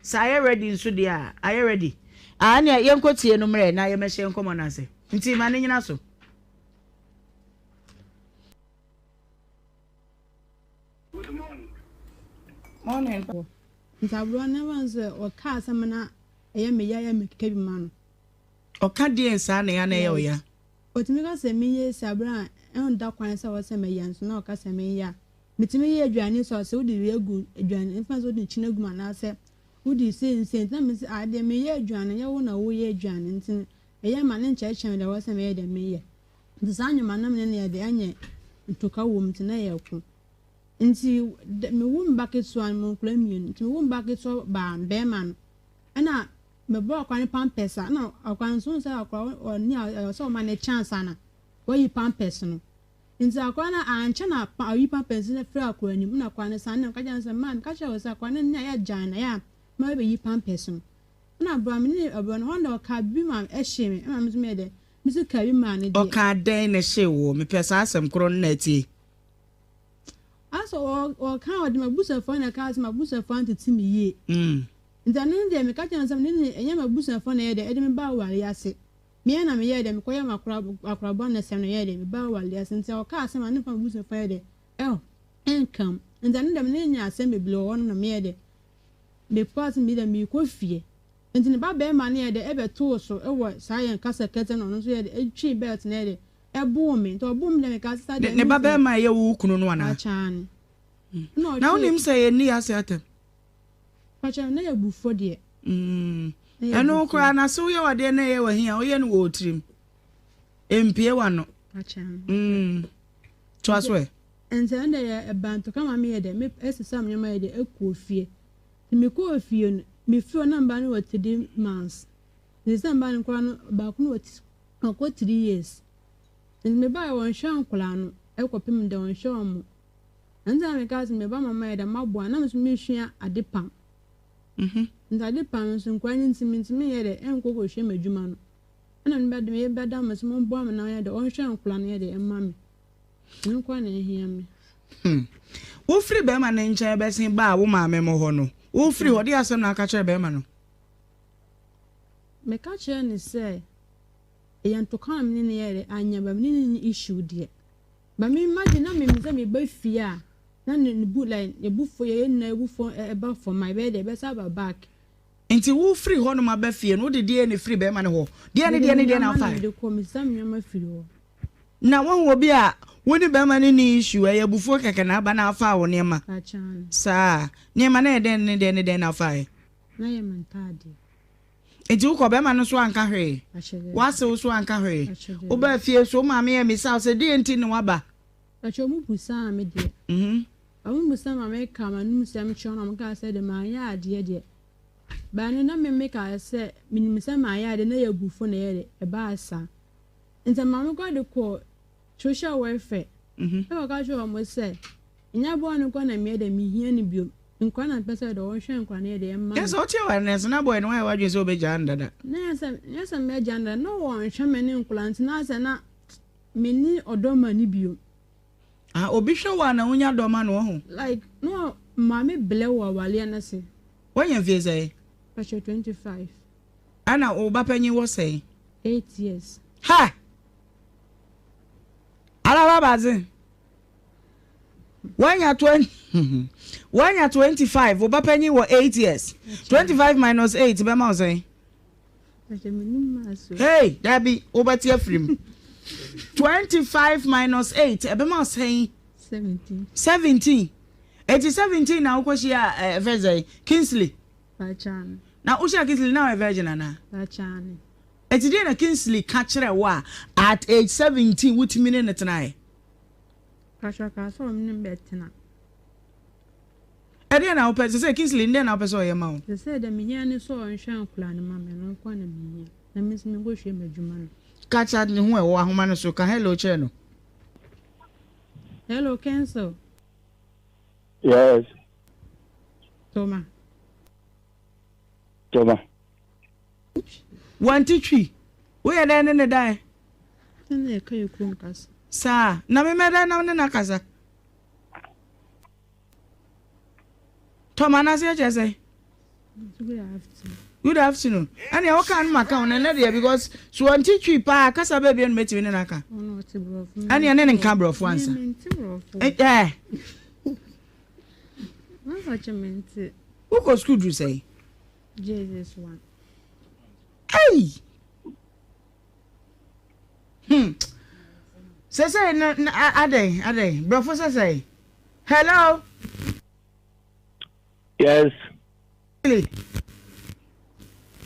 Sɛ ayɛ ready nso deɛ a, ayɛ ready. Ah, ɛneɛ yɛnkɔ tie no mmerɛ na yɛmɛhyɛ nkɔmmɔ no ase. Nti ma no nyina so. Morning. Nti aberewa no ɛma sɛ ɔka asɛm na ɛyɛ me ya yɛ me keka bi ma no. Ɔka deɛn saa na ɛyɛ a na ɛyɛ wo ya? Ɔtumi ka sɛ menyɛ sei bere a ɛnda kwan sɛ ɔwɔ sɛ mɛyɛ nso na ɔka sɛ menyɛ a, metumi yɛ aduane nso a ɔsɛ wode wei agu aduane mfa sɛ wode nkyene agu mu anaasɛ wode sei ne sei nti na mese ah deɛ meyɛ aduane nyɛ wo na woyɛ aduane nti no ɛyɛ ma ne nkyerɛkyerɛ me deɛ ɛwɔ sɛ meyɛ deɛ meyɛ nti saa nnwuma no mene ne yɛde ɛnyɛ ntoka wɔ mu nti na yɛ ko nti mewo me ba ketewa no mo nkora mmienu nti mewo me ba ketewa baa bɛrima no ɛna Mebɔ akora no pampers a na akora no nso wohu sɛ akora ɔni a ɛwɔ sɛ ɔma no chance ana wayi pampers no nti akora no ankyɛ na ɔyi pampers no firi akora no mu na akora no san na meka kyerɛ no sɛ maa meka kyerɛ wo sɛ akora no ne ayɛ gyan na yɛ a ma bɛyi pampers no ɛna abira me ne abira no hɔ na ɔka bi ma ɛhyee me ɛma me nso meyɛ dɛ me nso ka bi maa no deɛ. Ɔka dɛn na ɛhyee woɔ mepɛ saa asɛm korɔ no na atie. Asɛ ɔka ɔde m'abusuafoɔ na ɛka sɛ m'abusuafoɔ antete me yie. Ntsi ɛno no deɛ meka kyerɛɛ no sɛ me ne ɛnyɛ m'abusuafoɔ na ɛyɛ dɛ ɛde me baa awareɛ ase. Me ara na meyɛɛ dɛ mekɔyɛɛ m'akora akorabɔnesɛm na ɛyɛɛ dɛ mebaa awareɛ ase. Ntsi ɔkaa asɛm a na memfa m'abusuafoɔ nyɛ dɛ ɛh ɛnka mu. Ntsi ɛno deɛ me ne no nyaa asɛm bebree wɔ hɔnom na meyɛɛ dɛ mekɔɔ ase meyɛ dɛ merekɔ fie. Ntsi ne ba barima no yɛɛ dɛ ɛbɛtoo so wɔ saa yɛn kasa kɛtɛ no ɔno nso yɛɛ dɛ ɛtwee belt no yɛɛ dɛ ɛboo me. Ntsi ɔboo me deɛ mekaa sɛ saa Ne deɛ ne ba mentumi. barima a ɛyɛ wo kunu no anaa? Akyane. Ɛna Na ɔtwee. wonim sɛ yɛnni ase atɛm? Pakyɛ na yɛ abufuo deɛ. Mm, ɛno koraa na se woyɛ wadeɛ na ɛyɛ wahi a woyɛ no wɔ wo tirim. Ɛmpie w'ano. Mm, toa so ɛ. Nti ɛno deɛ yɛ ɛba ntɔkwa ma meyɛ dɛ me ɛsesa me nneɛma yɛ dɛ ɛkɔɔ fie. Nti mekɔɔ fie no mefiri hɔ na mba no wɔ 3 months. Nti sɛ mba no koraa no baako no wɔ ɔkɔ 3 years. Nti mebaeɛ wɔnhwɛ nkwadaa no ɛkɔpem dɛ wɔnhwɛ wɔn. Ɛno nti na mekaa sɛ me ba mama yɛ dɛ maboa na me nso mesua ade pam. Nti ade pam nso nkwadaa no nti mentumi nyɛ dɛ ɛnkɔ kɔhwɛ m'adwuma no. Ɛna me ba de me bɛda mo sɛ momboa me na ɔnyɛ dɛ ɔnhwɛ nkwadaa no yɛ dɛ ɛmma me. Ɛno nkoa na ɛhia me. Hmm. Wofiri bɛrima no nkyɛn bɛsen baa wo maame mo hɔ no, wofiri hɔ, deɛ asɛm na aka kyerɛ bɛrima no? Meka kyerɛɛ no sɛ ɛyɛ ntɔkwa na me ne no yɛɛ dɛ anya but me ne no nni issue deɛ. But me imagine na menim sɛ meba fie a na ne ne bu like ne bu fo yɛn nyinaa bu fo ɛba fam a ɛbɛyɛ dɛ ɛbɛsa aba back. Nti wo firi hɔ nom aba fie no wode deɛn na ɛfiri bɛɛma no hɔ? Deɛn ne Mede deɛn me ne deɛn na nneɛma na wofaeɛ? mede kɔ mesesa me nneɛma firi hɔ. Na woahu obi a wo ne bɛɛma no nni issue ɛyɛ abufuo kɛkɛ na aba na afaa wo nneɛma Akyane. saa? Nneɛma no yɛ dɛn ne dɛn ne dɛn na wofaeɛ? Na yɛ me ntaadeɛ. Nti wokɔ bɛɛma no so anka hwee? W'asew so anka hwee? Wobaa fie so wo maame ammisa wo sɛ deɛn nti na woaba? Pakyɛ ɔmo busaa me deɛ. Ɔmo busaa ma me kaa m'anum sɛm kyerɛ wɔn na ɔmo kaa sɛ deɛ manyɛ adeɛ deɛ. But no na me me kaa sɛ menim sɛ mayɛ adeɛ na ɛyɛ abufuo na ɛyɛ dɛ ɛbaa saa. Nti maame koraa de kɔɔ social welfare ɛna ɔka kyerɛɛ wɔn sɛ ɛnyɛ boy no nkoa na meyɛ dɛ mehia no biom nkora na mepɛ sɛ dɛ wɔnhwɛ nkora no yɛ dɛ ɛma me. Sɛ wote aware no ɛsɛ na boy no wayɛ w'adwene sɛ wobɛgyaa no dada. Na yɛ sɛ nyɛ sɛ mɛgyaa no dada na wɔnhwɛ me ne nkora nti na sɛ na menni ɔdɔ ma no biom. Ah obi hwɛ wo a na wonya dɔ ma no ɔho. Like na maame blɛ wɔ awareɛ no ase. Woanya mfie sɛn? Pakyɛ 25. Ɛna wo ba panyin wɔ sɛn? 8 years. Ha! Alaba badze. Wanya 20 wanya 25 wo ba panyin wɔ 8 years. 25 minus 8 bɛma wo sɛn? Hey, dabi, wobɛte afiri mu. 25 minus 8 ɛbɛma wo sɛn? 17. 17. Eti 17 na wokɔhyia ɛfɛ sɛn? Kingsley. Na wohyia Kingsley na ɔyɛ virgin anaa? Enti deɛn na Kingsley ka kyerɛɛ wo a at age 17 wotumi ne no tenaeɛ? Pacho ɔkaa sɛ ɔne me bɛtena. Ɛdeɛn na wopɛ sɛ sɛ Kingsley deɛn na wopɛ sɛ ɔyɛ ma wo? Sɛ sɛ deɛ mehia ne sɛ ɔnhwɛ nkwadaa no ma me, ɛno nko ara na mehia. Na me nso menkɔhwie m'adwuma no. Ka kyerɛ ne ho ɛwɔ ahoma no so, ka hello kyerɛ no. Hello Kingsley. Yes. Toma. Toma. Wante twi. Woyɛ dɛn ne ne dae? Sɛnea yɛka yɛ kurom kasa. Saa. Na me mɛdɛn na ne no akasa? Tɔma no aseɛ kyerɛ sɛn? Good afternoon. Good afternoon. Ɛnna ɛwɔ kan no ma ka ho na ɛnɛ deɛ because so wɔn ti twi paa kasa bɛɛ bi ɛna mɛtumi ne n'aka. Ɛnna ɛne ne nka borɔfo ansa. Ɛɛ. Wokɔ sukuu duru sɛn? JSS one. Hey! Hmm. Sɛsɛ na na adɛn adɛn borɔfo sɛsɛ. Hello. Yes.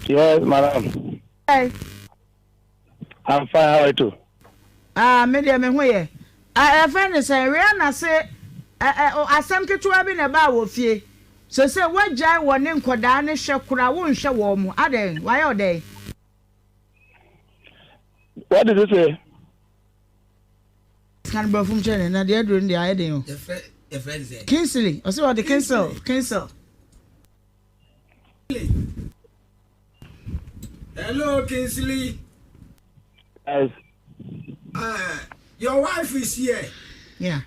Yes, madam. Hey. I'm fine. How are you too? Ah, me deɛ me ho yɛ. Ah, ɛfɛ ne sɛ Rihanna se ɛ asɛm ketewa bi na ɛbaa wɔ fie. Sese wagyae wɔ ne nkɔdaa ne hwɛ koraa wonhwɛ wɔn mo. Adɛn? Wayɛ ɔdɛn? What did you say? Kan brɔfo mu kyerɛ ne na deɛ aduro no deɛ ayɛ den o. Kingsley, ɔsɛ ɔde Kingsel, Kingsel. Hello, Kingsley. Yes. Your wife is here. Yeah.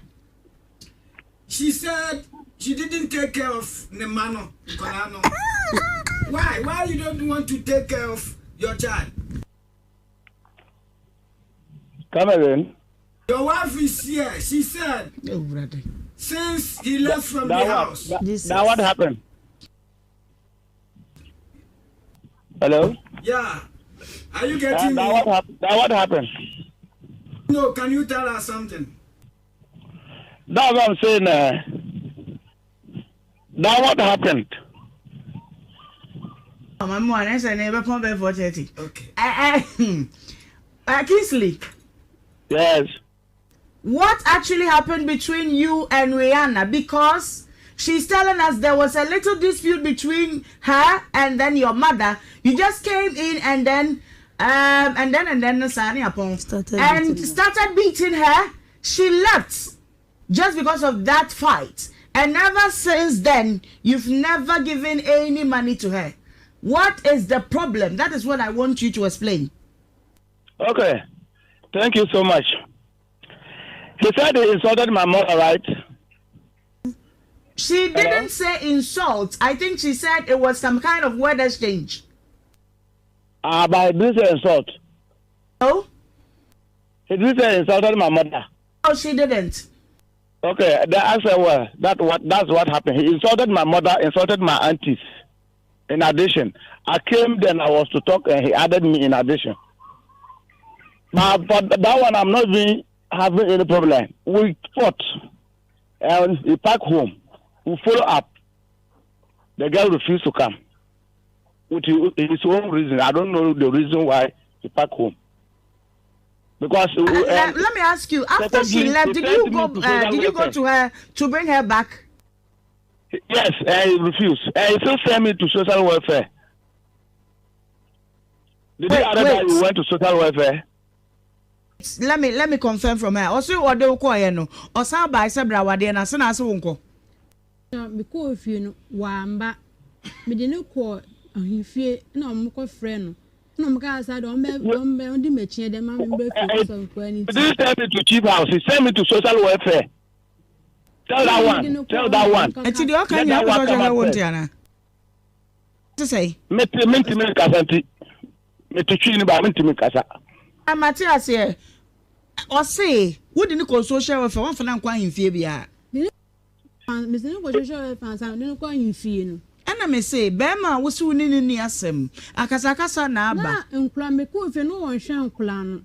She said she didn't take care of Nemano, Nkolano. Why? Why you don't want to take care of your child? Come again. Your wife is here. She said since he left from that the house. That, that what happened? Hello? Yeah. Are you getting that, me? What hap- that what happened? No, can you tell us something? That's what I'm saying. That what happened? Mama mu a na na ebe pɔn bɛɛ 4:30. Okay. Kingsley. Yes. What actually happened between you and Rihanna? Because she's telling us there was a little dispute between her and then your mother. You just came in and then, and then and then Started and beating her. started beating her. She left just because of that fight. And ever since then, you've never given any money to her. What is the problem? That is what I want you to explain. Okay. Thank you so much. He said he insulted my mother, right? She didn't say insult. I think she said it was some kind of word exchange. But he didn't say insult. No? He didn't say insulted my mother. No, she didn't. Okay, the answer well, that's what happened. He insulted my mother, insulted my aunties. In addition, I came then I was to talk and he added me in addition. But for that one, I'm not being, having any problem. We fought and he packed home. We follow up. The girl refused to come with his own reason. I don't know the reason why he packed home. Because Let me ask you: after she secondly, left, he did sent you me go? to social Did you go welfare. to her to bring her back? Yes, he refused. He still sent me to social welfare. Did Wait, he add that wait. you went to social welfare? Let me confirm from her. Ɔsi ɔde wo kɔɔ yɛ no, ɔsan ba ɛsɛ bra wadeɛ na se na ase wo nkɔ. Na mekɔɔ fie no wamba mede ne kɔɔ ahemfie na ɔmo kɔfrɛ no na ɔmo kaa sa de ɔmbɛ ɔmbɛ ɔdi m'akyi dɛ ma me mbɛ fie kɔsɔ nkɔla ne He ti didn't send me to chief house. He sent me to social welfare. Tell that one. Tell that one. Eti deɛ ɔka Let nyina that pɛ sɛ one ɔkyerɛ come sɛ out wo first. nti ana? Te sɛ Mete mentimi nkasa nti. Mete twi ni ba mentimi nkasa. Amate aseɛ ɔse wode ne kɔ social welfare wɔmfa no nkɔ ahemfie biara. Mese ne kɔ social welfare ansa mede ne kɔ ahemfie no. Ɛna me se bɛrima a wosi wo ne ne ni asɛm akasakasa na aba. Na nkɔla mekɔɔ fie no wɔnhwɛ nkɔla no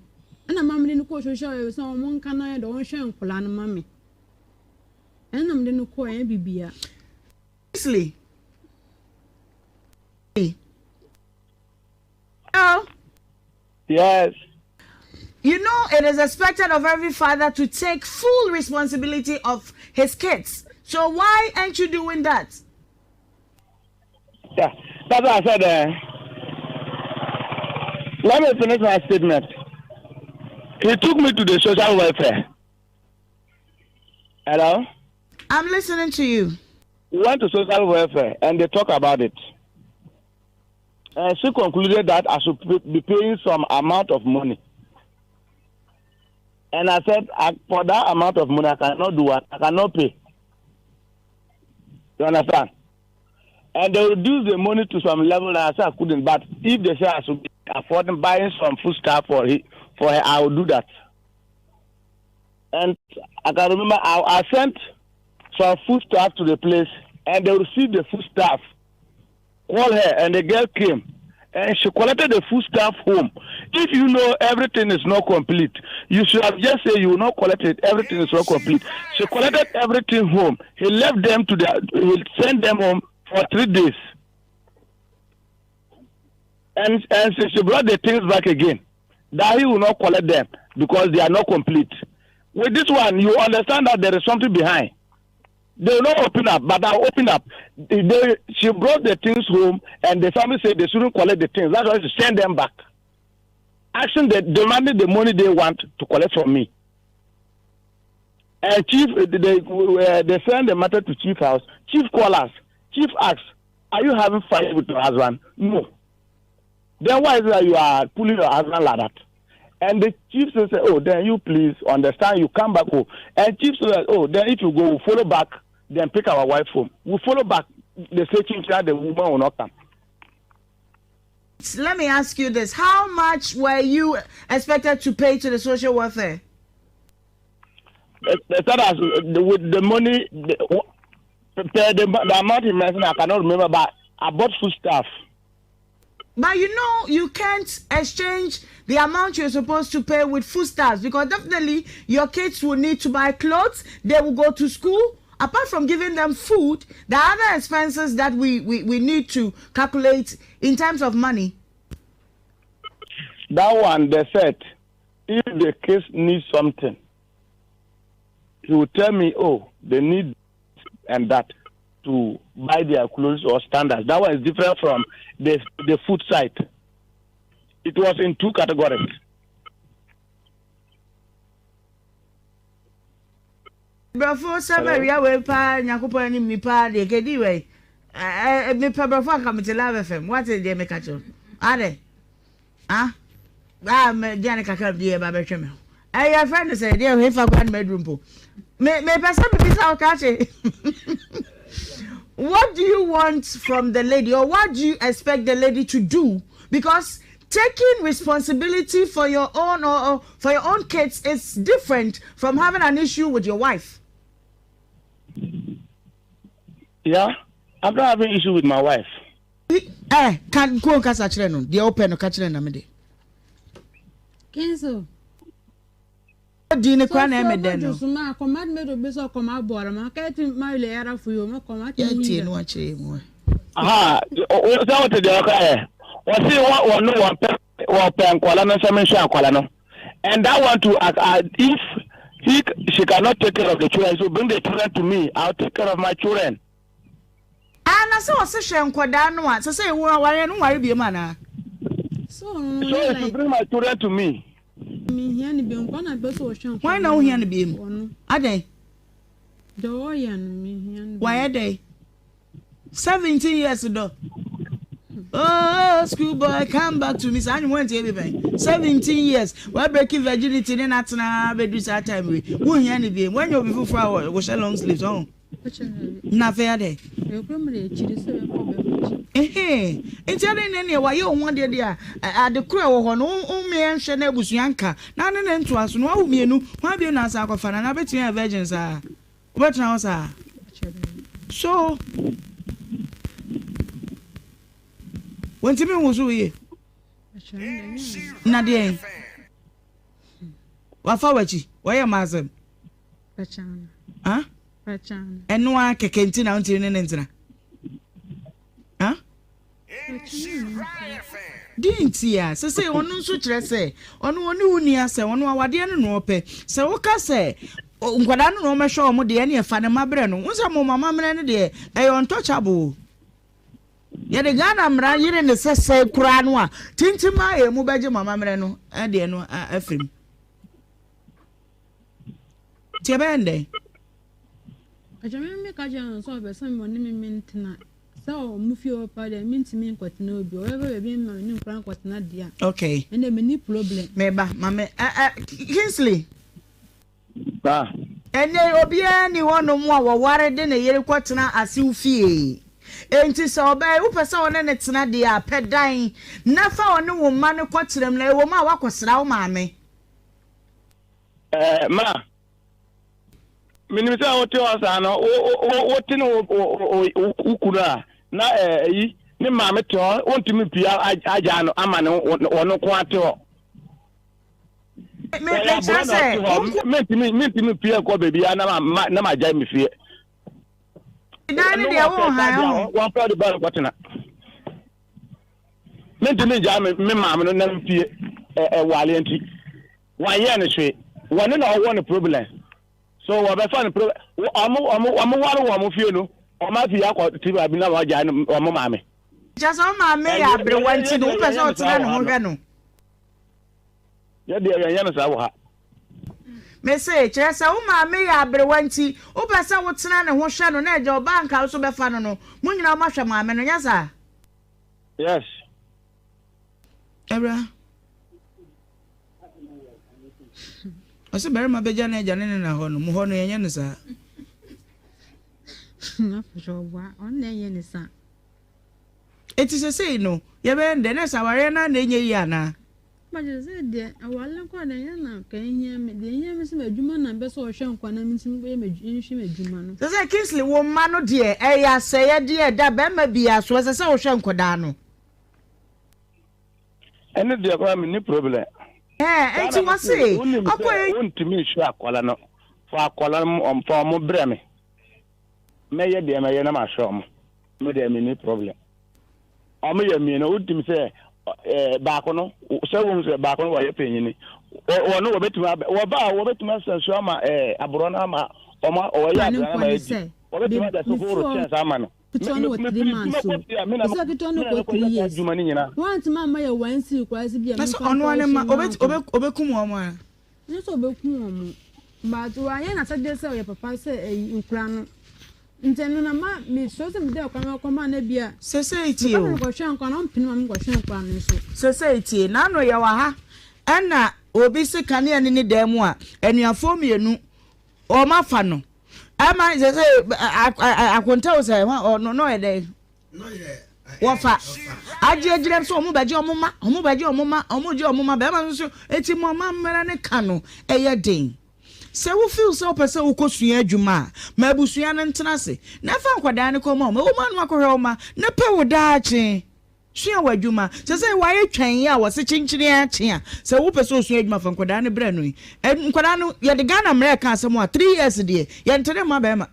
ɛna ma mede ne kɔɔ social welfare sɛ ɔmo nka na yɛ dɛ ɔnhwɛ nkɔla no ma me ɛna mede ne kɔɔ ɛnyɛ bibia. Kingsley. Hello. Yes. You know, it is expected of every father to take full responsibility of his kids. So why aren't you doing that? Yeah, that's what I said. Let me finish my statement. He took me to the social welfare. Hello? I'm listening to you. We went to social welfare and they talk about it. And she concluded that I should be paying some amount of money. And I said, for that amount of money, I cannot do what? I cannot pay. You understand? And they reduced the money to some level that I said I couldn't. But if they say I should be affording buying some food stuff for, he, for her, I will do that. And I can remember I, I sent some food stuff to the place and they received the food stuff. Call her and the girl came and she collected the food stuff home. If you know everything is not complete, you should have just said you will not collect it. Everything is not complete. She collected everything home. He left them to the, he sent them home for three days. And, and she brought the things back again. That he will not collect them because they are not complete. With this one, you understand that there is something behind. They will not open up, but I'll open up. They, she brought the things home, and the family said they shouldn't collect the things. That's why she send them back. Asking the demanding the money they want to collect from me. And chief, they, they send the matter to chief house. Chief call us. Chief asks, "Are you having fight with your husband?" No. Then why is it that you are pulling your husband like that? And the chief says, "Oh, then you please understand. You come back home." And chief says, "Oh, then if you go, we'll follow back. Then pick our wife home. We'll follow back. The say chief said the woman will not come." Let me ask you this: How much were you expected to pay to the social welfare? They said as with the money, the, the, the amount he mentioned, I cannot remember, but I bought food stuff. But you know, you can't exchange the amount you're supposed to pay with foodstuffs because definitely your kids will need to buy clothes, they will go to school. Apart from giving them food, there are other expenses that we, we, we need to calculate in terms of money. That one, they said, if the kids need something, he will tell me, oh, they need and that to buy their clothes or standards. That one is different from the, the food side. It was in two categories. Brɔfo sɛ mawia wei paa Nyankopɔn anim ni paa deɛ kɛdi wei mepɛ brɔfo anka mete Love FM wate deɛ meka kyerɛ adɛ ah ah me deɛ ne kakra bi ɛba bɛhwɛ me ho ɛyɛ fɛ no sɛ deɛ hefa kora no maduru mpo me mepɛ sɛ mebisa wo kakye what do you want from the lady or what do you expect the lady to do because taking responsibility for your own or, or for your own kids is different from having an issue with your wife. Yeah, I'm not having issue with my wife. Eh, ka nkuo nkasa kyerɛ no deɛ wopɛ no ka kyerɛ na me de. Kenzo. Di ne kora na ɛmɛ dɛ no. Yɛtie no akyerɛ mu. Aha, sɛ wote deɛ ɔka yɛ. Wɔse wɔno wɔpɛ wɔpɛ nkwadaa no nsɛm nhwɛ akwadaa no. And that one too, uh, uh, if he she cannot take care of the children, so bring the children to me. I'll take care of my children. Ah na sɛ ɔse hwɛ nkɔdaa no a sɛ sɛ wo awareɛ no nware biom anaa. So if you bring my children to me. Hwan na wohia no biom? Adɛn? Wayɛ dɛn? 17 years dɔ. Oh, school boy, come back to me. Saa anwom wɔntie bi pɛn. 17 years. Wa breaking virginity ne n'atena bɛdu saa time wei. Wohia no biom. Wanya obi foforɔ a wɔhyɛ long sleeves ɔho. Na afei adɛn? Ɛhɛn, nti adɛn na ɛneɛ wayɛ wo ho adeɛ deɛ a, ade korɔ ɛwɔ hɔ no, wo mmea nhwɛ na abusua nka, na ne ne ntoa so no, wawo mmienu, hwan bio na asan akɔfa no, anaa wobɛtumi ayɛ virgin saa? Wobɛtena hɔ saa? So, wɔntumi nwo so yie? Na deɛn? Wafa w'akyi, wɔyɛ ma asɛm. Ah? Ɛno ara kɛkɛ nti na wontumi ne ne ntena. Ah? Di nti a sɛ sɛ ɔno nso kyerɛ sɛ ɔno ɔne wo ni asɛ ɔno awadeɛ no na ɔpɛ sɛ woka sɛ nkwadaa no na ɔmɛhwɛ wɔn deɛ ɛne ɛfa ne mma brɛ no wo sɛ mo mama mmerɛ no deɛ ɛyɛ untouchable yɛde Ghana mmara yere ne sɛ sɛ koraa no a tintim a yɛ mu bɛgye mama mmerɛ no ɛdeɛ no afiri mu Nti ɛbɛyɛ no dɛn? Ɛkyɛ me meka kyerɛ no sɛ ɔpɛ sɛ ɔne me mentena sɛ ɔmo fie hɔ paa deɛ mentumi nkɔtena obi ɔbɛfa baabi ma me ne nkora nkɔtena deɛ a okay ɛnna menni problem. Meba ma me ɛ ɛ Kingsley. Ba. Ɛnnɛ yi obiara nni hɔnom a wɔware de ne yere kɔtena asew fie. Enti sɛ ɔbaa yi, wopɛ sɛ wo ne no tena deɛ a, pɛ dan na fa ɔne wo mma no kɔtena mu, na ɛwom a woakɔsra wo maame. Ɛɛ, ma, menim sɛ wote hɔ saa no, wote ne wo kunu a, na ɛyi, ne maame te hɔ, wontumi mpia agyaa no ama ne wɔn nko ate hɔ. Mekyerɛ sɛ, mentumi mentumi mpia nkɔ baabi a na ma agyae me fie. Dan no deɛ wo han ho. Wɔn pɛ de ba nkɔtena. Mentumi ngyaa me maame no na mpie ɛwaleɛ nti. Wanyɛ no hwee. Wɔne na ɔwɔ no problem. So wɔbɛfa no problem. Ɔmo ɔmo ɔmo ware wɔ ɔmo fie no. Ɔmo afi akɔ ti baabi na wɔagyae no ɔmo maame. Kyerɛ sɛ wo maame yɛ aberewa nti no wopɛ sɛ ɔtena ne ho hwɛ no. Yɛ deɛ yɛnyɛ no saa wɔ ha. Mese, kyerɛ sɛ wo maame yɛ aberewa nti wopɛ sɛ wotena ne ho hwɛ no na agya ɔbaa nka wo so bɛfa no no mo nyinaa moahwɛ maame no nyɛ saa? Yes. Awura. Ɔsɛ barima bɛgya n'agya ne ne na hɔ no, mo hɔ no yɛnyɛ no saa. Eti sesei no, yɛbɛyɛ no dɛn? Na sɛ awareɛ no ara na ɛnyɛ yie anaa? Mpakyɛ sɛ deɛ aware no koraa deɛ ɛnyɛ na ka ehia me deɛ ehia me sɛ m'adwuma na mpɛ sɛ ɔhwɛ nkwa na mentumi bɛyɛ nhwɛ m'adwuma no. Sɛ sɛ Kingsley wo mma no deɛ ɛyɛ asɛyɛdeɛ ɛda barima biara so ɛsɛ sɛ wohwɛ nkwadaa no. Ɛno deɛ koraa menni problem. Ɛɛ nti wɔse ɔkɔ yi. Wontumi nhwɛ akwadaa no fa akwadaa no fa wɔn brɛ me mɛyɛ deɛ mɛyɛ na mahwɛ wɔn me deɛ menni problem. Wɔn yɛ mmienu wontumi sɛ ɛɛ baako no sɛ wɔn sɛ baako no wɔyɛ panyini wɔn no wɔbɛtumi abɛ wɔba a wɔbɛtumi asɛ nsuo ama ɛɛ aborɔ no ama wɔn wɔyɛ aduane ama adi wɔbɛtumi abɛso horo kyɛnse ama no. Ketewa no wɔ 3 months o. Ɛsɛ ketewa no kɔ 3 years. Wɔantumi amma yɛ wɔn sii koraa sɛ bi a Na sɛ memfa ɔno nkɔ ara ne mma, hyɛ obet, obe, obekum wɔn a. Nyɛ sɛ obekum wɔn, but wanyɛ n'asɛdeɛ sɛ ɔyɛ papa sɛ ɛyi nkora no. Nti ɛno na ma mesuro sɛ mede akora no kɔma no bi a. Sesei tie Meka o. sɛ mekɔhwɛ nkora no, ɔmpene ma menkɔhwɛ nkora no nso. Sesei tie, n'ano yɛ wɔ ha, ɛna obi se kanea ni ne dan mu a, anuafoɔ mmienu, wɔn afa no. Ɛma sesei akonta o sɛ, ɔno na ɔyɛ dɛn? Wɔfa agye agyina sɛ wɔn bɛgye wɔn mma, wɔn bɛgye wɔn mma, wɔn gye wɔn mma. Bɛrima no nso eti mo amammerɛ ne ka no ɛyɛ den. Sɛ wo feel sɛ wopɛ sɛ wokɔ sua adwuma a, ma abusua no ntena ase na fa nkwadaa no kɔma wɔn. Ɛwɔ mu a na wakɔhwɛ wo mma na pɛ wo daakye. Sua w'adwuma. Sɛsɛi wayɛ twɛn a wɔse kyenkyene akye a, sɛ wopɛ sɛ osua adwuma fa nkwadaa no brɛ no yi. Nkwadaa no yɛde Ghana mmara ɛka asɛm a, 3 years deɛ yɛntere mma bɛrima.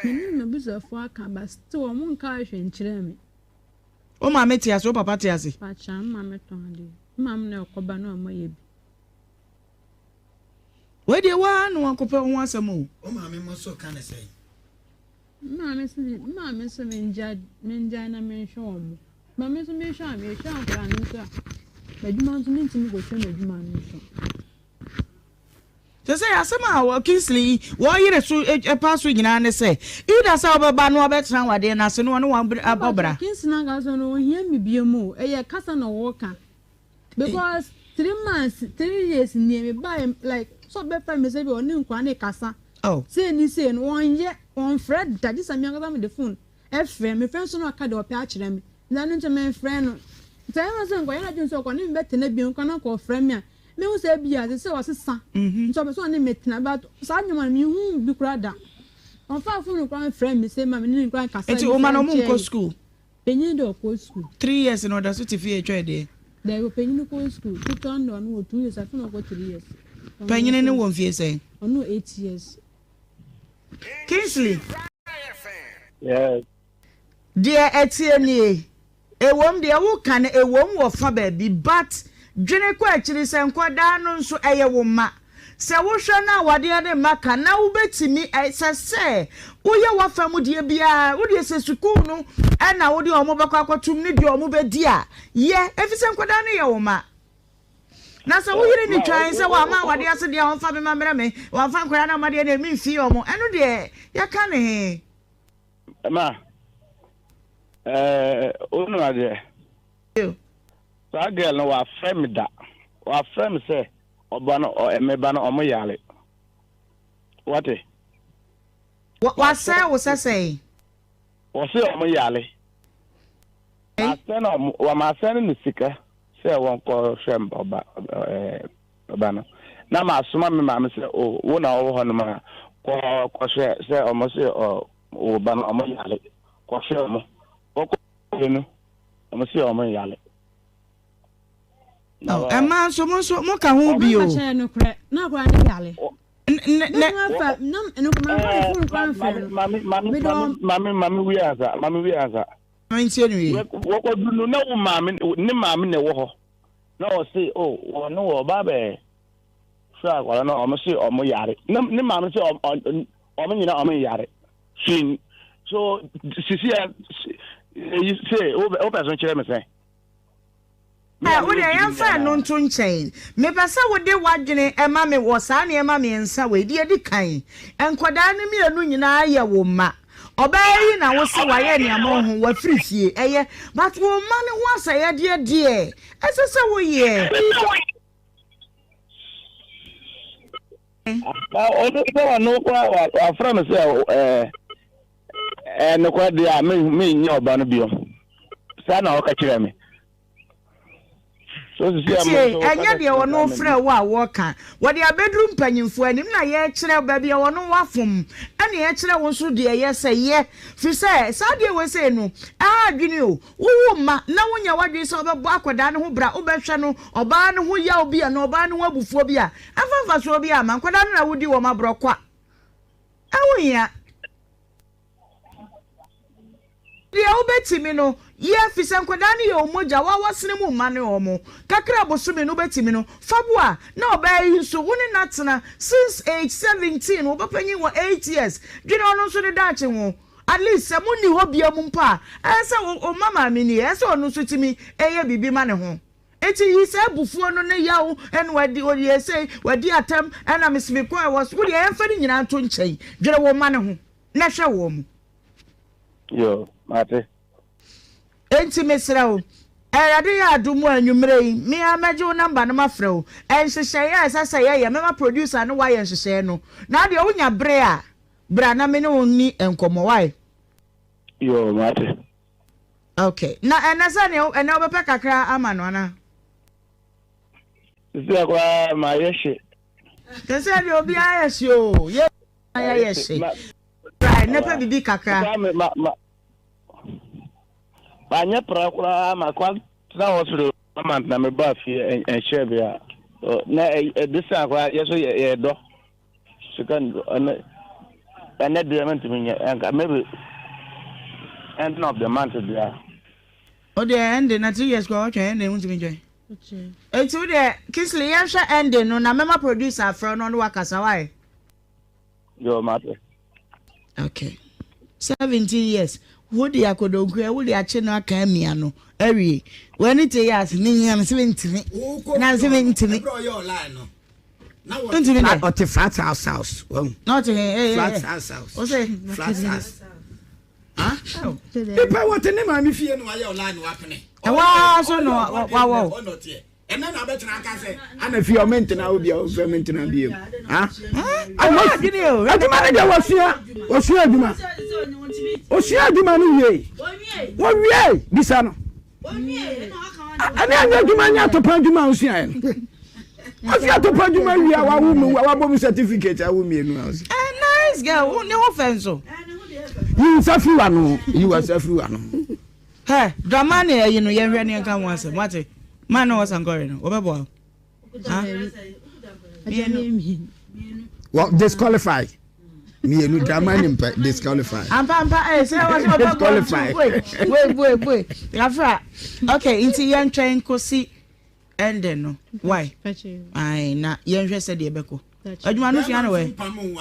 Me ne m'abusuafoɔ aka but still wɔn nkaa hwee nkyerɛɛ me. Wo maame te ase, wo papa te ase? Pakyɛ, me maame tɔn adeɛ. Me maame na ɛkɔba na ɔma yɛ bi. Wei deɛ waa na wakɔpɛ wo ho asɛm o. Wo maame mo nso ka ne sɛn? Me maame se me maame se mengyae mengyae na menhwɛ wɔn. Ma me nso mehwɛ a mehwɛ akwadaa no nso a m'adwuma nso mentumi kɔhwɛ m'adwuma no nso. Te sɛ asɛm a Kingsley yi wɔyere so pa so nyinaa ne sɛ either sɛ wobɛba na wabɛtena awadeɛ no ase na ɔne wɔn abɔ bra. Kingsley ankasa no ohia me bio mu o ɛyɛ kasa na ɔka because 3 months 3 years nie me ba like sɛ ɔbɛfrɛ me sɛ bi ɔne nkwadaa ne kasa Oh. sei ne sei no wɔnyɛ wɔnfrɛ da gye sɛ me ankasa mede phone ɛfrɛ me frɛ nso na ɔka deɛ ɔpɛ akyerɛ me na ɛno nso memfrɛ no nti ɛyɛ no sɛ nkɔyɛ no adwene sɛ ɔkɔ ne me bɛtena bio nkɔ na nkɔ ɔfrɛ me a mehu sɛ ebi a sɛ ɔsesa nti ɔpɛ sɛ ɔne me tena but saa nneɛma no mehu bi koraa da ɔmfa phone koraa mfrɛ me sɛ ma me ne no koraa nkasa Nti wo ma no ɔmo nkɔ school? Panyin de ɔkɔ school. 3 years na ɔda so te fie retwɛn deɛ? Daabi ɔpanyin kɔ school ketewa no de ɔno wɔ 2 years afei na ɔkɔ 3 years. Panyin no wɔ mfie sɛn? Ɔno wɔ 8 years. Kingsley. Yes. Deɛ ɛteɛ nie, ɛwom deɛ woka no ɛwom wɔ fa baabi but dwene kɔ akyiri sɛ nkwadaa no nso ɛyɛ wo mma. Sɛ wohwɛ na awadeɛ no mma ka na wobɛtumi ɛsɛ sɛ woyɛ w'afa mu deɛ biara wodeɛ sɛ sukuu no ɛna wode wɔn bɛkɔ akɔtom ne deɛ wɔn bɛdi a yɛ ɛfiri sɛ nkwadaa no yɛ wo mma. Na sɛ wo yere ne twan sɛ wamma awadeɛ ase deɛ a ɔmfa me mma mmrɛ me, wamfa nkwadaa no amma deɛ na ɛmi mfii wɔn, ɛno deɛ yɛka ne he? Ma, ɛɛ, wonu adeɛ? Saa girl no wafrɛ me da, wafrɛ me sɛ ɔba no, ɔ, me ba no ɔmo yare. Wate? Wasɛe wo sɛ sɛn? Wɔse ɔmo yare. Masɛn ɔmo, wɔ masɛn no sika sɛ wɔnkɔ hwɛ ɔba ɛɛ ɔba no. Na masoma me maame sɛ o wo na ɔwɔ hɔ nom a kɔ kɔhwɛ sɛ ɔmo se ɔ wo ba no ɔmo yare kɔhwɛ ɔmo. Wɔkɔ hwɛ no ɔmo se ɔmo yare. Na Ɛmaa nso mo nso mo ka ho bi o. Ɔka kyerɛ no korɛ na akwadaa no yare. Mame mame wie ansa mame wie ansa. Ntie no yie. Wɔkɔdu no na wo maame ne maame na ɛwɔ hɔ na ɔse o oh, wɔne wɔ ɔba bɛɛ hwɛ akwadaa no ɔmo se ɔmo yare na ne maame se ɔmo nyina ɔmo yare sin so sisi a eyi se wopɛ so kyerɛ me sɛn. Ɛ, wo deɛ yɛmfa ɛno nto nkyɛn. Mepɛ sɛ wode w'adwene ma me wɔ saa nneɛma mmiɛnsa wei. Deɛ ɛdi kan, nkwadaa no mmienu nyinaa yɛ wo mma. Ɔbaa yi na wose wayɛ nea ma wo ho, wafiri fie, ɛyɛ. But wo mma no ho asɛyɛdeɛ deɛ, ɛsɛ sɛ woyɛ. Na ɔno sɛ ɔno koraa wafrɛ me sɛ ɛɛ ɛɛ nokorɛ deɛ a menyɛ ɔba no bio saa na ɔka kyerɛ me. Tie, ɛnyɛ deɛ ɔno frɛ wo a wɔka. Wɔde abɛduru mpanyimfoɔ anim na yɛrekyerɛ baabi a ɔno wafom, ɛna yɛkyerɛ wo nso deɛ ɛyɛ sɛ yɛ. Firi sɛ saa adeɛ wei sei no, ɛha adwene o. Wowo mma na wonya w'adwene sɛ wobɛbɔ akwadaa no ho bra, wobɛhwɛ no, ɔbaa no ho yaw bi anaa ɔbaa no ho abufuo bi a, ɛmfa mfasoɔ biara mma nkwadaa no na wodi wɔn aborɔ kwa. Ɛho hia. Deɛ wobɛtumi no, yɛ, firi sɛ nkwadaa no yɛ wo mogya, wo a woasene mu mma ne wɔn. Kakra bosome no wobɛtumi no, fa boa. Na ɔbaa yi nso, wo ne no atena since age 17, wo ba panyin wɔ 8 years, dwene ɔno nso ne daakye ho. At least sɛ monni hɔ biom mpo a, ɛyɛ sɛ wo wo mma maame nie, ɛyɛ sɛ ɔno nso tumi yɛ biribi ma ne ho. Enti yi saa abufuo no ne yaw ɛna wadi ɔyɛɛ sei, wadi atɛm ɛna mese mekɔɛ wɔ so, wo deɛ yɛmfa ne nyinaa nto nkyɛn, dwene wo mma no ho na hwɛ wɔn. Yoo, mate. Enti mesrɛ wo, Awurade yɛ adom a anwummerɛ yi, me ara mɛgye wo number no mafrɛ wo. Nhyehyɛeɛ a ɛsɛ sɛ yɛyɛ, mɛma producer no wayɛ nhyehyɛeɛ no. Na wo deɛ wonya bere a, Bra na me ne wo nni nkɔmmɔ, wai? Yoo, mate. Okay. Na ɛnɛ sɛ nea ɛnɛ wobɛpɛ kakra ama no anaa? Sisi koraa ma yɛ hye. Te sɛ deɛ obiara yɛ hye o. Yɛ yɛ yɛ hye. Bra ɛnɛ pɛ bibi kakra. Ma ma ma nyɛ pra koraa ma kwa tena hospital ma na me ba fie ɛnhyɛ bia. Na ɛde sa koraa yɛ so yɛ yɛ dɔ. Sika ɛnɛ ɛnɛ deɛ mentumi nyɛ ɛnka maybe ending of the month deɛ. O deɛ ending na 3 years kɔ ɔtwɛn ending wontumi ntwɛn. Eti wo deɛ Kingsley yɛnhwɛ ending no na mɛma producer afrɛ no ɔne wakasa why? Yo mate. Okay. 17 years wode akodonkua wode akye no aka amia no awie w'ani te yɛ ase ne nyina me se mentumi na se mentumi. Ntumi dɛ. Ɔte flat house house. Wahu. Na ɔte he. Eh, eh, flat eh. house house. Ɔsɛ. Flat house. Ah? Nipa wɔte ne maame fie na wayɛ ɔlaa na wapene. Ɛwɔ ara so na wawɔ. Ɛnɛ na abɛtena aka sɛ ana fie ɔmo ntena hɔ bia ɔfɛ me ntena bio. Ah? Adwuma no deɛ wɔsua wɔsua adwuma. Osua adwuma no wie. Wɔwie bisa no. Ɛne anyɛ adwuma nyɛ atopa adwuma a wosuaeɛ no. Ɔsi atopa adwuma wie a wawo mu wabɔ mu certificate awo mmienu a ɔsi. Eh, nice girl, wo ne ho fɛ nso. Yi nsa firi w'ano, yi w'nsa firi w'ano. Hɛ, drama ne ayi no yɛnhwɛ ne yɛnka ho asɛm, wate? Man na wɔsankɔre no, wɔbɛboa wo. Well, disqualify. Mmienu drama ni mpɛ disqualify. Ampa ampa eh sɛ wɔ sɛ ɔbɛ bɔ ntu boy boy boy boy yafra okay nti yɛn twɛn kosi ɛndɛ no why ayi na yɛn hwɛ sɛ deɛ bɛkɔ adwuma no sua no wɛ.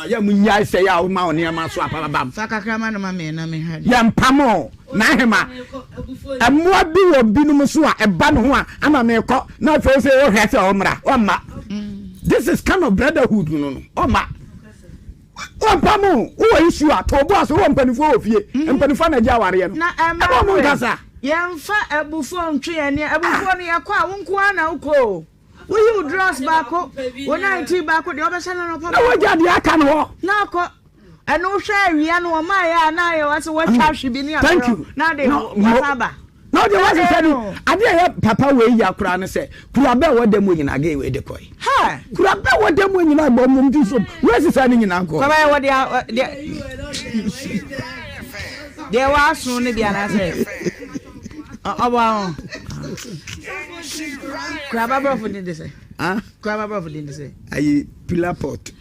Yɛ mu nyae sɛ yɛ a woma wo nneɛma so apababam. Fa kakra ma no ma me na me hwɛ. Yɛ mpam o n'ahema. Mmoa bi wɔ binom so a ɛba ne ho a ana mekɔ na afei sɛ wohwɛ sɛ ɔmmra ɔmma. This is kind of brotherhood no no ɔmma. Wɔmpam o wowɔ issue a to bo ase wowɔ mpanimfoɔ wɔ fie mm. mpanimfoɔ na agye awareɛ no. Na ɛma ɔmo nkasa. Yɛmfa abufuo ntwe yɛn ne abufuo no yɛkɔ a wo nko ara na wokɔ o. Woyi wo drɔs baako, wo nightie baako deɛ wobɛhyɛ no anɔpa baako. Na wogya deɛ aka no hɔ. Na akɔ. Ɛno wohwɛ awia no ɔma yɛ a na ayɛ wɔ sɛ wɔatwa ahwe bi ne aborɔ na de wasa aba. Na ɔde wasesa no adeɛ a ɛyɛ papa wei ya koraa ne sɛ kura bɛ wɔ dɛm nyinaa gay wei de kɔe. Kura bɛ wɔ dɛm nyinaa bɔ mom ti so wei sesa ne nyinaa kɔ. Kɔbɛyɛ wɔ deɛ deɛ deɛ wɔaso no bi anaasɛ ɔbɔ ho. Kuraba borɔfo din de sɛ. Kuraba borɔfo din de sɛ. Ayi pillar pot.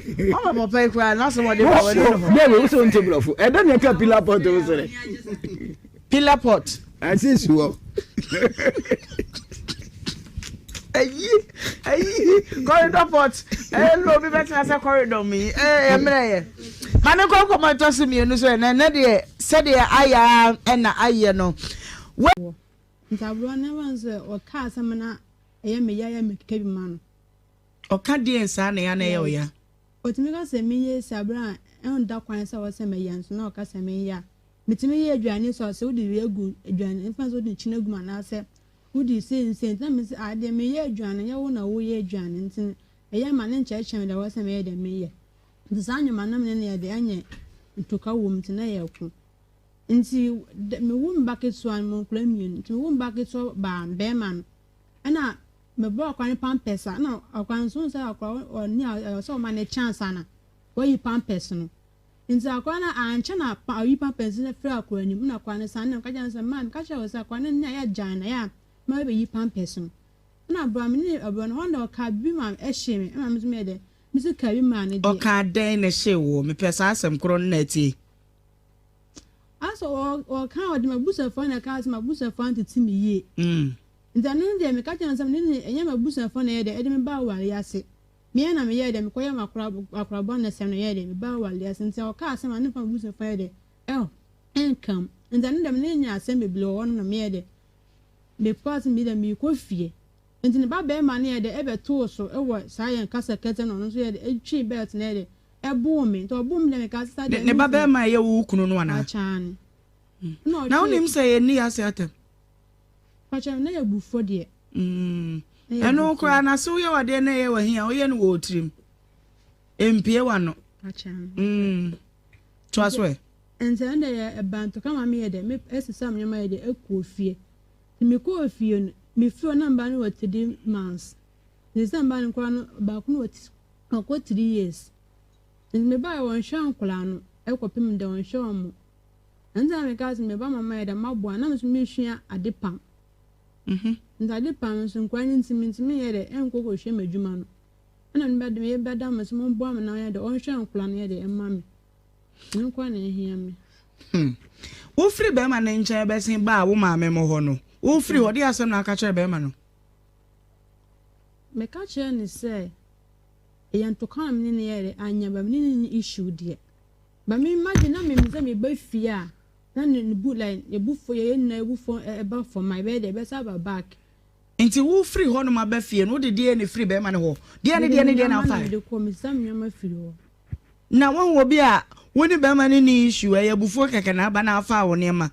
Ɔma papa yi koraa n'asɛm ɔde ba wɔ ne ho. Bẹ́ẹ̀ni o sọ n ti borɔfo ɛdɛ ni ɛka pillar pot o sẹrẹ. Pillar pot. Ase si hɔ. Ayi ayi corridor pot ɛyɛ lu obi bɛtena sɛ corridor mu yi ɛyɛ mmerɛ yɛ. Maame kɔ nkɔmɔ ɛtɔ so mmienu so ɛnɛ ɛnɛ deɛ sɛdeɛ ayɛ ɛna ayɛ no. Ntaborɔ ne wɔn sɛ ɔka asɛm na ɛyɛ me ya yɛ me keka bi ma no. Ɔka deɛn saa na ɛyɛ a na ɛyɛ wo ya? Ɔtumi ka sɛ menyɛ saa berɛ a ɛnda kwan sɛ ɔwɔ sɛ mɛyɛ nso na ɔka sɛ menyɛ a. Metumi yɛ aduane nso a ɔsɛ wode wei agu aduane mfa sɛ wode nkyene agu mu anaasɛ wode sei ne sei nti na mese ah deɛ meyɛ aduane nyɛ wo na woyɛ aduane nti ɛyɛ ma ne nkyerɛkyerɛ me deɛ ɛwɔ sɛ meyɛ deɛ meyɛ. Nti saa nneɛma no na me ne no yɛ deɛ ɛnyɛ ntoka wɔ mu nti na yɛko. Nti mewo me ba ketewa no mewɔ nkwadaa mmienu nti mewo me ba ketewa baa no bɛrima no ɛna Mebɔ akora no pampers a na akora no nso wohu sɛ akora ɔni a ɛwɔ sɛ ɔma no chance ana wayi pampers no nti akora no ankyɛ na ɔyi pampers no firi akora anim na akora no san na meka kyerɛ no sɛ maa meka kyerɛ wo sɛ akora no ne a yɛagyan na yɛ a ma bɛyi pampers no ɛna abura me ne abura no hɔ na ɔka bi ma ɛhyee me ɛma me nso meyɛ dɛ me nso kaa bi maa no deɛ. Ɔkaa dɛn na ɛhyee woɔ? Mepɛ saa asɛm korɔ no na atie. Asɛ ɔka ɔde m'abusuafoɔ na ɛka sɛ m'abusuafoɔ antete me yie. Nti ɛno no deɛ meka kyerɛɛ no sɛ me ne ɛnyɛ m'abusuafoɔ na ɛyɛ dɛ ɛde me baa awareɛ ase. Me ara na meyɛɛ dɛ mekɔyɛɛ m'akora bɔnesɛm na ɛyɛɛ dɛ mebaa awareɛ ase. Nti ɔkaa asɛm a ne mfa m'abusuafoɔ yɛ dɛ ɛh ɛnka mu. Nti ɛno deɛ me ne no nyaa asɛm bebree wɔ hɔnom na meyɛɛ dɛ mekɔɔ ase meyɛ dɛ merekɔ fie. Nti ne ba barima no yɛɛ dɛ ɛbɛtoo so wɔ saa yɛn kasa kɛseɛ no ɔno nso yɛɛ dɛ ɛtwee belt no yɛɛ dɛ ɛboo me. Nti ɔboo me deɛ mekaa sɛ saa deɛ Ne ba barima a ɛyɛ wo kunu no anaa? Akyane. Na wonim sɛ yɛnni ase atɛm? Pakyɛ na yɛ bu fɔ deɛ. Mm. Ɛno koraa na se woyɛ wadeɛ na ɛyɛ wahi a woyɛ no wɔ otirim. Mpie wano. Mm. Toa so ɛ. Nti ɛno deɛ yɛ ɛba ntɔka ma meyɛ dɛ me ɛsesa me nneɛma yɛ dɛ ɛkɔɔ fie. Nti mekɔɔ fie no mefiri hɔ na mba no wɔ 3 months. Nti sɛ mba no koraa no baako no wɔ ɔkɔ 3 years. Nti mebaeɛ wɔnhwɛ nkwadaa no ɛkɔpem dɛ wɔnhwɛ wɔn. Ɛno nti na mekaa sɛ meba mama yɛ dɛ maboa na me nso mesua ade pam. Nti ade pam nso nkwadaa no nti mentumi nyɛ dɛ ɛnkɔ kɔhwɛ m'adwuma no. Ɛna mebɛda mo sɛ momboa me na ɔnyɛ dɛ ɔnhwɛ nkwadaa no yɛ dɛ ɛma me. Ɛno nkoa na ɛhia me. Wofiri bɛrima no nkyɛn bɛsen baa wo maame mo hɔ no, wofiri hɔ, deɛ asɛm na aka kyerɛ bɛrima no? Meka kyerɛɛ no sɛ ɛyɛ ntɔkwa na me ne no yɛɛ dɛ anyɛ but me ne no nni issue deɛ. But me m'adwene na menim sɛ meba fie a na ne ne bu like ne bu fo yɛn nyinaa bu fo ɛba fam a yɛbɛyɛ dɛ yɛbɛsan aba back. Nti wo firi hɔ nom aba fie no wode deɛn na ɛfiri bɛɛma no hɔ? Deɛn ne deɛn ne deɛn na wofaeɛ? Mede me nneɛma na mede kɔ, mesesa me nneɛma firi hɔ. Na woahu obi a wo ne bɛɛma no nni issue, ɛyɛ abufuo kɛkɛ na aba na afaa wo nneɛma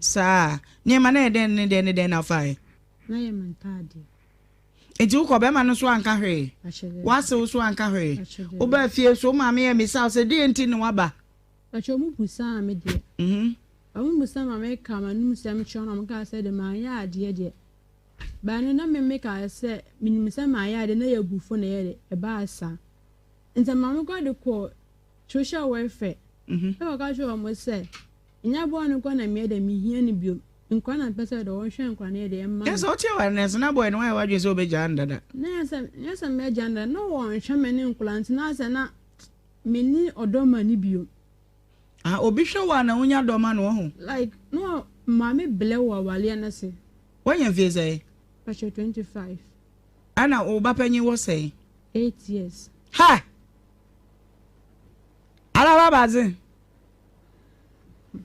saa? Nneɛma no yɛ dɛn ne dɛn ne dɛn na wofaeɛ? Na yɛ me ntaadeɛ. Nti wokɔ bɛɛma no nso anka hwee? W'asew nso anka hwee? Wobaa fie nso wo maame ammisa wo sɛ deɛn nti na woaba? Pakyɛ ɔmo busaa me deɛ. Ɔmo busaa ma me kaa m'anum sɛm kyerɛ wɔn na ɔmo kaa sɛ deɛ manyɛ adeɛ deɛ. But no na me me kaa sɛ menim sɛ mayɛ adeɛ na ɛyɛ abufuo na ɛyɛ dɛ ɛbaa saa. Nti maame koraa de kɔɔ social welfare ɛna ɔka kyerɛɛ ɔmo sɛ Nnyɛ boy no nkoa na meyɛ dɛ mehia no bio, nkora na mepɛ sɛ dɛ ɔnhwɛ nkora no yɛ dɛ ɛma me. Sɛ wote aware no ɛse na boy no wayɛ w'adwene sɛ wobɛgyaa no dada. Na nyɛ sɛ nyɛ sɛ mɛgyaa no dada, na ɔnhwɛ me ne nkora nti na asɛ na menni ɔdɔ ma no bio. Ah obi hwɛ wo a na wonya dɔ ma no wahu. Like na maame blɛ wɔ awareɛ no ase. Wanya mfie sɛn? Pakyɛ 25. Ɛna wo ba panyin wɔ sɛn? 8 years. Ha! Alaba badze.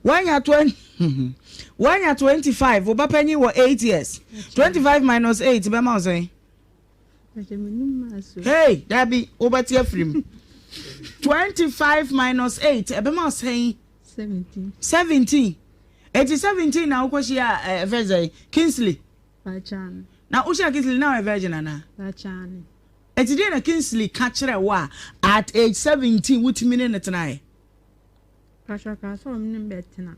Wanya 20 wanya 25 wo ba panyin wɔ 8 years. 25 minus 8 bɛma wo sɛn? Hey, dabi, wobɛte afiri mu. 25 minus 8 ɛbɛma wo sɛn? 17. 17. Eti 17 na wokɔhyia ɛfɛ eh, sɛn? Kingsley. Na wohyia Kingsley na ɔyɛ virgin anaa? Enti deɛn na Kingsley ka kyerɛɛ wo a at age 17 wotumi ne no tenaeɛ? Pakyɛ ɔkaa sɛ ɔne me bɛtena.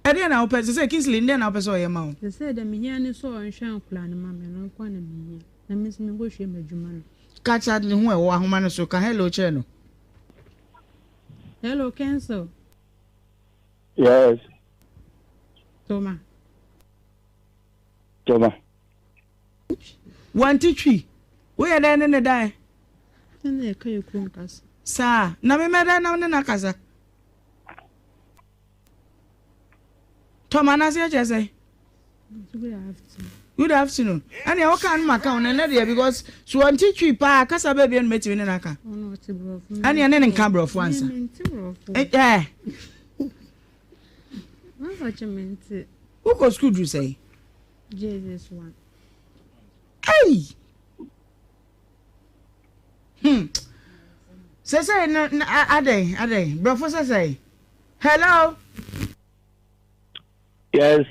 Ɛdeɛn na wopɛ sɛ Kingsley deɛn na wopɛ sɛ ɔyɛ ma wo? Sɛsɛ deɛ mehia ne sɛ ɔnhwɛ nkwadaa no ma me, ɛno nko ara na mehia. Na me nso menkɔhwie m'adwuma no. Ka kyerɛ ne ho ɛwɔ ahoma no so, ka hello kyerɛ no. Hello, Kensil. Yes. Toma. Toma. Wante twi. Woyɛ dɛn ne ne dae? Ɛna yɛka yɛ kurom kasa. Saa. Na me mɛdɛn na ne no akasa? Toma no aseɛ kyerɛ sɛn? Good afternoon. Good afternoon. Ɛnea woka no maka wo no ɛnɛ deɛ because so ɔnte twi paa kasa bɛɛ bia no mɛtumi ne no aka. Ɛnea ne ne nka borɔfo ansa. Ɛɛ. Wokɔ sukuu duru sɛn? Jesus one. Hey! Hmm. Sɛsɛe no adɛn adɛn borɔfo sɛsɛe. Hello. Yes.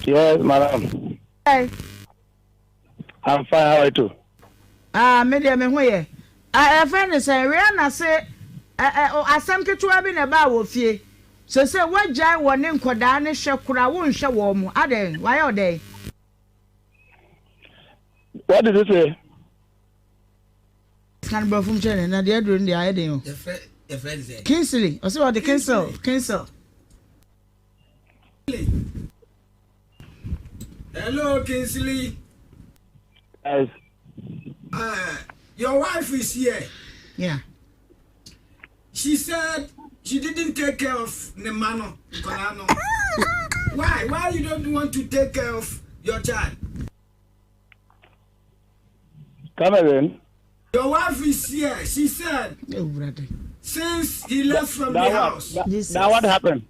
Yes, madam. Hey. I'm fine. How are you too? Ah, me deɛ me ho yɛ. Ah, ɛfɛ ne sɛ Rihanna se ɛ ɛ asɛm ketewa bi na ɛbaa wɔ fie. Sese wagyae wɔ ne nkɔdaa ne hwɛ koraa wonhwɛ wɔn mo. Adɛn? Wayɛ ɔdɛn? What did you say? Ka no borɔfo mu kyerɛ no na deɛ aduro no deɛ ayɛ den o. Kingsley ɔsɛ ɔde Kingsel Kingsel. Hello, Kingsley. Yes. Your wife is here. Yeah. She said she didn't take care of ne mma no, nkwadaa no. Why? Why you don't want to take care of your child? Come again. Your wife is here. She said since he left from that the house. That, that what happened?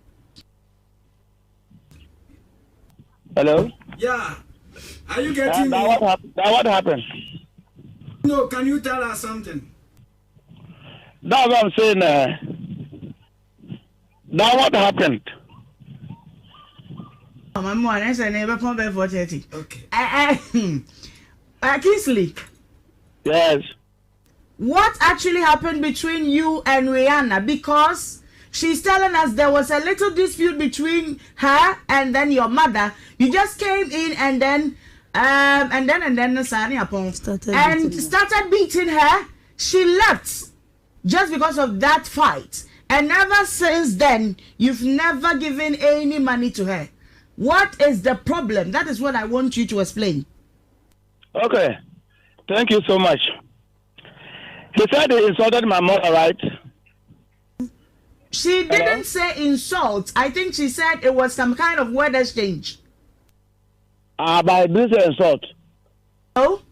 Hello? Yeah. Are you getting that, me? What hap- that what happened? No, can you tell us something? That's what I'm saying. Uh, that what happened? Mama mu anɛ sɛ ne bɛpɔn bɛɛ 4:30. Okay. Uh, uh, Kingsley. Yes. What actually happened between you and Rihanna? Because she's telling us there was a little dispute between her and then your mother. You just came in and then, um, and then and then Started and beating her. started beating her. She left just because of that fight. And ever since then, you've never given any money to her. What is the problem? That is what I want you to explain. Okay. Thank you so much. He said he insulted my mother, right? She didn't say insult. I think she said it was some kind of word exchange. Ah, uh, but he didn't say insult. Oh?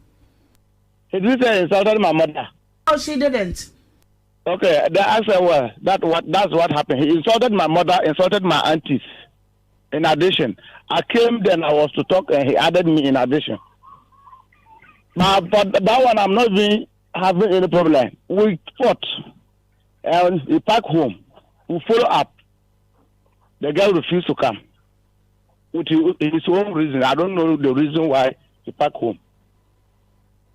He didn't say insulted my mother. No, she didn't. Okay, the answer well, that what that's what happened. He insulted my mother, insulted my aunties. In addition, I came then I was to talk and he added me in addition. But, but that one I'm not being having any problem. We fought and he packed home. We follow up. The girl refused to come. With his own reason. I don't know the reason why he packed home.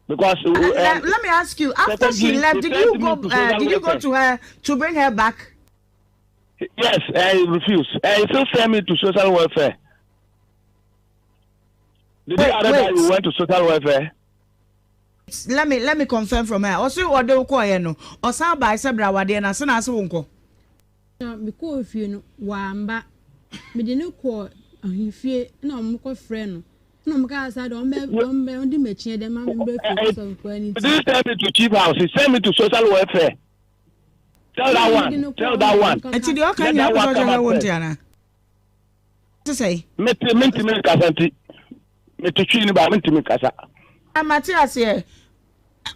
Because uh, let, let, me ask you: After she left, did you go? Uh, did you go to her to bring her back? Yes, I refused. I still sent me to social welfare. Did wait, you wait. you went to social welfare? Let me let me confirm from her. Ɔsi ɔde wo kɔɔ yɛ no, ɔsan baa sɛ bra wadeɛ na ase na ase wo nkɔ. Na mekɔɔ fie no, wamba. Mede no kɔɔ ahemfie na wɔkɔfrɛɛ no. Ɛna wɔkaa sɛ deɛ ɔmbɛ ɔmbɛ ɔndi m'akyi dɛ ma membra fie kɔ sɛ nkoa ne He ti. didn't send me to chief house. He sent me to social welfare. Tell that one. Tell that one. Eti deɛ ɔka Let nyinaa that wopɛ sɛ one ɔkyerɛ come sɛ out wonte first. anaa? Te sɛn? Mete mentumi nkasa nti mete twi no ba mentumi nkasa. Ah mate aseɛ.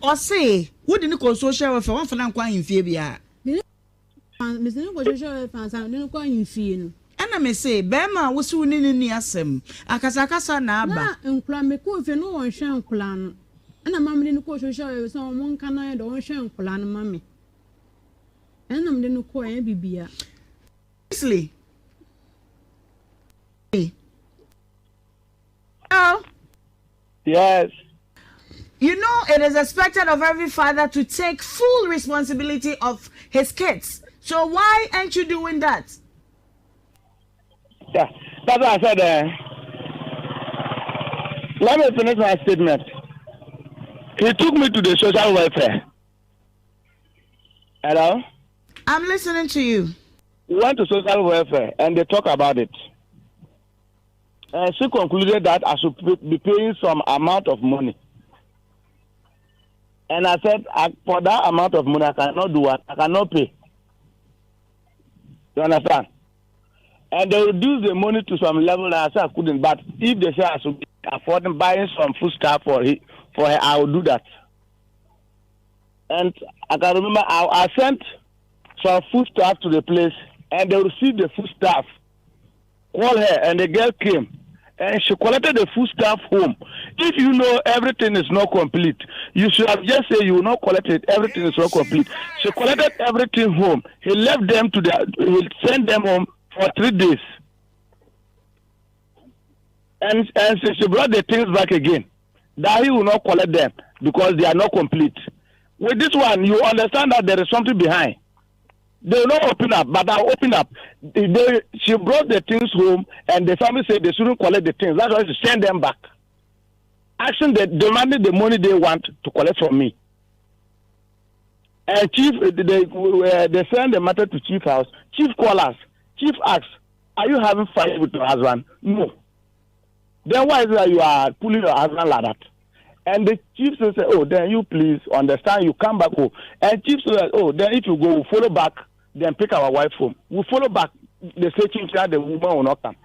Ɔse wode no kɔ social welfare wamfa no ankɔ ahemfie biara. Mese no kɔ social welfare ansa na mede no kɔ ahemfie no. Ɛna mese bɛɛma a wose wo ne no nni asɛm akasakasa na aba. Na nkora mekɔɔ fie no wɔnhwɛ nkora no ɛna ma mede no kɔɔ social welfare sɛ wɔn nka no ayɛ dɛ wɔnhwɛ nkora no ma me ɛna na mede no kɔɔ ɛnyɛ bibia. Seriously. Hello. Yes. You know it is expected of every father to take full responsibility of his kids. So why aren't you doing that? Yeah, that's what I said. Uh, let me finish my statement. He took me to the social welfare. Hello? I'm listening to you. We went to social welfare and they talk about it. And she concluded that I should be paying some amount of money. And I said, I, for that amount of money, I cannot do what? I cannot pay. You understand? And they reduced the money to some level and I said I couldn't. But if they say I should be affording buying some food stuff for, he, for her, I will do that. And I can remember I, I sent some food staff to the place and they received the food staff. Call her and the girl came and she collected the food stuff home. If you know everything is not complete, you should have just said you will not collect it. Everything is not complete. She collected everything home. He left them to the. He sent them home for three days. And and she, she brought the things back again. That he will not collect them because they are not complete. With this one, you understand that there is something behind. They will not open up, but I open up. They, she brought the things home, and the family said they shouldn't collect the things. That's why she send them back. Asking the demanding the money they want to collect from me. And chief, they, uh, they send the matter to chief house. Chief call us. Chief asks, "Are you having fight with your husband?" No. Then why is it that you are pulling your husband like that? And the chief says, "Oh, then you please understand. You come back home." And chief says, "Oh, then if you go, we'll follow back. Then pick our wife home. We'll follow back. The say chief said the woman will not come."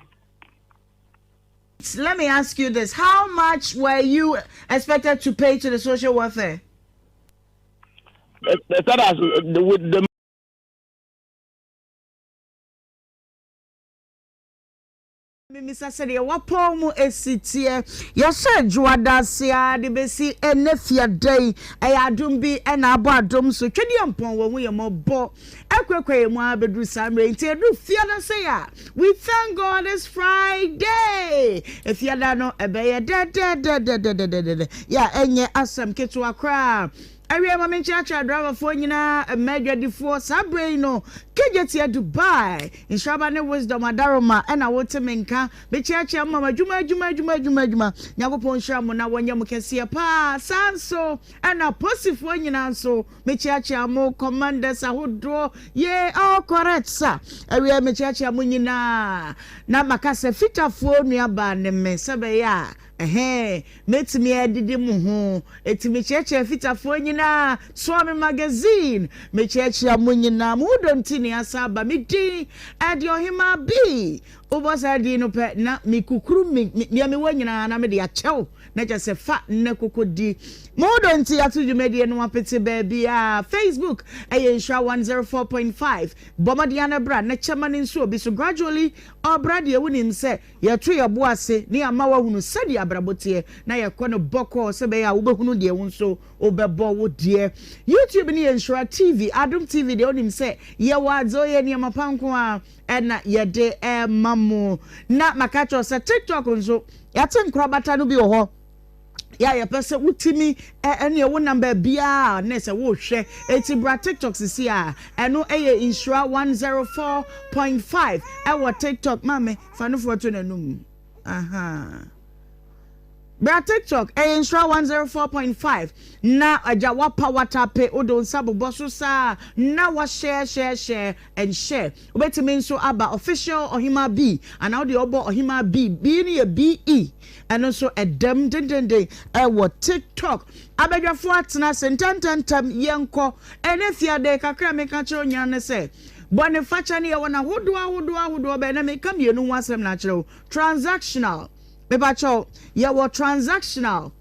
Let me ask you this: How much were you expected to pay to the social welfare? They, they said as with the Mimisa sɛdeɛ w'apɔw mu si teɛ. Yɛhyɛ Dwoada ase ara de bɛsi ɛnnɛ Fiada yi. Ɛyɛ adom bi na abɔ adom so. Twedeɛmpɔn wɔn ho yɛ mmɔbɔ akurakura yɛn mu ara bɛduru saa mmerɛ yi. Nti ɛduru Fiada sei a, we thank God it's Friday. Fiada no ɛbɛyɛ dɛdɛdɛdɛdɛdɛdɛ. Yɛ a ɛnyɛ asɛm ketewa koraa. Awiei ma menkyeakyea driverfoɔ nyinaa, mmaa adwadifoɔ, saa berɛ yi no, Kejetia Dubai, Nhyiraba ne Wisdom Adaroma ɛna wote me nka, mekyeakyea mo ma adwuma adwuma adwuma adwuma adwuma, Nyankopɔn nhyira mo na wɔnyɛ mo kɛseɛ paa, saa nso ɛna posifoɔ nyinaa nso mekyeakyea mo, commanders ahodoɔ, yee all correct sa, awiei mekyeakyea mo nyinaa, na maka sɛ fitafoɔ nuabaa ne me sɛ bɛyɛ a Ɛhɛɛ, mɛtumi adidi mo ho. Enti mekyerɛkyerɛ Fitafoɔ nyinaa, soa me magazine. Mekyerɛkyerɛ mo nyinaa, mo ho dɔ nti na yɛasan aba. Me din de Ɔhemaa B. Wobɔ saa din no pɛ na mekukuru me, me, deɛ mewɔ nyinaa na mede akyɛ wo. Na kyerɛ sɛ fa na koko di. Mo ho dɔ nti yɛato dwumadie no apete baabiara. Facebook ɛyɛ Nhyira 104.5. Bɔ mmɔden ara na bra na kyɛ ma no nso obi so. Gradually, ɔbra deɛ wonim sɛ Yɛto yɛn bo ase na yɛama woahunu sɛdeɛ abrabɔ teɛ, na yɛkɔ no bɔkɔɔ sɛ ɛbɛyɛ a wobɛhunu deɛ wo nso wobɛbɔ wo deɛ. YouTube no yɛ Nhyira TV, Adom TV deɛ wonim sɛ yɛwɔ adze o, yɛ nneɛma pa nko ara ɛna yɛde ɛma mo. Na maka kyerɛ wo sɛ TikTok nso, yɛate nkorabata no bi wɔ hɔ. yɛ a yɛpɛ sɛ wotumi ɛneɛ wonam baabiaa ne sɛ wohwɛ eti bra tiktok sisi a ɛno ɛyɛ nhyira 104.5 ɛwɔ tiktok maame fa nofoɔ to n'anum aha bra tiktok ɛyɛ nhyira 104.5 na agya wapa watape wode wo nsa bobɔ so saa na wahyɛ hyɛ hyɛ and share wobɛtumi nso aba official ɔhemaa B anaa wode ɔbɔ ɔhemaa B B no yɛ BE Ɛno nso ɛdam dendenden ɛwɔ TikTok. Abadwafoɔ atena ase ntɛntɛntɛm yɛnkɔ. Ɛnɛ fiade kakra a meka kyerɛ wo nyinaa ne sɛ bɔne fakyɛ no yɛwɔ no ahodoɔ ahodoɔ ahodoɔ bɛn na meka mmienu ho asɛm na akyerɛ wo. Transactional mepakyɛw yɛwɔ transactional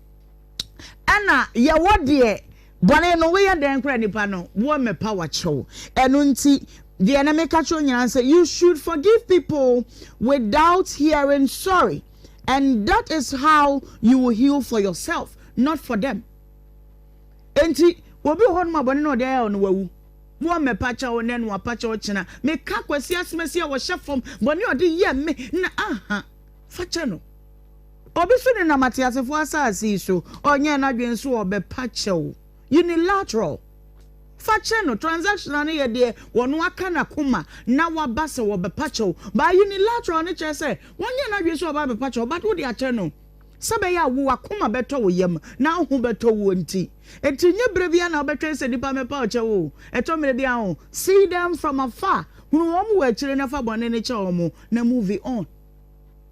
ɛna yɛwɔ deɛ bɔne no woyɛ dɛn koraa nipa no wɔ mɛpa wakyɛw ɛno nti deɛ na meka kyerɛ wo nyinaa sɛ you should forgive people without hearing sorry. And that is how you will heal for yourself, not for them. Enti, obi wɔ hɔnom a bɔne na ɔde ayɛ no wawu. Wɔmmɛpa kyɛw nnɛ na wapa kyɛw kyena. Meka Kwasi Asomasi a wɔhyɛ fam, bɔne a ɔde yɛ me na aha, fa kyɛ no. Obi so nenam ateasefoɔ asase yi so, ɔnyɛɛ n'adwene so ɔbɛpa kyɛw. Unilateral. Fa kyɛ no, transactional no yɛ deɛ wɔno aka n'akoma na waba sɛ wɔbɛpa kyɛw. But unilateral no kyerɛ sɛ wɔnyɛɛ n'adwene sɛ ɔba abɛpa kyɛw but wode akyɛ no sɛ ɛbɛyɛ a wo w'akoma bɛtɔ wo yam na wo ho bɛtɔ woɔ nti. Enti nyɛ berɛ biara na wobɛtwɛn sɛ nnipa mmɛpa wo kyɛw o. Ɛtɔ mmerɛ bi a o, see them from afar, hunu wɔn wɔ akyire na fa bɔne no kyɛ wɔn na move on.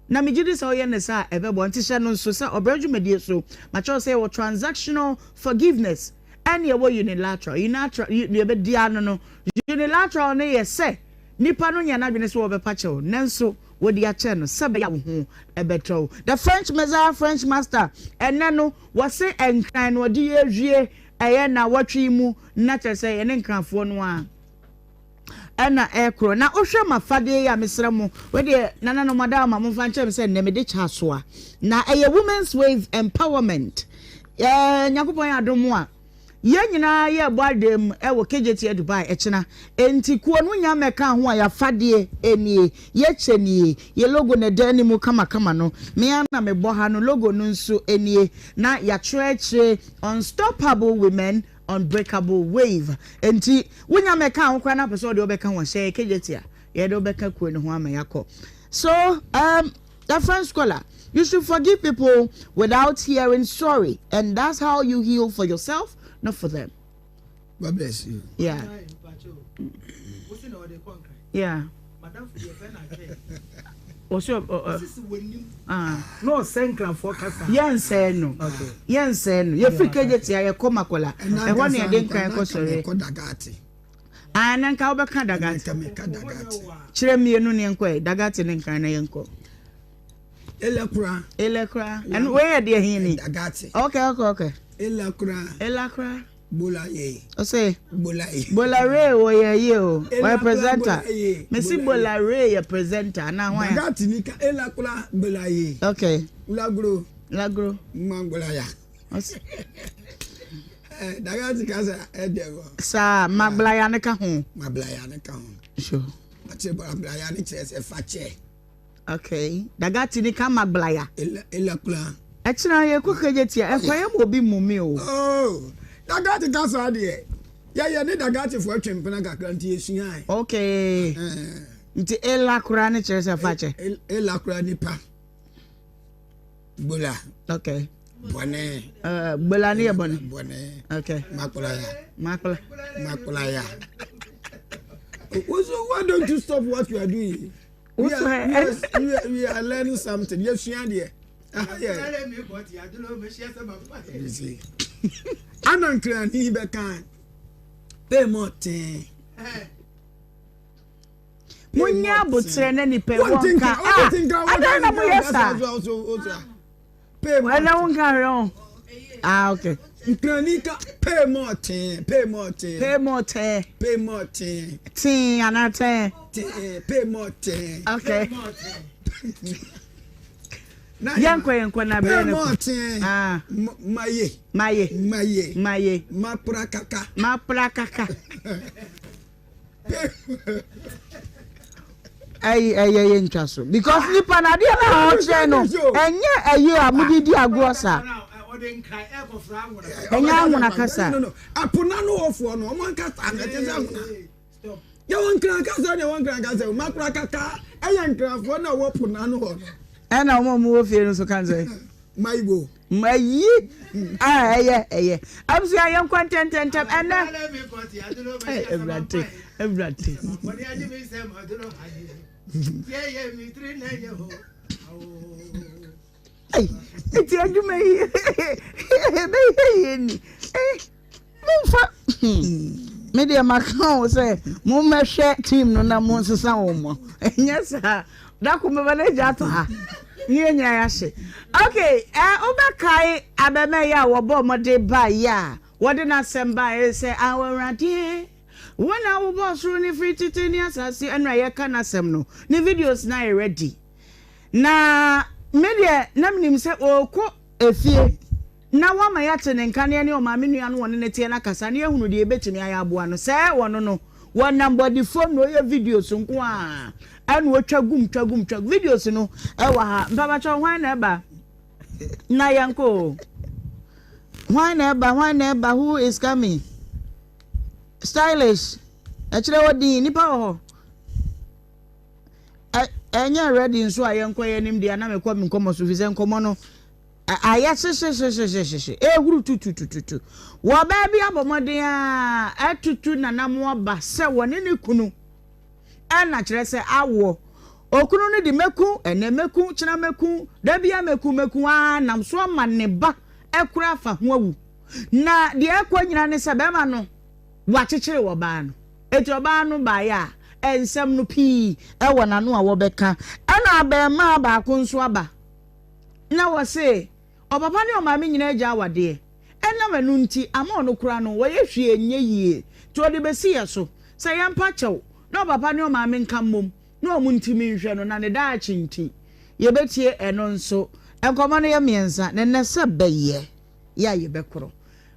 Na megye di sɛ woyɛ no saa a, ɛbɛboa. Nti hyɛ no nso sɛ ɔbrɛ dwumadie so, makyerɛ wo sɛ yɛwɔ transactional forgiveness ɛne yɛwɔ unilateral. Unilateral, deɛ ɛbɛdi ano no, unilateral no yɛ sɛ nipa no nyɛ n'adwene sɛ wɔbɛpa kyɛw, nanso wɔde akyɛ no sɛ ɛbɛyɛ a wo ho bɛtɔ wo. The French Messiah, French Master, ɛnnɛ no wɔse Nkran na ɔde yɛ awie ɛyɛ nnawɔtwe yi mu, na kyerɛ sɛ yɛne Nkranfoɔ no ara ɛna ɛkorɔ. Na wohwɛ m'afadeɛ yi a, mesrɛ mo, wei deɛ nananom adaama momfa nkyerɛ me sɛ nnɛ mede kyɛ asoa. Na ɛyɛ Women's Wave Empowerment. Ɛɛ Nyankopɔn yɛ adom a, yɛn nyinaa yɛrebɔ adwam wɔ KJT Dubai ɛkyena. Enti kuo no nya mmɛka ho a yɛafadeɛ nie, yɛkyɛ nie, yɛ logo na ɛda anim kamakama no. Me ara na mebɔ ha no, logo no nso nie. Na yɛatwerɛkyerɛ Unstoppable Women, Unbreakable Wave. Enti wonya mmɛka ho koraa na apɛ sɛ ɔde wobɛka ho a, hyɛ yɛ KJT a, yɛde wobɛka kuo no ho ama yɛakɔ. So, um, The French scholar, you should forgive people without hearing sorry, and that's how you heal for yourself, not for them. God bless you. Yeah. Yeah. Yɛnsɛe no. Yɛnsɛe no. Yɛfiri kegye tia yɛkɔ Makola. Ɛhɔ ne yɛde nkran kɔ sɔre. Ah, na nka wobɛka Dagate. Nka meka Dagate. Kyerɛ mmienu ne yɛnkɔ ɛ. Dagate ne Nkran na yɛnkɔ. Ele kora. Ele kora. Ɛno wei yɛ deɛ he ni? Dagate. Okay, okay, okay. Ele kora. Ele kora. Bola ye. Ɔsɛ. Bola ye. Bola Ray wɔ yɛ yie o. Wɔyɛ presenter. Mesi Bola Ray yɛ presenter na hwan. Dagate ni ka ele kora bola ye. Okay. Lagro. Lagro. Mangbola ya. Eh, dagati kasa ɛdɛ wɔ. Saa mablaya ne ka ho. Mablaya ne ka ho. Sure. Akyɛ mablaya ne kyerɛ sɛ fa kyɛ. Okay. Dagati ne ka mablaya. Ela ela kura. Ɛkyerɛ yɛ kɔ kɛgye tia ɛkɔ yɛ ma obi mu mi o. Oh, dagati kasa deɛ. Yɛyɛ ne dagati fo atwe mpena kakra nti yɛsua. Okay. Nti ela kura ne kyerɛ sɛ fa kyɛ. Ela kura nipa. Gbola. Okay. Bɔnɛ. Uh, gbola ne yɛ bɔnɛ. Bɔnɛ. Okay. Makolaya. Makola. Makolaya. So why don't you stop what you are doing? We are, we are, we are, we are learning something. Yes, you are there. Ana nkrani bɛka pay more ten. Monyɛ aboterɛ na nipa ɛwɔ nka ah adan na moyɛ saa ɛna wo nka hwɛ ho ah okay. Nkrani ka pay more ten pay more ten. Pay more ten. Pay more ten. Ten anaa ten. Ten pay more ten. Okay. Yɛnkɔ yɛnkɔ na bɛrɛ ne kɔ. Pay more ten. Ah. Maye. Maye. Maye. Maye. Mapra kaka. Mapra kaka. ɛyi ɛyɛ yɛ ntwa so because nipa na adeɛ na ɔkyerɛ no ɛnyɛ ɛyi a mo de di agorɔ sa ɛnyɛ ahona kasa. ɛpo na no wɔfoɔ no ɔmo ankasa na ɛte sɛ ahona yɛ wɔn nkran kasa ne wɔn nkran kasa makora kaka ɛyɛ nkranfoɔ na wɔ po na no hɔ no. Ɛna wɔn a wɔwɔ fie no nso ka sɛ. Maibo. Mayi a ɛyɛ ɛyɛ. Abusua yɛn kɔ ntɛntɛntɛm ɛnɛ. Ɛwurade ɛwurade. Eti adwuma yi ɛbɛyɛ yie ni. Momfa me deɛ maka wo sɛ mommɛhwɛ team no na monsesa wɔn mo ɛnyɛ saa da ko mɛba no agya ato ha ne yɛn nyinaa yɛahye okay ɛ wobɛkae abɛmɛ yi a wɔbɔ mmɔde ba yi a wɔde n'asɛm baeɛ sɛ awurade wo na wobɔ soro ne firi tete ne asase ɛno a yɛka n'asɛm no ne videos na ayɛ ready na me deɛ na menim sɛ ɔrekɔ efie na wama yɛate ne nka na yɛne ɔmaame nua no wɔne no teɛ no akasa na yɛahunu deɛ yɛbɛtumi ayɛ aboa no. Sɛ wɔno no, wɔnam bɔdefam na ɔyɛ videos nko a ɛna ɔtwa gum twa gum twa videos no ɛwɔ ha. Mpabakyɛw hwan na ɛba? Na yɛnkɔ o. Hwan na ɛba? Hwan na ɛba? Who is coming? Stylish. Ɛkyerɛ hɔ din. Nipa wɔ hɔ. Ɛnyɛ ready nso a yɛnkɔ yɛn anim deɛ na mekɔ me nkɔmmɔ so fi sɛ nkɔmmɔ no ayɛ hyehyehyehyehyehye ehuru tututututu. Wɔ ɔbaa bi abɔ mmɔden a atutu nanam aba sɛ wɔne ne kunu ɛna kyerɛ sɛ awoɔ. Okunu no de mɛku, ɛnɛ mɛku, kyena mɛku, da biara mɛku mɛku ara nam so ama ne ba kora afa ho awu. Na deɛ ɛkɔ nyina ne sɛ bɛrima no wakyekyere ɔbaa no. Enti ɔbaa no baeɛ a, nsɛm no pii wɔ n'ano a wɔbɛka. Ɛna abarimaa baako nso aba na wɔse ɔpapa ne ɔmaame nyinaa agya awadeɛ. Ɛnam ɛno nti ama ɔno koraa no wɔyɛ hwee nyɛ yie. Nti ɔde bɛsi yɛ so sɛ yɛmpa kyɛw na ɔpapa ne ɔmaame nka mmom na wɔn ntumi nhwɛ no na ne daakye nti. Yɛbɛtie ɛno nso. Nkɔmmɔ no yɛ mmiɛnsa na ɛnnɛ sɛ bɛyɛ yɛ a yɛbɛkorɔ.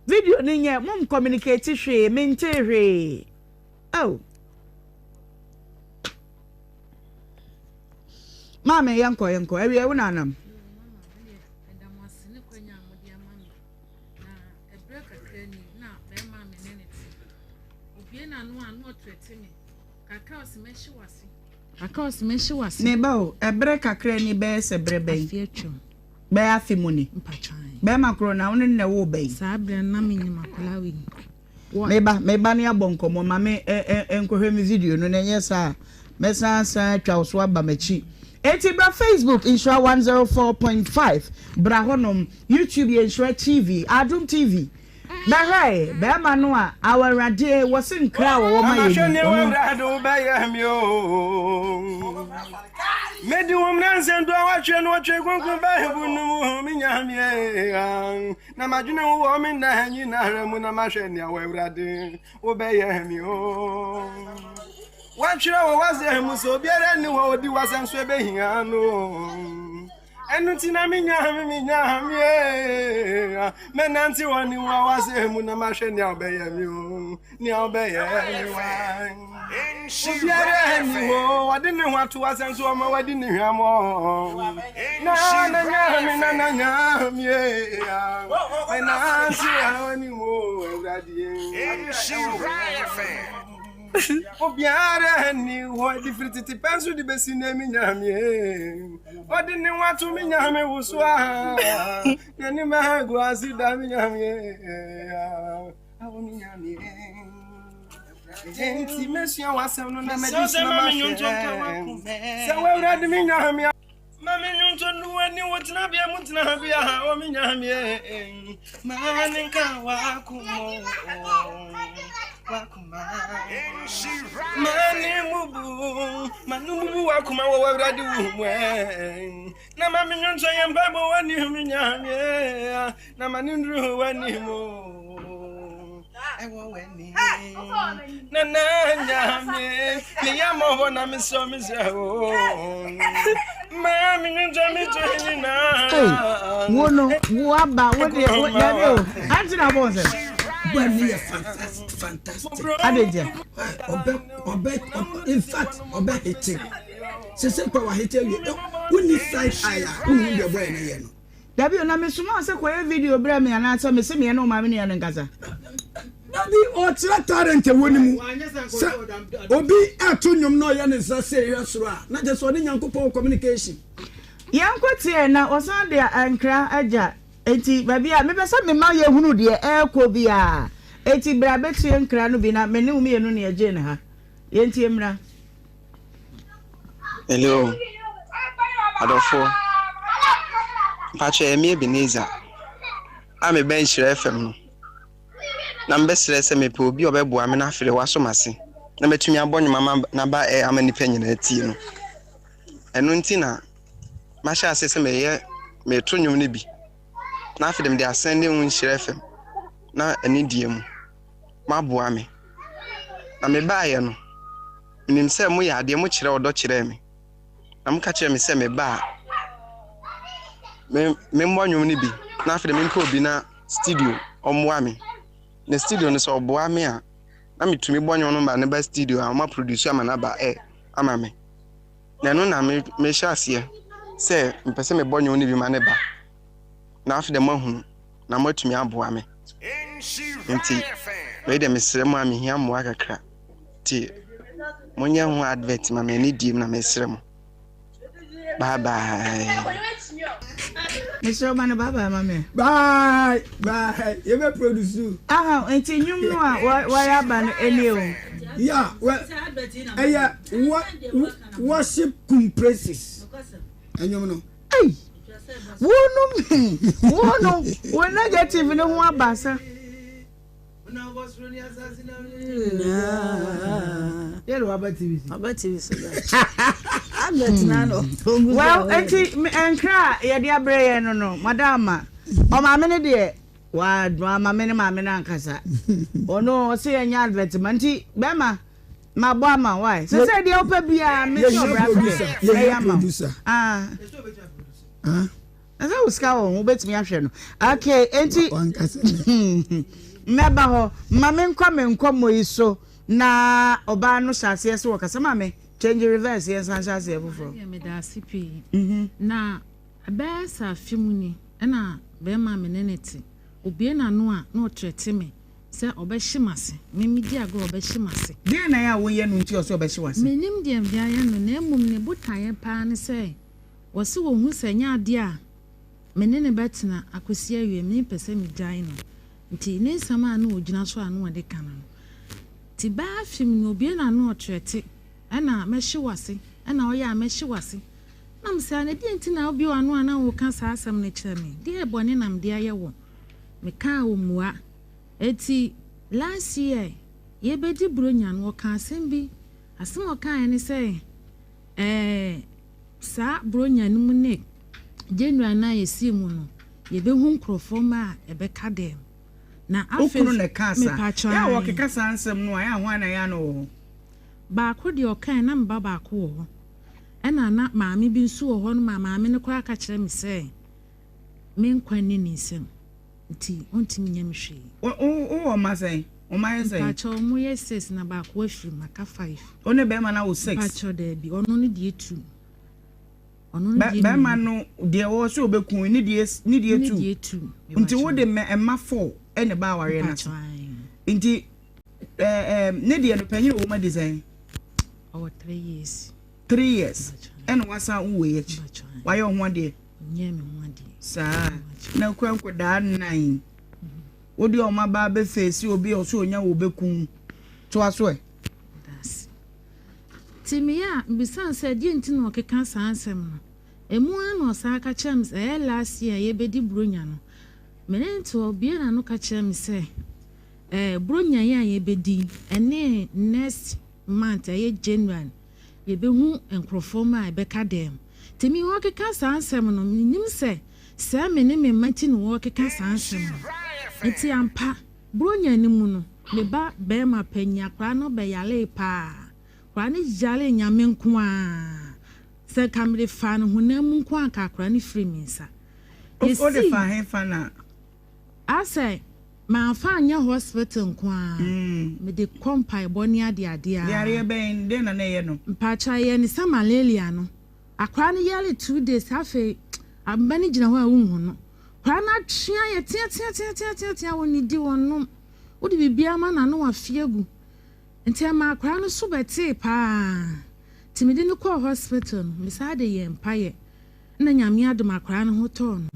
Video no nyɛ mom communicate hwee mentee hwee oh. Maame yɛnkɔ yɛnkɔ awie wo na anam. Meba o, ɛberɛ kakra ni bɛyɛ sɛ berɛ bɛn? Bɛyɛ afe mu ni. Bɛrima korɔ na wo ne no na ɛwoo bɛn? Saa berɛ no na menyim akwadaa wei. Meba, meba ne abɔ nkɔmmɔ, ma me nkɔhwɛ me video no na ɛnyɛ saa a mɛsan asan atwa wo so aba m'akyi. Enti bra Facebook Nhyira 104.5, bra hɔnom, YouTube yɛ Nhyira TV, Adom TV. Bɛhwɛ bɛrima no a aw'Awurade wɔ se nkra a wɔwɔ ma yɛn ni, Mama hwɛ nea ɔno. w'Awurade wobɛyɛ me o. Medi wo mmara nsɛm du a woatwerɛ no wɔ Twerɛ Kronkron Bible no mu, me Nyame. Na madwene wo wɔ me nna nyinara mu na mahwɛ nea w'Awurade wobɛyɛ me o. Woatwerɛ wɔ w'asɛm mu sɛ obiara nni hɔ a ɔdi w'asɛm so ɛbɛhia no. Ɛno nti na me Nyame, me Nyame, mɛnante wɔ ne wɔ w'asɛm mu na mahwɛ nea ɔbɛyɛ me o, nea ɔbɛyɛ me wa. Obiara nni hɔ, ɔde ne ho ato w'asɛm so ɔma wadi ne hwammɔ. Na na Nyame, na na Nyame, mɛnante wɔ ne mu Awurade. Obiara nni hɔ de firi tete pɛ nso de bɛsi nnɛ me Nyame. Ɔde ne ho ato me Nyame wo so a, n'anim agu ase da me Nyame. Awo me Nyame. Enti mɛsua w'asɛm no na mɛdi so na mahwɛ sɛ w'Awurade me Nyame. Ma me nnwonto nnu w'ani wo tenabea mu tenabea o me Nyame ma ne nka w'akoma w'akoma ma ne mubu ma ne mubu w'akoma wɔ w'Awurade wo mu na ma me nnwonto yɛ mpaebɔ w'ani me Nyame na ma ne nduru w'ani mu ɛwɔ w'ani na na nyame meyɛ mmɔbɔ na mesɔ mesrɛ o ma me nwonto me to nyinaa wo no wo aba wo deɛ wo dabi o ante na bɔ nsɛm Boy no yɛ fantastic fantastic. Ade ntia. Ɔbɛ ɔbɛ in fact ɔbɛ hete. Sese kura wa hete awie. Wonni side eye a wonhu deɛ boy no yɛ no. Dabi o, na mesoma wo sɛ kɔyɛ video brɛ me anaasɛ mese meɛ ne wo maame nua no nkasa? Dabi, ɔkyerɛ talent ɛwɔ ne mu. Sɛ obi ɛto nnwom na ɔyɛ ne nsa sei hwɛ soro a, na kyerɛ sɛ ɔne Nyankopɔn wɔ communication. Yɛnkɔ tie na ɔsan de nkra agya. Enti baabi a mepɛ sɛ mema yɛhunu deɛ ɛrekɔ biara. Enti bra bɛtie nkra no bi na me ne wo mmienu na yɛgyee no ha. Yɛntie mmra. Hello, adɔfoɔ. Mpakyɛ ɛyɛ me Ebenezer a mebɛn Nhyira FM no. Na mebɛsrɛ sɛ mepɛ obi a ɔbɛboa me na afei wasɔ m'ase na matumi abɔ nnwom ama n'aba ɛ ama nnipa nyinaa atie no. Ɛno nti na mahyɛ ase sɛ meyɛ meto nnwom no bi na afei de mede asɛn ne Nhyira FM na anidie mu moaboa me. Na mebaeɛ no, menim sɛ moyɛ adeɛ, mokyerɛ ɔdɔ kyerɛɛ me. Na moka kyerɛɛ me sɛ meba a, me memmɔ nnwom no bi, na afei de mempɛ obi na studio ɔmmoa me. Na studio no sɛ ɔboa me a, na metumi bɔ nnwom no ma no ba studio a wɔaproduce ama no aba ɛ ama me. Na ɛno na me mehyɛ aseɛ sɛ mepɛ sɛ mebɔ nnwom no bi ma no ba. Na afei deɛ moahunu na moatumi aboa me. Nti wei deɛ mesrɛ mo a mehia mmoa kakra. Nti monyɛ ho advert ma me anidie mu na mesrɛ mo. Bye bye. Mesrɛ wo ma no bye bye ma me. Bye bye yɛbɛ produce. Aha nti nnwom no a wɔayɛ aba no ɛnie o. Yeah well ɛyɛ worship cum praises ɛnwom no. Ei wo no wo no wo negative no ho aba sa. Well enti nkra a yɛde abrɛ yɛn no no madam ɔmaame no deɛ wama me ne maame no ankasa ɔno ɔsɛ yɛnyɛ advert ma nti bɛrima mabɔ ama why sɛ sɛ deɛ wopɛ biara me sɛ ɔbra fɛ ɛyɛ ama wo ah. Na sɛ wo sika wɔ ho wobɛtumi ahwɛ no. Okay, enti mɛba hɔ. Ma menkɔ me nkɔmmɔ yi so na ɔbaa no hyɛ aseɛ sɛ wɔkasa ma me. Change reverse yɛn san hyɛ aseɛ foforɔ. Ɛdeɛ meda ase pii. Na ɛbɛyɛ sɛ afe mu ni ɛna bɛrima a me ne no te, obue n'ano a na ɔtrɛte me sɛ ɔbɛhye m'ase. Me medi agorɔ a ɔbɛhye m'ase. Deɛn na ɛyɛ a woyɛ no nti ɔsɛ ɔbɛhye w'ase? Mennim deɛ mede ayɛ no na mmom ne botaeɛ paa ne sɛ Wɔse wɔhu sɛ ɛnyɛ adeɛ a me ne no bɛtena akɔsi awie, mempɛ sɛ megyae no. Nti ne nsɛm a na ɔgyina so a na ɔde ka no no. Nti bɛɛ afe mu no, obue n'ano ɔtrɛte, ɛna mɛhye w'ase, ɛna ɔyɛ a mɛhye w'ase. Na mese, ah, na deɛ nti na wobue w'ano a na woka saa asɛm no kyerɛ me? Deɛ bɔne na mede ayɛ wo? Mekaa ɔmmua. Enti last year yɛbɛdi Buronya no, ɔkaa asɛm bi. Asɛm a ɔkaeɛ ne sɛ, ɛɛ, Saa Buronya no mu ne January no a yɛsii mu no, yɛbɛhu nkurɔfoɔ mma a ɛbɛka dɛm. Na Wo afei kunu na ɛkaa saa? mepatwɔ Yɛ a ae. wɔkeka saa nsɛm no a, ɛyɛ a hwan na ɛyɛ a na ɔwɔ hɔ? Baako deɛ ɔkae na me ba baako wɔ hɔ. Ɛna na maame bi nso wɔ hɔ nom a maame no koraa ka kyerɛ me sɛ me nkwa nni ne nsam nti ɔntumi nyɛ me hwee. Wo, wo, wowɔ mma sɛn? Wo mma yɛ sɛn? Mpakyɛw, wɔyɛ six na baako afiri mu, aka five. Wo ne bɛrima no awo six? Mpakyɛw, daabi, ɔno ne deɛ two. Ɔno ne deɛ Bɛrima mmienu. no deɛ ɔwɔ sɛ ɔbɛku ne deɛ ne deɛ Ne two. deɛ two. Nti Mepakyɛw. wo de mma four ɛna ɛba awareɛ no ase. Mpakyɛw, ae. Nti ɛɛ ɛɛ ne deɛ no panyin a ɔwɔ mu adi sɛn? Ɔwɔ three years. 3 years Mpakyɛw, ae. ɛna wasan wo wei akyi. Mpakyɛw, ae. Wayɛ wo ho adeɛ? Ɔnyɛɛ me ho adeɛ. Saa. Mpakyɛw. Na kura nkwadaa nnan. Wode wɔn aba abɛfeesi obi a ɔsɛ onya wo bɛku. Toa so ɛ. Medase. Nti meyɛ a mebisaa no sɛ deɛ nti na ɔkeka saa nsɛm no. Ɛmu ara na ɔsan ka kyerɛɛ me sɛ ɛyɛ last year a yɛbɛdi Buronya no, me ne no te hɔ, ɔbuee n'ano ka kyerɛɛ me sɛ ɛɛ Buronya yi a yɛbɛdi yi, ɛne next month ɛyɛ January yɛbɛhu nkurɔfoɔ ma a ɛbɛka dɛm. Nti me ɔrekeka saa nsɛm no, mennim sɛ sɛ me ne me mma nti na ɔrekeka saa nsɛm no. Nti ampa. Buronya no mu no, me ba barima panyin, akwadaa no bɛyaree paa. Akwadaa no yaree Nyame nko ara. Sɛ nka mede faa no honam mu nko ara nka akwadaa no firii me nsa. Wode Yɛsii. faa hefa na? Asɛ mamfa anyɛ hospital nko ara, mede kɔ mpaebɔ ne adeade ara. Yareɛ bɛn? Dɛn na na ɛyɛ no? Mpakyɛw, ɛyɛ ne sɛ malaria no. Akwadaa no yaree 2 days, afei mma no gyina hɔ a wonhu no. Akwadaa no atwe ayɛ teateateateatea, ɔnnidi, ɔnnom. Wode biribiara ma no a na wafe agu. Nti ɛmaa akwadaa no so bɛtee paa. Nti mede no kɔɔ hospital no, mesan de yɛɛ mpaeɛ na Nyame adom akwadaa no ho tɔɔ no.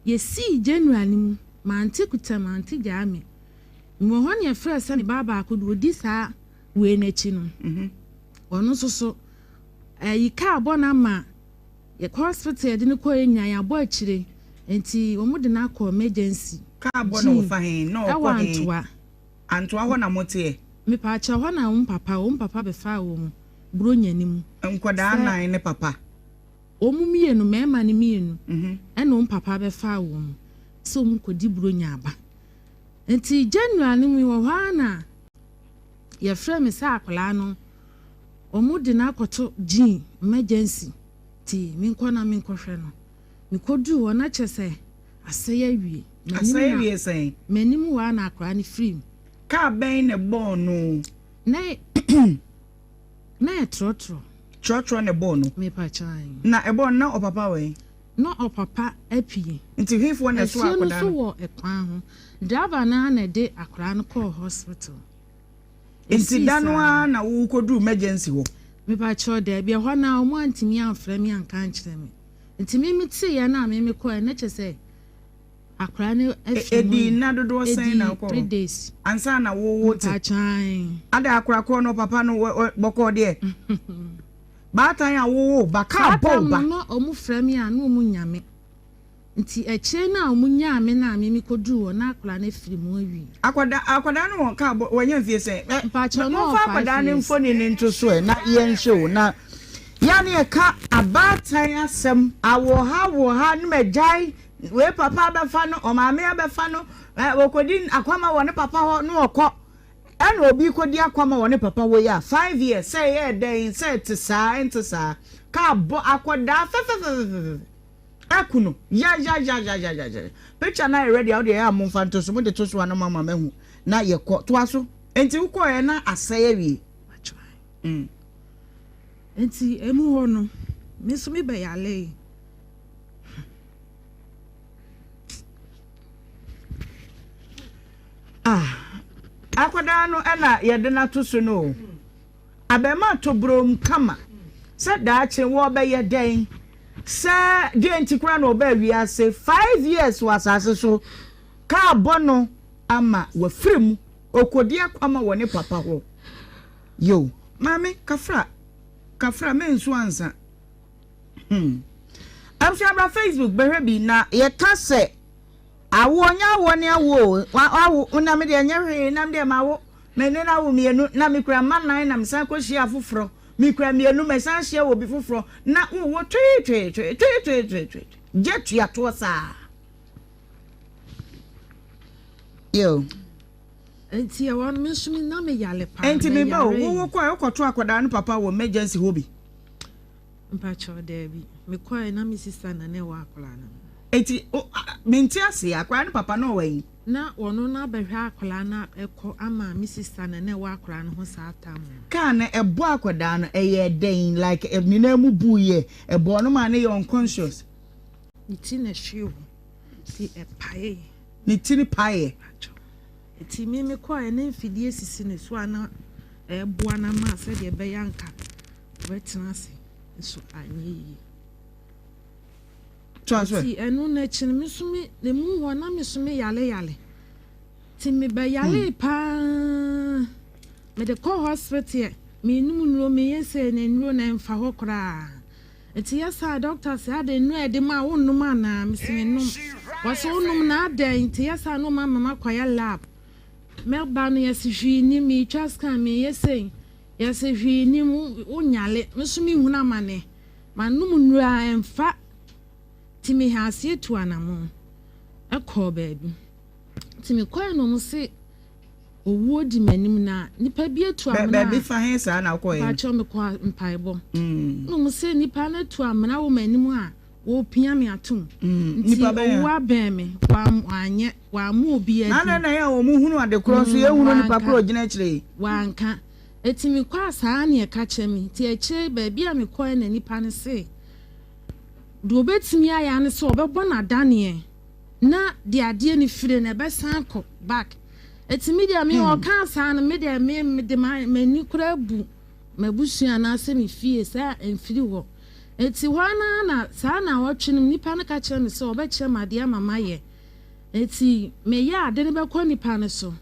Yɛsii January no mu, mante kuta mante gyaa me. Mewɔ hɔ na yɛfrɛɛ sɛ me ba baako deɛ ɔdi saa wei no akyi no, ɔno nso so ayi kaa bɔ no ama Yɛkɔ hospital yɛde no kɔɛ nyinaa yɛabɔ akyire nti wɔn de no akɔ emergency. Kaa bɔ no Jean ɔfa he na ɛwɔ ɔkɔ he? Antoa. Antoa hɔ na moteɛ? Mepaakyɛw hɔ na wɔn papa wɔn papa bɛfaa wɔn Buronya no mu Nkwadaa sɛ. nnan ne papa? Wɔn mmienu mmarima no mmienu ɛna wɔn papa bɛfaa wɔn sɛ wɔn kɔdi Buronya aba. Nti January no mu wɔ hɔ ara na yɛfrɛ me sɛ akwadaa no wɔn de no akɔto Jean emergency. Nti menkɔ na menkɔhwɛ no. Mekɔduruu hɔ na kyerɛ sɛ asɛe awie. M'anim Asɛe na awie sɛn? M'anim hɔ ara na akwadaa no firii mu. Kaa bɛn na ɛbɔɔ no? Na na ɛyɛ trɔtrɔ. Trɔtrɔ na ɛbɔɔ no? Mepakyɛ ae. Na ɛbɔɔ no na ɔpapa wɔ he? Na ɔpapa apue. Nti hefoɔ na ɛsoa Efie no akwadaa so no? wɔ kwan ho. Driver no ara na ɛde akwadaa no kɔɔ hospital. Nti Ɛsii da no saa. ara na wokɔduru emergency hɔ? Mepakyɛw, daabi, ɛhɔ no ara wɔn antumi amfrɛ me anka ankyerɛ me. Nti me meteeɛ no a me mekɔeɛ no na kyerɛ sɛ akwadaa no afiri mu Ɛdii no. nna dodoɔ sɛn na Ɛdii wokɔɔ three hɔ? days. Ansa na wo wote? Mepakyɛw, ae. Adɛn akwadaa korɔ no papa no wɔ wɔ bɔkɔɔ deɛ? Baatan a wowoo ba, kaa Saa bɔ wo tam ba. no na wɔfrɛ me a na wɔnnya me. Nti akyire no a wɔnyaa me no a me mekɔduruu hɔ na akwadaa no afiri mu awie. Akwadaa akwadaa no wɔ kaa bɔ wanya mfie sɛn? Ɛ Mpakyɛw na momfa ɔwɔ five akwadaa no years. mfoni no nto so ɛ na yɛnhwɛ o na yɛ a na yɛka abaatan asɛm awɔ ha wɔ ha no magyae wei papa abɛfa no ɔmaame abɛfa no ɛ wɔkɔdi akwama wɔ ne papa hɔ na ɔkɔ Ɛna obi kɔdi akwama wɔ ne papa hɔ yi a five years sɛ ɛyɛɛ dɛn sɛ ɛte saa ɛnte saa kaa bɔ akɔdaa fɛfɛfɛfɛfɛfɛ aku no yayayayayayaya picture no ayɛ ready a wode ɛyɛ a momfa nto so mode to so a na moama mahu na yɛkɔ toa so nti wokɔɛ na asɛe awie mm. Nti emu hɔ no me nso me bɛ yalee. Ah, akwadaa no na yɛde no ato so no o. Abarimaa tobrɔm kama sɛ daakye wɔbɛyɛ dɛn? Sɛ deɛ nti koraa na ɔbaa wiase five years wɔ asase so, kaa bɔ no ama wafiri mu, ɔkɔdi akwama wɔ ne papa hɔ. Yo, maame, kafra, kafra, mensu ansa. Hmm. Abusua bra Facebook bɛhwɛ bi na yɛka sɛ Awoɔ nyɛ awoɔ ne awoɔ o, wawo na me deɛ nyɛ hwee na me deɛ mawo, me ne no awo mmienu na mekura mma nnan na mesan kɔhyia afoforɔ, mekura mmienu mesan hyia obi foforɔ na wowo tweetweetweetweetweetwee gye tuatoɔ saa. Yo. Nti ɛwɔ no me nso me na me yale paa. Nti me ba o, wowo kɔɛ wokɔto akwadaa no papa wɔ emergency hɔ bi. Mpakyɛw daabi, mekɔɛ na me sista na na ɛwɔ akwadaa no ho. Enti o a mente aseɛ, akwadaa no papa no ɔwɔ he? Na ɔno no abɛhwɛ akwadaa no ɛkɔ ama me sista na na ɛwɔ akwadaa no ho saa tam no. Car no ɛbɔ akwadaa no ɛyɛɛ dɛn like ne nan mu buiɛ, ɛbɔɔ no maa no yɛ unconscious? Ne ti na ɛhwee hɔ nti ɛpaee. Ne ti no paeɛ? Mpakyɛw, nti me mekɔɛ na mfidie sisi ne so a na ɛɛboa no ama sɛdeɛ ɛbɛyɛ anka ɔbɛtena ase nso anyɛ yie. Toa so ɛ. Nti ɛno no akyi no, me nso me, emu hɔ na me nso me yale yale. Nti me bɛ yalee hmm. paa. Me de kɔ hospital ɛ, me num nnuro, me yɛ sɛ na nnuro na ɛmfa hɔ koraa. Nti yɛ saa doctor sɛ adɛn nnuro a ɛde ma wo nom anaa, me sɛ me nom. Wɔsɛ wo nom na adɛn, nti yɛ saa na ɔma mama kɔyɛ lab. Mɛba no yɛse hwee nim, metwa scan, meyɛ sei. Yɛse hwee nnim, wo nyale, me nso me hunu amane, manom nnuro a ɛmfa, nti me hɛ aseɛ tu anamon kɔɔ baabi, nti me kɔɛ no ɔmo se owuo di m'anim na nipa bi atu amena Baabi fa he saa na wokɔɛ no? Mpakyɛw me kɔ mpaebɔ, na ɔmo se nipa no atu amena wɔ m'anim a wɔrepia me atom, nti owuo abɛn me, wanyɛ, wamma obiara Na din. adɛn na ɛyɛ a wɔn hunu ade korɔ nso yɛnhunu nipa korɔ a ɔgyina akyire yi? Wanka. Enti mekɔ a saa na ɛka kyerɛ me. Nti akyire baabi a mekɔɛ na nipa no se deɛ ɔbɛtumi ayɛ ara ne sɛ ɔbɛbɔ no adaneɛ na deɛ adeɛ no fire no ɛbɛsan akɔ back. Enti me deɛ me ɔkaa saa no me deɛ me mede m'ani koraa bu m'abusua anaasɛ me fie sɛ ɛmfiri hɔ. Enti hɔ ara na saa naawɔtwe no nipa no ka kyerɛ me sɛ ɔbɛkyerɛ me adeɛ ama mayɛ. Enti meyɛ a ade no bɛkɔ nipa no so.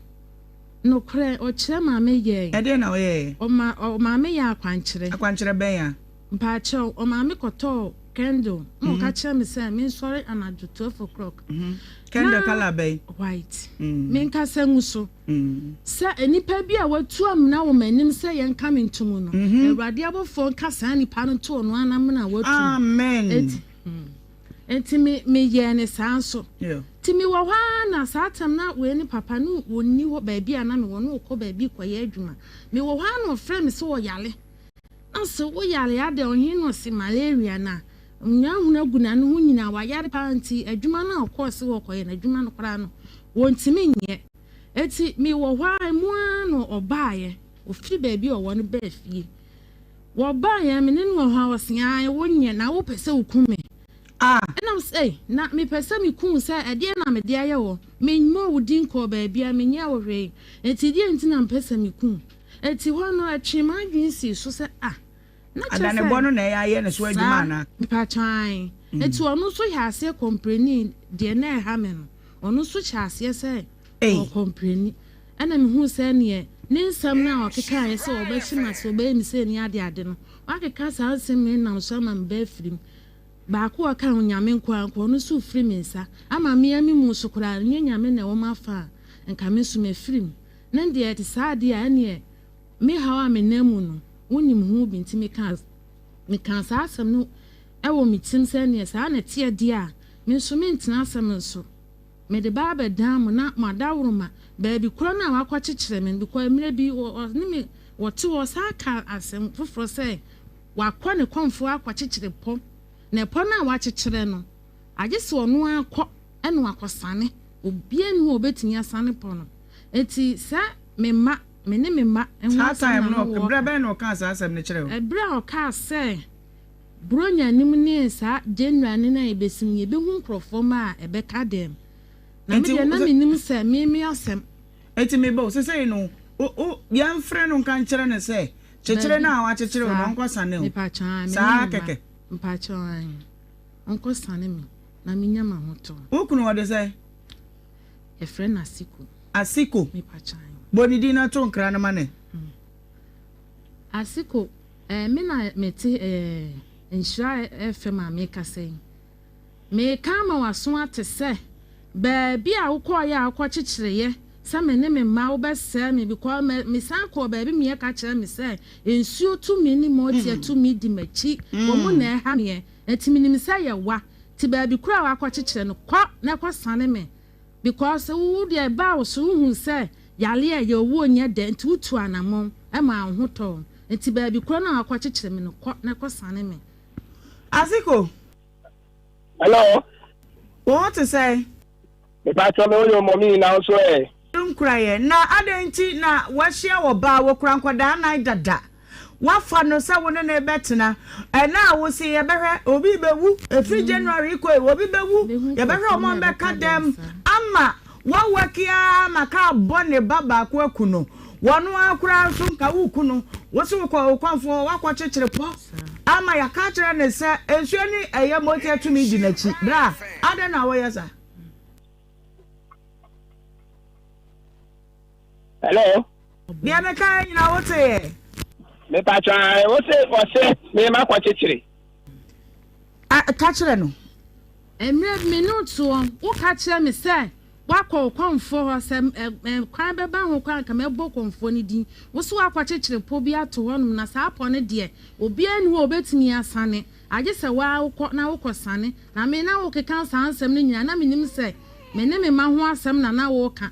Nokorɛ, ɔkyerɛ maa me yɛe. Ɛdeɛn na ɔyɛeɛ? Ɔma, ɔmaa me yɛɛ akwankyerɛ. Akwankyerɛ bɛn a? Mpaakyɛw, ɔmaa me kɔtɔɔ candle, na ɔka kyerɛɛ me sɛ mensɔre anadwo 12 o'clock. Candle Na, colour bɛn? white. Menkasa ngu so. Sɛ nnipa bi a wɔatu amena wɔ m'anim sɛ yɛnka me nto mu no, Awurade abɔfoɔ nka saa nnipa no nto ɔno ara n'amena a watu mu. Amen. Enti, Enti me meyɛɛ no saa nso. Nti mewɔ hɔ ara na saa tam na wei ne papa no wɔnni hɔ baabi a na mewɔ no wɔkɔ baabi kɔyɛ adwuma. Mewɔ hɔ ara na ɔfrɛ me sɛ ɔyare. Na ɔse woyare adɛn ɔhe na ɔse malaria na nwanhunu agu n'ano ho nyinaa wayare paa nti adwuma no a ɔkɔɔ sɛ ɔkɔyɛ no adwuma no koraa no wɔntumi nyɛ. Enti mewɔ hɔ ara emu ara na ɔbaeɛ ɔfiri baabi a ɔwɔ no baa fie. Wɔbaeɛ me ne no wɔ hɔ a ɔse ae wonyɛ na wopɛ sɛ woku me. Ah. Ɛna ɔse, Ei, na mepɛ sɛ meku wo sɛ ɛdeɛn na mede ayɛ woɔ? Memmɔɔ wo din kɔɔ baabiara, menyɛɛ wo hwee, enti deɛn nti na mepɛ sɛ meku wo? Enti hɔ no, ɛtwee m'adwene sii so sɛ, Ah, na kyerɛ sɛ. Adanebɔ no na ɛyɛ ayɛ ne so adwuma Saa, anaa? mepakyɛw, ae. Enti ɔno nso hyɛɛ aseɛ kɔmpleni deɛ na ɛha me no, ɔno nso hyɛɛ aseɛ sɛ Ei. ɔrekɔmpleni. Ɛna mehuu sɛ neɛ ne nsɛm no a ɔkekaeɛ sɛ ɔbɛhye me ase, ɔbɛyɛ me sei ne adeade no, wakeka saa nsɛm wei nam so ama me ba afiri mu. Baako a ɔka ho, Nyame nko ara nko, ɔno nso refiri me nsa ama me ara me mu nso koraa no, nyɛ Nyame na ɛwɔ m'afa a, nka me nso mafiri mu. Na deɛ ɛte saa deɛ a, ɛneɛ me haw a menam mu no, wonim ho bi. Nti mekaa, mekaa saa asɛm no wɔ me tirim sɛ ɛneɛ saa na ɛteɛ deɛ a, me nso mentena asɛm nso. Mede ba abɛdan mo na mo adaworoma, baabi korɔ no a wakɔkyekyere me no, because mmerɛ bi wɔ, ɔne me wɔte hɔ, ɔsan kaa asɛm foforɔ sɛ, Wakɔ ne kɔmfoɔ akɔkyekyere pɔ, na ɛpɔ no a wakyekyerɛ no, agye sɛ ɔno ara kɔ na wakɔsane. Obiara nni hɔ a ɔbɛtumi asane pɔ no. Enti sɛ me mma, me ne me mma ho Saa asɛm time na no, na wɔreka. berɛ bɛn na ɔkaa saa asɛm no kyerɛɛ wo? Ɛberɛ a ɔkaa sɛ Buronya anim ne saa January no a yɛbɛsi mu, yɛbɛhu nkurɔfoɔ mma a ɛbɛka dɛm. Na me Enti deɛ wo na sɛ. mennim sɛ me me asɛm. Enti me ba o, sesei no, wo, wo, yɛmfrɛ no nka nkyerɛ no sɛ Kyekyere no a wakyekyere wo no, ɔnkɔ sane wo. Saa ara kɛkɛ. Mpakyɛw ae, ɔnkɔ sane me na menya m'ahotɔ. Wo kunu ɔde sɛn? Yɛfrɛ no Asiko. Asiko. Mepakyɛw ae. Bɔ ne din na to nkra no ma no. Asiko, eh, me na mete eh, Nhyira FM a mekasa yi. Mereka ama w'aso ate sɛ baabi a wokɔeɛ a wokɔkyekyereeɛ sɛ me ne me mma wobɛsɛe me because me mesan kɔɔ baabi meɛ ka kyerɛ me sɛ nsuo tumi ne mɔɔtia tumi di m'akyi wɔn na ɛha meɛ nti menim sɛ yɛ wa nti baabi koro a wakɔkyekyerɛ no kɔ na kɔ sane me because wo deɛ ɛbaa wo so wohuu sɛ yareɛ ɛyɛ owuo nyɛ dɛ nti wotu anamɔn ɛmaa wo ho tɔɔ nti baabi koro no a wakɔkyekyere me no kɔ na kɔ sane me. Aziko. Hello. Wo ho te sɛn? Mepakyɛ me ho yɛ mɔmi na wo nso ɛ? Nkurayɛ, Na adɛn nti na woahyia ɔbaa a ɔkura nkwadaa nan dada? Woafa no sɛ wo ne no rebɛtena. Ɛnnɛ a wose yɛbɛhwɛ, obi rebɛwu, ɛfiri January rekɔ yi, obi bɛwu, yɛbɛhwɛ wɔn a wɔbɛka dɛm ama woawɔke ara ma kaa abɔ ne ba baako aku no. Wɔno ara koraa nso nka woreku no, wose wokɔ wo kɔmfoɔ hɔ, woakɔkyekyere pɔ ama yɛaka akyerɛ no sɛ nsuo ne ɛyɛ mogya tumi di n'akyi. Bra, adɛn na woyɛ saa? Hello. Deɛ mekaeɛ nyina woteeɛ? Mepatwa wo se ɔse mema kɔkyekyere. Ka kyerɛ no. Mmerɛ bi me ne wo toɔ, woka kyerɛ me sɛ woakɔ wo kɔmfoɔ hɔ, sɛ kwan bɛba ho koraa anka mɛbɔ kɔmfoɔ no din. Wo se woakɔkyekyere pɔ bi ato hɔnom, na saa pɔ no deɛ, obiara nni hɔ a ɔbɛtumi asane, agye sɛ wo ara wokɔ na wokɔsane. Na me na worekeka saa nsɛm no nyinaa, na mennim sɛ me ne me mma ho asɛm na na woreka.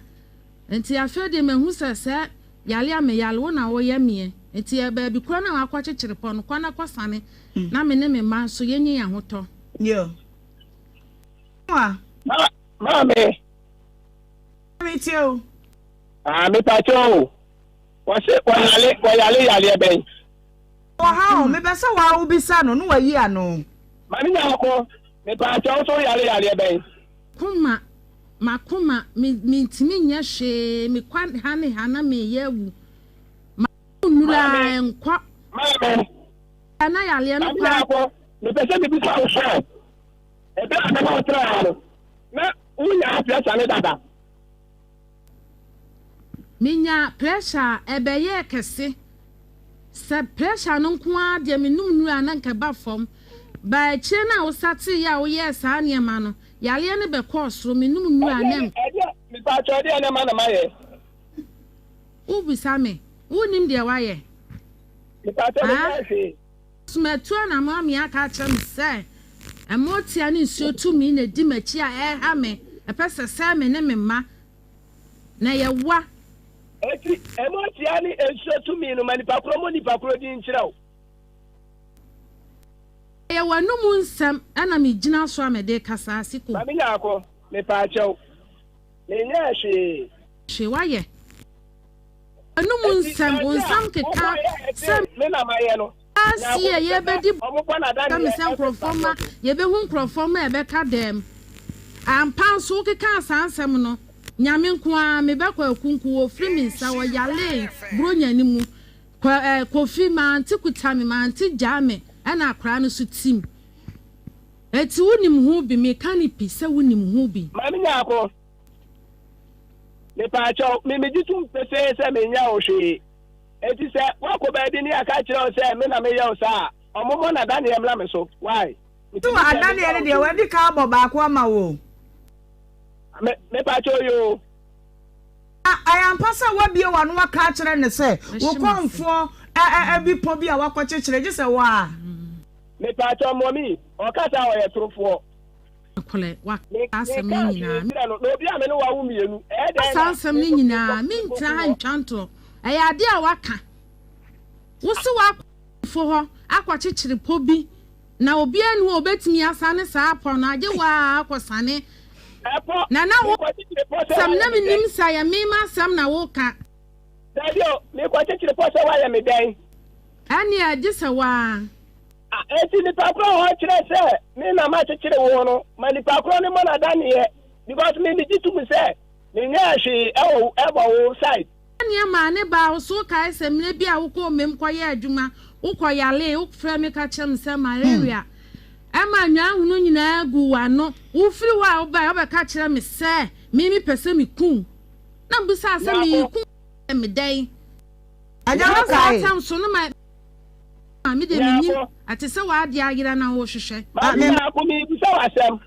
Enti afei deɛ mahu sɛ sɛ yare a meyare, wo na woyɛ meɛ. Enti yɛ baabi korɔ no a woakɔkyekyere pɔ no, kɔ na kɔsane, na me ne me mma nso yɛnyɛ yɛn ahotɔ. Yo. Ma, maame. Me tie o. Ah, me pa kyɛw o. Wɔse wɔyale, wɔyale yareɛ bɛn? Wɔ ha o, mepɛ sɛ waa wobisa no na wayi ano. Maame Nyarko, me pa kyɛw so woyale yareɛ bɛn? Koma, m'akoma, me, mentumi nyɛ hwee, mekɔ ha ne ha na mereyɛ awu. M'ano nnuru a, ɛnkɔ. Maame. Na yareɛ no Maame kɔ ara. Nyarko, mepɛ sɛ mebisa wo sɛ, ɛberɛ a mema wo traa ha no, na wonyaa pressure no dada? Menya pressure a, ɛbɛyɛɛ kɛse. Sɛ pressure no nko ara deɛ menom nnuru a na nka ɛba fam. But akyire no a wosateeɛ a woyɛɛ saa nneɛma no, yareɛ no bɛkɔɔ soro. Menom nnuru a na Ɛdeɛ ɛdeɛ mepaakyɛw ɛdeɛ nneɛma na mayɛ? Wobisa me? Wonnim deɛ woayɛ? Mepaakyɛw Haa? menyɛɛ hwee. So matu anammɔn amee aka akyerɛ me sɛ ɛmotia ne nsuo tumi na ɛdi m'akyi a ɛreha me, ɛpɛ sɛ ɛsɛe me ne me mma, na ɛyɛ wa. Enti ɛmotia ne nsuo tumi no, ma nipa korɔ mmɔ nipa korɔ din nkyerɛ wo. Ɛyɛ w'anomu nsɛm na megyina so a mede rekasa, Asiko. Maame Nyarko, mepaakyɛw, menyɛɛ hwee. Hwee, woayɛ. W'anomu Enti nsɛm, wo baabi a nsɛm keka wokɔeɛ a sɛ. ɛte me na mayɛ no. Last year yɛbɛdi bɔ me sɛ nkurɔfoɔ mma yɛbɛhu nkurɔfoɔ mma ɛbɛka dɛm ampa nso wokekaa saa nsɛm no Nyame nko ara me ba Kwaku nko wɔfiri me nsa ɔyalee bronya no mu Kwa eh, Kofi mante kuta me mante gyaa me ɛna akwaraa no so tim Enti wonim ho bi meka no pi sɛ wonim ho bi. Maame Nyarko, mepaakyɛw, me megye tom pefee sɛ menyɛɛ wo hwee. Enti sɛ woakɔ baabi ne yɛaka akyerɛ wo sɛ me na meyɛ wo saa a, ɔmommɔ n'adaneɛ mmra me so. Why? So adaneɛ no deɛ wadi kan abɔ baako ama wo o. Me, mepaakyɛw yoo. Na ɛyɛ ampa sɛ woabue w'ano aka akyerɛ no sɛ wo kɔmfoɔ ɛ ɛ bi pɔ bi a woakɔkyekyere, gye sɛ wo ara. Mepaakyɛw mummy, ɔka saa a ɔyɛ torofoɔ. Nokorɛ, waka Me, saa asɛm no menkaa hwee nyinaa. nkyerɛ no, na obi a me ne wo awo mmienu, ɛyɛ Waka dɛn saa na nsɛm no menkɔ, nyinaa. menkɔ, Mentena menkɔku ha hɔ? ntwa ntorɔ. Ɛyɛ adeɛ a waka. Wo se woakɔ ahemfo hɔ akɔkyekyere pɔ bi, na obiara nni hɔ a ɔbɛtumi asane saa pɔ no, agye wo ara akɔsane. Ɛpɔ, Na na wo mekɔkyekyere pɔ sɛ asɛm, woayɛ na me dɛn? mennim sɛ ɛyɛ me m'asɛm na woreka. Dabi o, mekɔkyekyere pɔ sɛ woayɛ me dɛn? Ɛnneɛ, gye sɛ wo ara. A Enti nipa korɔ a ɔkyerɛ sɛ me na makyekyere wo no, ma nipa korɔ no mmɔ no adaneɛ because me megye tom sɛ menyɛɛ hwee ɛwɔ ɛwɔ wo side. Sɛnea maa ne baa wo so wokae sɛ mmerɛ bi a wokɔɔ mem kɔyɛɛ adwuma wokɔ yalee wofrɛɛ me ka kyerɛ me sɛ malaria ɛma nnwan hunu nyinaa guu w'ano wofiri hɔ a wobae wobɛka kyerɛ me sɛ me mepɛ sɛ meku wo na mebisaa sɛ Nyako. meku wo sɛ me dɛn Agya na saa wokae. tam so no ma Me deɛ mennim, Nyarko. ɛte sɛ w'adeɛ ayera na worehwehwɛ. Ah, Maame me. Nyarko, merebisa wo asɛm.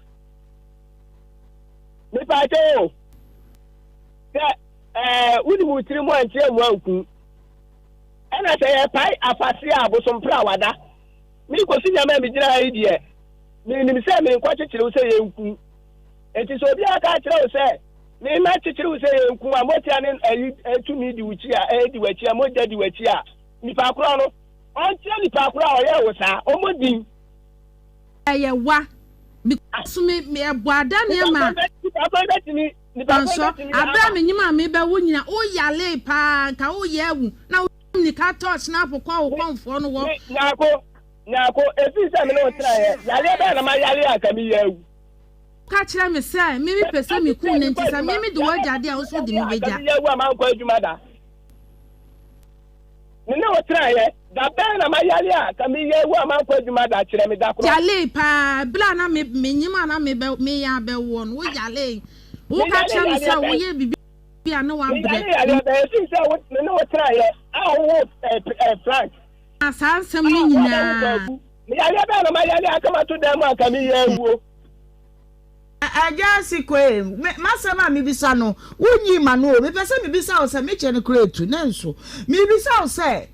Mepaakyɛw o, sɛ ɛɛ wonim wo tiri mu ankyerɛ mu anku. Ɛna sɛ yɛpae afase a bosompra wada. Me Kosi Nyame a megyina ha yi deɛ, menim sɛ menkɔkyekyere wo sɛ yɛnku. Enti sɛ obiara ka kyerɛ wo sɛ me na kyekyere wo sɛ yɛnku a, motia ne ayi tumi di wo kyi a, ɛdi w'akyi a, mogya di w'akyi a, Nipa korɔ no, ɔnkyerɛ nipa korɔ a ɔyɛɛ wo saa, ɔmmɔ din. Ɛyɛ wa because me me ɛbɔ adaneɛ ma. Nipa korɔ bɛtumi, nipa korɔ Nsɔ, bɛtumi abere a aba. menyim a mebɛ wo nyina wo yalee paa nka wo yɛ awu na wo nika torch na apokɔ wo kɔnfoɔ no wɔ. Me, Nyarko, Nyarko, efiri sɛ me ne wo tenaeɛ, yareɛ bɛn na mayare a nka meyɛ awu? Woka kyerɛ me sɛ me mepɛ sɛ meku wo no nti sɛ me mede wo agya deɛ a wo nso wode me Nka bɛgya. meyɛ awu a mankɔ adwuma da. Me ne wo tenaeɛ, da bɛn na mayare a ka meyɛ awu a mankɔ adwuma da? Kyerɛ me da korɔ. Yalee paa, berɛ a na me menyem a na mebɛ meyɛ abɛwoɔ no, wo yalee. Woka Meyare kyerɛ me yareɛ sɛ bɛn? woyɛ biribi a na wabrɛ. Meyare yareɛ bɛn? Ɛfiri sɛ wo me ne wo tenaeɛ a wowoo eh, eh, Frank. Na saa nsɛm A no wabɛwo nyinaa. Kwaku. Meyareɛ bɛn na mayare a ka mato dan mu a ka meyɛ awuo? Agya Asikoe, me, m'asɛm a mebisa no, wonyii m'ano o. Mepɛ sɛ mebisa wo sɛ, me kyɛ no koraa etu, nanso mebisa wo sɛ,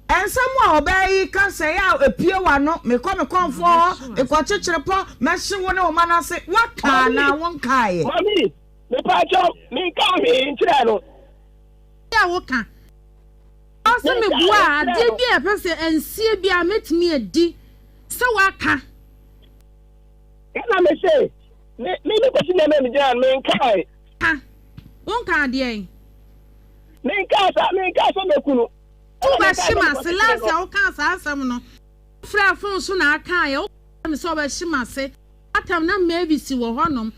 nsɛm a ɔbaa yi ka sɛ ɛyɛ a epue w'ano, mekɔ me kɔmfoɔ hɔ, mekɔkyekyere pɔ, mɛhye wo ne wo mma no ase, woaka anaa wonkaeɛ? Mami, mepaakyɛw, menkaa hwee nkyerɛɛ no. A woka. Ɔsɛ meboa a, adeɛ bi a ɛpɛ sɛ ɛnsie biara mɛtumi adi sɛ woaka. Ɛna me se, me, me me kɔsi nneɛma a megyina no, menkae. Ka, wonkaa deɛn? Menkaa sa, menkaa sɛ mɛku no. Wo bɛhye m'ase, last a wokaa saa asɛm no, wofrɛɛ fon so na akaeɛ, woka me sɛ wobɛhye m'ase, that time na Mavis wɔ hɔnom,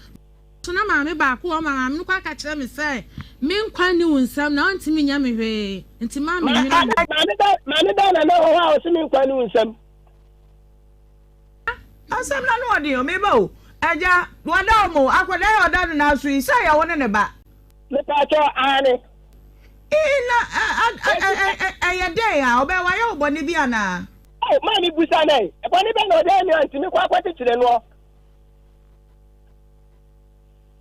so na maame baako wɔ hɔ ma maame no kɔ aka kyerɛ me sɛ me nkwa nni wo nsam na ɔntumi nyɛ me hwee, nti ma me nwene ho. Maame bɛn, maame bɛn na na ɛwɔ hɔ a ɔse me nkwa nni wo nsam? Asɛm no ano ɔden o, me ba o. Agya, wada o mo, akwadaa yi a ɔda no nan so yi, sɛ ɛyɛ wo ne ne ba? Mepaakyɛw, aane. Ii, na ɛyɛ dɛn a, ɔbɛyɛ wayɛ wo bɔne bi anaa? Oh, maame busa no ɛ, bɔne bɛn na ɔde ayɛ me a nti mekɔ akɔkyekyere noɔ?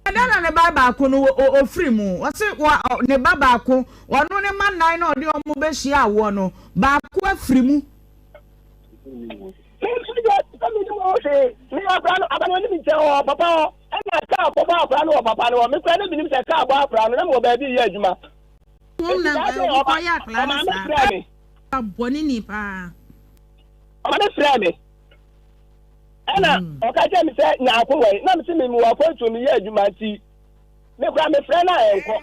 Ɛda na ne ba baako no ɔfiri mu. Ɔse ne ba baako, ɔno ne mma nnan na ɔde wɔn bɛhyia awoɔ no, baako afiri mu. Me nso deɛ sɛ menim ho hwee. Me akora no aba no anim nkyɛn hɔ papa hɔ ɛna kaa kɔbɔ akora no wɔ papa no hɔ. Me kora no menim sɛ kaa bɔ akora no na mewɔ baabi yɛ adwuma. Wɔn na wokɔyɛ akora no ɔmaame frɛ me. Bɔne ni paa. Ɔmaame frɛ me. Ɛna ɔka kyerɛ me sɛ nyaako wɔ yi na me se me mewɔ akwantuo meyɛ adwuma nti me kora me frɛ no a ɛnkɔ.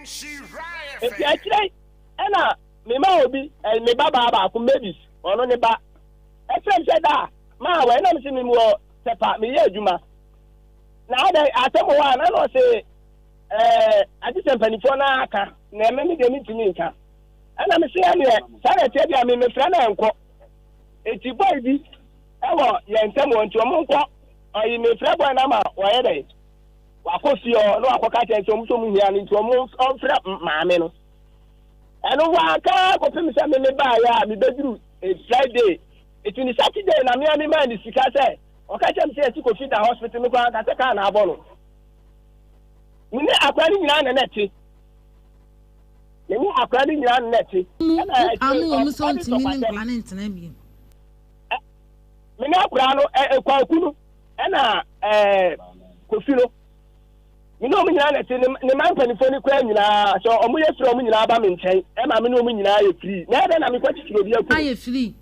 Nti akyire ɛna mema obi me ba baa baako Mavis ɔno ne ba. Ɛfrɛ me sɛ da maa wɔ ɛna mese mewɔ Tɛpa meyɛ adwuma. Na adɛn asɛm wɔ hɔ a na na ɔse ɛɛ agye sɛ mpanimfoɔ no aka na ɛmɛ me deɛ mentumi nka. Ɛna mese ɛneɛ saa na ɛteɛ deɛ me mefrɛ no ɛnkɔ. Eti boy bi ɛwɔ yɛn ntam wɔ nti ɔmo nkɔ ɔyi mefrɛ boy no ama wɔyɛ dɛn wakɔ fie hɔ na wakɔka kyerɛ sɛ ɔmo sɛ ɔmo hia no nti ɔmo ɔmfrɛ maame no. Ɛno wanka kɔpem sɛ me mebaeɛ a mebɛduru eh, Friday. Eti ne Saturday na mea me maa ne sika sɛ ɔka kyerɛ me sɛ yɛsi Kofi da hospital me koraa nka sɛ kaa na abɔ no. Me ne akora no nyinaa na na ɛte. Me ne akora no nyinaa na na ɛte. Mu amu wɔn sɛ ɔntumi ne nkora no ntena bio. Me ne akora no kwaku no ɛna ɛɛ Kofi no. Me ne wɔn nyinaa na ɛte, ne mma mpanimfoɔ no koraa nyinaa, sɛ wɔyɛ firi a, wɔn nyinaa ba me nkyɛn, ɛma me ne wɔn nyinaa yɛ firi. Na ɛdɛn na mekɔkyekyere obi aku no? Ayɛ firi.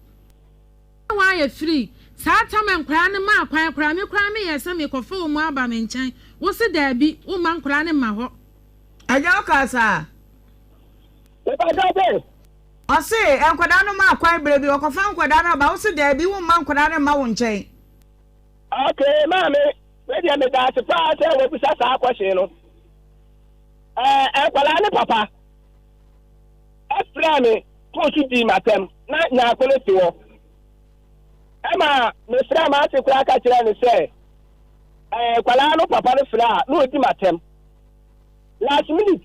Na wɔayɛ firi. Saa tam a nkwadaa no maa kwan koraa, me koraa meyɛɛ sɛ merekɔfa wɔn aba me nkyɛn, wose daabi, womma nkwadaa no mma hɔ. Agya wokaa saa? Mepakyɛw sɛ? Ɔse nkwadaa no maa kwan berɛ bi, ɔkɔfa nkwadaa no aba, wose daabi, womma nkwadaa no mma wo nkyɛn. Okay maame, wei deɛ meda ase paa sɛ wabisa saa question no. Ɛɛ nkwadaa ne papa ɛfrɛ me kɔɔ so dii m'atɛm na nyaako no te hɔ. Ɛma mefrɛ m'ase koraa ka kyerɛ no sɛ ɛɛ nkwadaa no papa no frɛ a na ɔdi m'atɛm. Last minute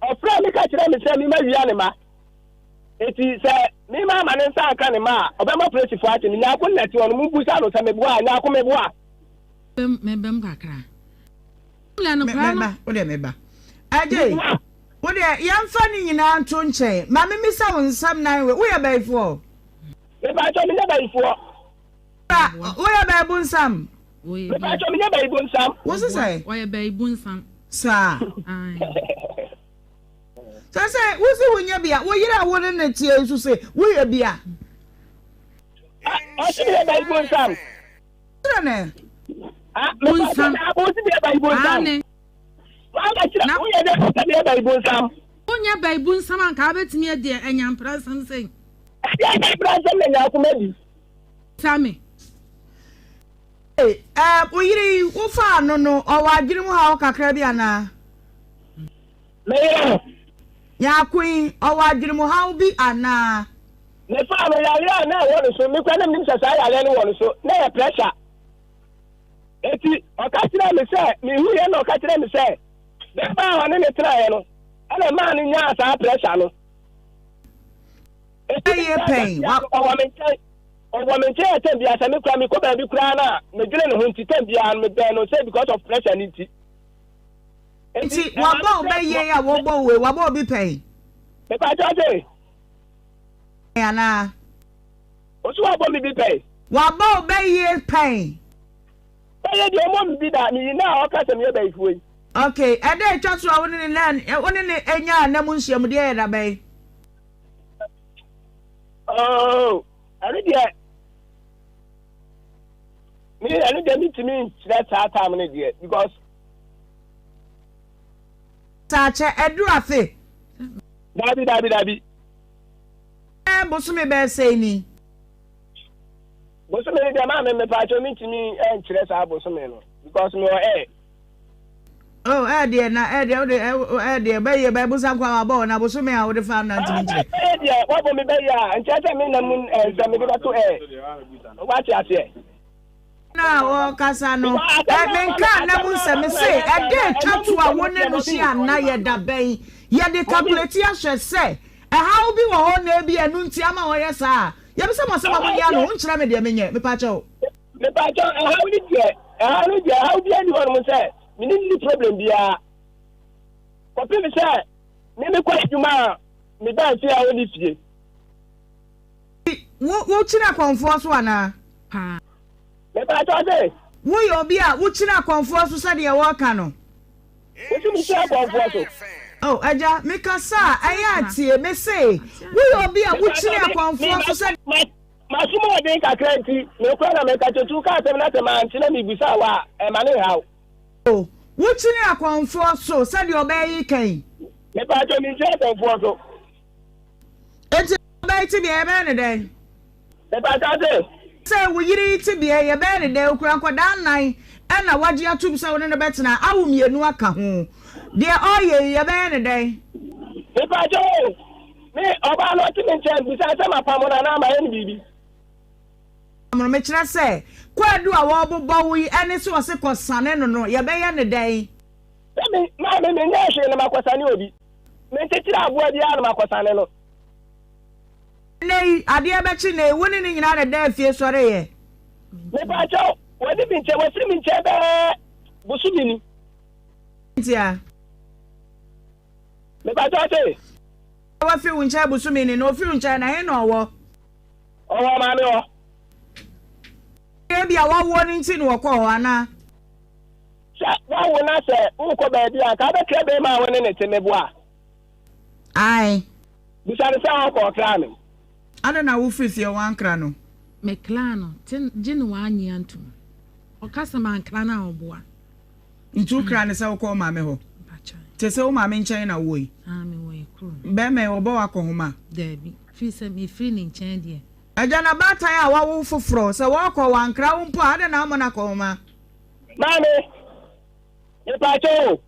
ɔfrɛ me ka kyerɛ me sɛ mema wia ne ma. Enti sɛ me ma ama ne nsa anka ne mma a, ɔbɛma polisifo akye me. Nyarko na ɛte hɔ no, mumbusa no sɛ meboa a. Nyarko, meboa? Mɛba mu kakra. Mɛba, wo deɛ mɛba. Agyei, wo deɛ yɛmfa ne nyinaa nto nkyɛn. Ma memmisa wo nsɛm nan wei. Woyɛ bayifoɔ? Mepakyɛ menyɛ bayifoɔ. Woyɛ bayibunsam? Mepakyɛ menyɛ bayibunsam. Wo se sɛ? Ɔyɛ bayibunsam. Saa. Sɛ sɛ wosi wonyɛ bi a, wo yere a wo ne no teɛ nso se woyɛ bi a. Ɔsi mi yɛ bayi bonsam. Kyerɛ ne. Bonsam. Ɔsi mi yɛ bayi bonsam. Na woyɛ dɛ ɔsɛ mi yɛ bayi bonsam. Wonyɛ bayi bonsam anka wobɛtumi adi anyampra nsɛm sɛn. Ɛdi anyampra nsɛm na nyankoma di. Sami. Ee, wo yere yi, wofaa no no, ɔwɔ adwene mu haw kakra bi anaa? Me yere no. Nyarko yi, ɔwɔ adwenemuhaw bi anaa? Mefaa no, yareɛ a na ɛwɔ ne so, me koraa na menim sɛ saa yareɛ no wɔ ne so, na ɛyɛ pressure. Enti ɔka kyerɛɛ me sɛ, mehuiɛ na ɔka kyerɛɛ me sɛ, bɛrima a ɔne ne tenaeɛ no, ɛna ɛmaa no nyaa saa pressure no. Enti Ɛyɛ pɛn, wa. Ɔwɔ me nkyɛn, ɔwɔ me nkyɛn a tɛm biara, sɛ me koraa mekɔ baabi koraa no a, medwene ne ho nti, tɛm biara no mebɛn no sɛ because of pressure no nti. Nti wabɔ wo bɛ yie a wɔbɔ wo wei wabɔ obi pɛn. Mepatwa se. Anaa. Osu wabɔ mi bi pɛn. Wabɔ wo bɛ yie pɛn. Bɛyɛ deɛ ɔmɔ mi bi da mi yi na ɔka sɛ meyɛ bɛyifoɔ yi. Okay ɛda etwa so a wo ne ne na wo ne ne enya nna mu nhyiamudeɛ yɛ da bɛn. Oh ɛno deɛ me ɛno deɛ mi ntumi nkyerɛ saa time no deɛ because. Saa kyɛ ɛduru afe. Dabi dabi dabi. Ɛɛ bosome bɛyɛ sɛn ni. Bosome no deɛ maame mepaakyɛw mentumi nkyerɛ saa bosome no because mewɔ ɛɛ. Oh ɛɛ deɛ na ɛɛ deɛ wode ɛɛ deɛ bɛyɛ bɛyɛ bosa nko a wabɔ na bosome a wode fa na ntumi nkyerɛ. Bɛyɛ deɛ wabɔ me bɛyɛ a nkyerɛ sɛ me na mu nsɛm mede bɛto ɛɛ wate aseɛ. Na ɔrekasa no, menkaa nna mu nsɛm, mese, ɛda a ɛtwa to a wo ne no hyia nna yɛ da bɛn? Yɛde calculate ahwɛ sɛ ɛhaw bi wɔ hɔ na ebia ɛno nti ama ɔyɛ saa a. Yɛbisa mo asɛm a monni ano, wonkyerɛ me deɛ menyɛ, mepaakyɛw. Mepaakyɛw, ɛhaw no deɛ, ɛhaw no deɛ, ɛhaw biara nni hɔnom sɛ me ne no nni problem biara. Kɔpem sɛ me mekɔ adwuma a meba fie a ɔnni fie. Wo, wokyini akɔmfoɔ so anaa? Paa. Mepakyɛw se. Woyɛ obi a wokyini akɔmfoɔ so sɛdeɛ wɔka no? Wose mekyini akɔmfoɔ so? Oh, agya, mekasa a, ɛyɛ a tie. Mese, woyɛ obi a wokyini akɔmfoɔ so sɛdeɛ. M'aso mu ɔden kakra nti, nokorɛ na meka kyerɛ, nti woka asɛm na sɛ mante na mebisa wo a, ɛmma ne nhaw. Oh, wokyini akɔmfoɔ so sɛdeɛ ɔbaa yi ka yi? Mepakyɛw, menkyini akɔmfoɔ so. Enti ɔbaa yi tebea, yɛbɛyɛ no dɛn? Mepakyɛw se. Sɛ wo yere yi tebea yi, yɛbɛyɛ no dɛn? Ɔkura nkwadaa nnan na wagye atom sɛ wo ne no bɛtena, awo mmienu aka ho. Deɛ ɔreyɛ yi, yɛbɛyɛ no dɛn? Mepakyɛ o, me ɔbaa no ɔte me nkyɛn bisa sɛ mapamo no anaa mayɛ no biribi. No, mekyerɛ sɛ, kwaadu a wɔrebobɔ wo yi ne sɛ ɔse kɔsane no no, yɛbɛyɛ no dɛn? Sɛ me, maame, menyɛɛ hwee na makɔsane obi. Menkyekyere aboa biara na makɔsane no. Nnɛ yi, adeɛ bɛkye nnɛ yi, wo ne no nyinaa na ɛdaa fie sɔreeɛ. Mepakyɛw, wadi me nkyɛn, wafiri me nkyɛn bɛɛ bosome ni. Ntia. Mepakyɛw se. Wafiri wo nkyɛn bosome ni, na ofiri wo nkyɛn na he na ɔwɔ? Ɔwɔ maame hɔ. Ebia wawoɔ no nti na ɔkɔɔ hɔ anaa? Sɛ wawo na sɛ wokɔ baabi a, nka wobɛkra bɛrima a wo ne ne te meboa? Ae. Bisa no sɛ ɔkɔ ɔkra no. Adɛn na wofiri fie woankra no? Mekraa no, te gye no wannye antom. Ɔka sɛ mankra no a ɔboa. Nti wokraa no sɛ wokɔ wo maame hɔ? Mpakyɛw. Te sɛ wo maame nkyɛn na wowɔ yi? Aa mewɔ yɛ kurom. Bɛrima yi ɔbɔ wo akɔnhoma? Daabi, firi sɛ mefiri ne nkyɛn deɛ. Agya na baatan a wawo foforɔ, sɛ wɔɔkɔ wankra wo mpo a adɛn na wommɔ no akɔnhoma? Maame, mepaakyɛw o,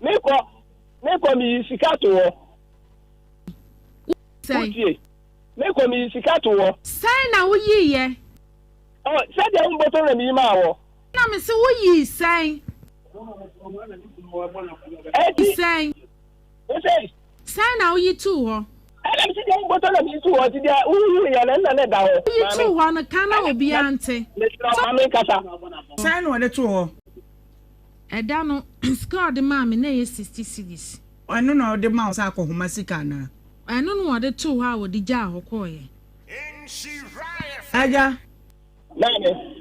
mekɔ, mekɔ meyi sika to hɔ. Sɛn? Wotie, mekɔ meyi sika to hɔ. Sɛn na woyiiɛ? Ɔ, sɛdeɛ wo mbɔtɔ na meyi maa wɔ. Na mese woyii sɛn? Eti. Sɛn? Wose. Sɛn na woyi too hɔ? Ɛna mese deɛ wo mbɔtɔ na meyi too hɔ, nti deɛ woyiiɛ no ɛnna na ɛda hɔ. Woyi too hɔ no, ka na obiara nte. Mesrɛ wo, ma menkasa. Sɛn na ɔde too hɔ? Ɛda no, sika a ɔde maa me na ɛyɛ 60 cedis. Ɛno na ɔde maa wo sɛ akɔhoma sika anaa? Ɛno na ɔde too hɔ a ɔde gyaa hɔ kɔeɛ. Agya. Maame.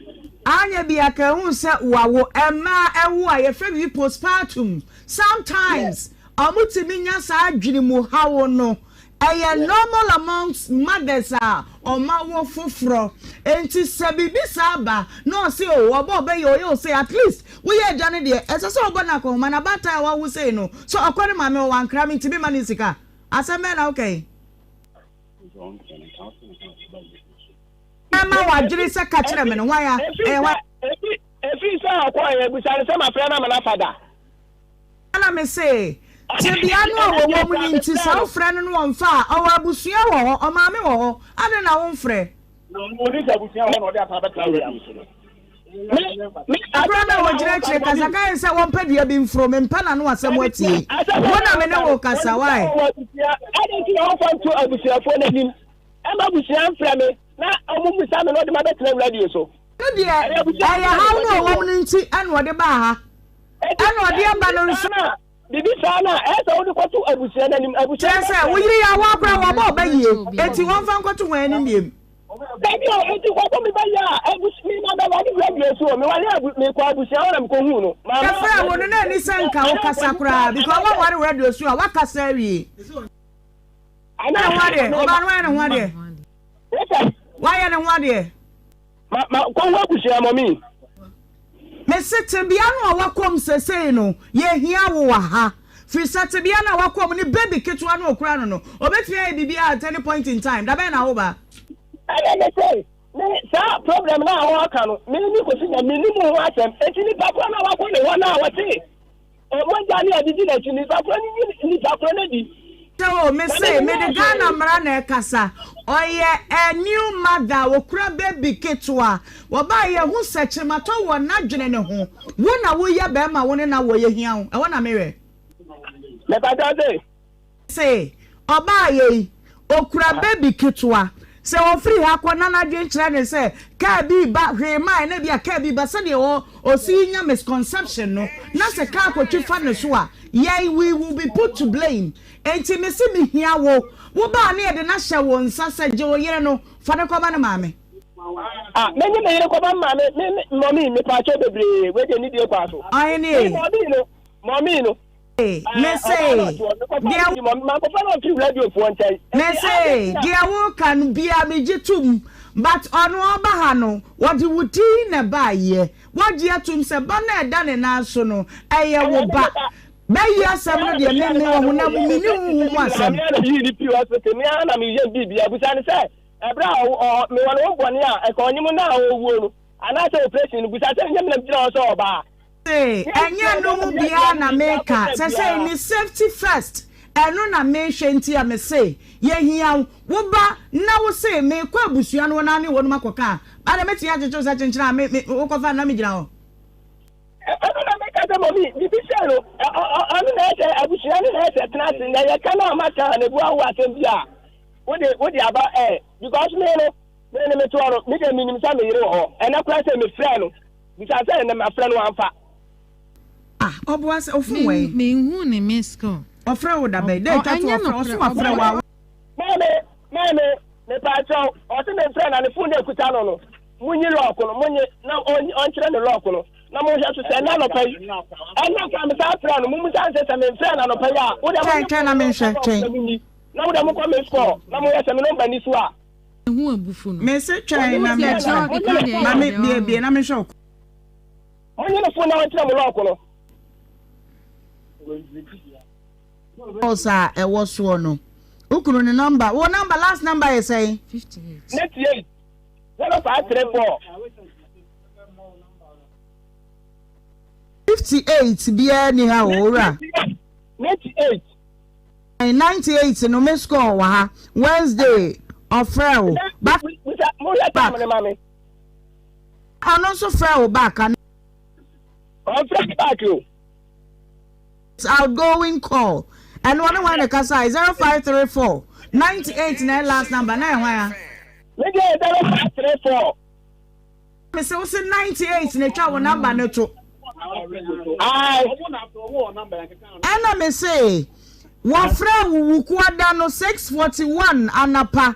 Anyɛ bi a ka ehu sɛ wawo. Mmaa ɛwo a yɛfrɛ biribi postpartum. Sometimes ɔmo tumi nya saa adwene mu haw no. Ɛyɛ normal amongst mothers a ɔmo awo foforɔ. Enti sɛ biribi saa ba na ɔse oh ɔba ɔbɛyɛ ɔyɛ o sei at least woyɛ agya no deɛ ɛsɛ sɛ ɔbɔ no akɔnhoma na abaatan a wawo sei no sɛ ɔkɔ ne maame hɔ wankra me nti memma no sika. Asɛm bɛn na woka yi? Ɛma w'adwene sɛ ka kyerɛ me no hwan a? Ɛyɛ hwan? Ɛfiri sɛ ɔkɔeɛ, bisa no sɛ mafrɛ no ama no afa da. Ɛna me se, tebea no a wɔwɔ mu no nti, sɛ wofrɛ no no ɔmfa a, ɔwɔ abusua wɔ hɔ, ɔmaame wɔ hɔ, adɛn na womfrɛ? Akora no a wɔgyina akyire kasa ka yɛn sɛ wɔmpɛ dua bi mforo, mempɛ n'ano asɛm atie. Wo na me ne wo kasa, why? Adɛn nti na wɔmfa nto abusuafoɔ no anim? Ɛmma abusua mfrɛ me na wɔmmisa me na wɔde me abɛtena radio so. Ɛno deɛ, ɛyɛ haw no a ɔwɔ mu no nti na ɔde baa ha. Ɛna ɔde aba no nso. Biribi saa no a, ɛyɛ sɛ wode kɔto abusua no anim. Abusua Kyerɛ sɛ, wo yere yi awo akora wɔabɔ ɔba yie, enti wɔmfa nkɔto hwan anim biom? Dabi o, enti kɔbɔ me ba yie a, abus me ma bɛware radio so o. Meware abu mekɔ abusua hɔ na mekɔhuu no. Mamma Yɛfrɛɛ wo no na ɛni sɛ nka wokasa koraa because woaware radio so a, woakasa awie. Ana Ne ho adeɛ, ɔbaa no wayɛ ne ho adeɛ. Wayɛ ne ho adeɛ. Ma ma kɔhu abusua mɔmi. Mese tebea no a wakɔ mu sesei no, yɛhia wo wɔ ha. Firi sɛ tebea no a wakɔ mu ne baby ketewa no a ɔkura no no, ɔbɛtumi ayɛ biribiara at any point in time. Da bɛn na woba? Ɛna me se, me saa problem no a ɔreka no, me ne Kofi nya, mennim ho asɛm. Enti nipa korɔ no a wakɔ ne hɔ no a ɔse Mogya ne ade di n'akyi, nipa korɔ no yi nipa korɔ no adi. O me se mede Ghana mmara na ɛkasa. Ɔyɛ a new mother, okura baby ketewa. Wɔbaa yɛhu sɛ kyematɔ wɔ n'adwene no ho. Wo na woyɛ bɛrima wo ne no awoɔ yɛhia wo. Ɛhɔ na mewɛ. Mepatɔ se. Se ɔbaayɛ yi, okura baby ketewa. Sɛ ɔfiri ha kɔ na n'adwene kyerɛ no sɛ kaa bi reba, hwee mmaeɛ na ebia kaa bi reba sɛdeɛ ɔ ɔsi nya misconception no, na sɛ kaa kɔtwi fa ne so a, yɛn we will be put to blame. Enti mese mehia wo. Wo ba a na yɛde no ahyɛ wo nsa sɛ gye wo yere no, fa no kɔma ne maame. Ah, menye me yere kɔma me maame, me, me, mɔmi, mepaakyɛw bebree, wei deɛ nidie kwaa so. Ɔhene Me mɔmi no, mɔmi no. Mese, deɛ. Mese, deɛ woka no biaa megye tom, but ɔno ɔba ha no, wɔde wo din na ɛbaeɛ. Woagye atom sɛ ba no a ɛda ne nan so no, ɛyɛ wo ba. Bɛyi asɛm no deɛ, me, mewɔ honam mu, menni honhom mu asɛm. Ɛberɛ a ɔ ɔ mewɔ ne ho bɔne a, ɛka ɔnyem no a ɔrewuo no, anaasɛ operation no, bisa sɛ ɛnyɛ me na megyina hɔ sɛ ɔbaa. Se ɛnyɛ ɛno mu biara na meka, sɛsɛi ne safety first, ɛno na mehwɛ nti a mese yɛhia wo, wo ba na wo se mekɔ abusua no hɔ na ne wɔnom akɔka a, adɛn mɛtumi akyekye wo sɛ kyenkyene a me me wokɔfa no na megyina hɔ? Ɛno na meka sɛ mɔmi, biribi sɛ no, ɔno na ɛsɛ abusua no na ɛsɛ tena ase, na yɛka no a maka a na ebu awo asɛm bi a, wode wode aba ɛ, because me no, me no metoɔ no, me deɛ menim sɛ me yere wɔ hɔ, ɛnɛ koraa sɛ mefrɛ no, Bisa sɛ ɛnɛ mafrɛ no wamfa. Ah ɔboa sɛ ofon wɛn. Me nhu ne miss call. Ɔfrɛ wo da bɛn? Dɛ etwa to ɔfrɛ ɔso wafrɛ wo a. Maame maame mepaakyɛw ɔse memfrɛ na ne phone na ekuta no no munyi lock no munye na ɔnkyerɛ ne lock no na monhwɛ so sɛ ɛnɛ anɔpa yi ɛnɛ koraa mesan frɛ no mummusa no sɛ sɛ memfrɛ no anɔpa yi a wode Twɛn twɛn na menhwɛ twɛn. na wode mokɔ miss call na moyɛ sɛ me number ni so a. ho abufu no. Mese twɛn na me kyerɛ ma me bie bie na me hwɛ ɔkɔ. Mo nye ne fon na ɔnkyerɛ mo lɔɔko no. Calls a ɛwɔ soɔ no. Wo kunu ne number wo number last number yɛ sɛn? 98 0534. 58 biara ni ha o owura. 98. 98 no me score wɔ ha Wednesday ɔfrɛ wo back back ɔno nso frɛ wo back ana. Ɔfrɛ me back o. Outgoing call ɛno ɔne hwan na ɛkasa 0534 98 na last number na yɛ hwan a. Me deɛ 0534. Mese wo se 98 na etwa wo number no to. Ɛna me se wɔfrɛ wo Wukuada no 6:41 anapa.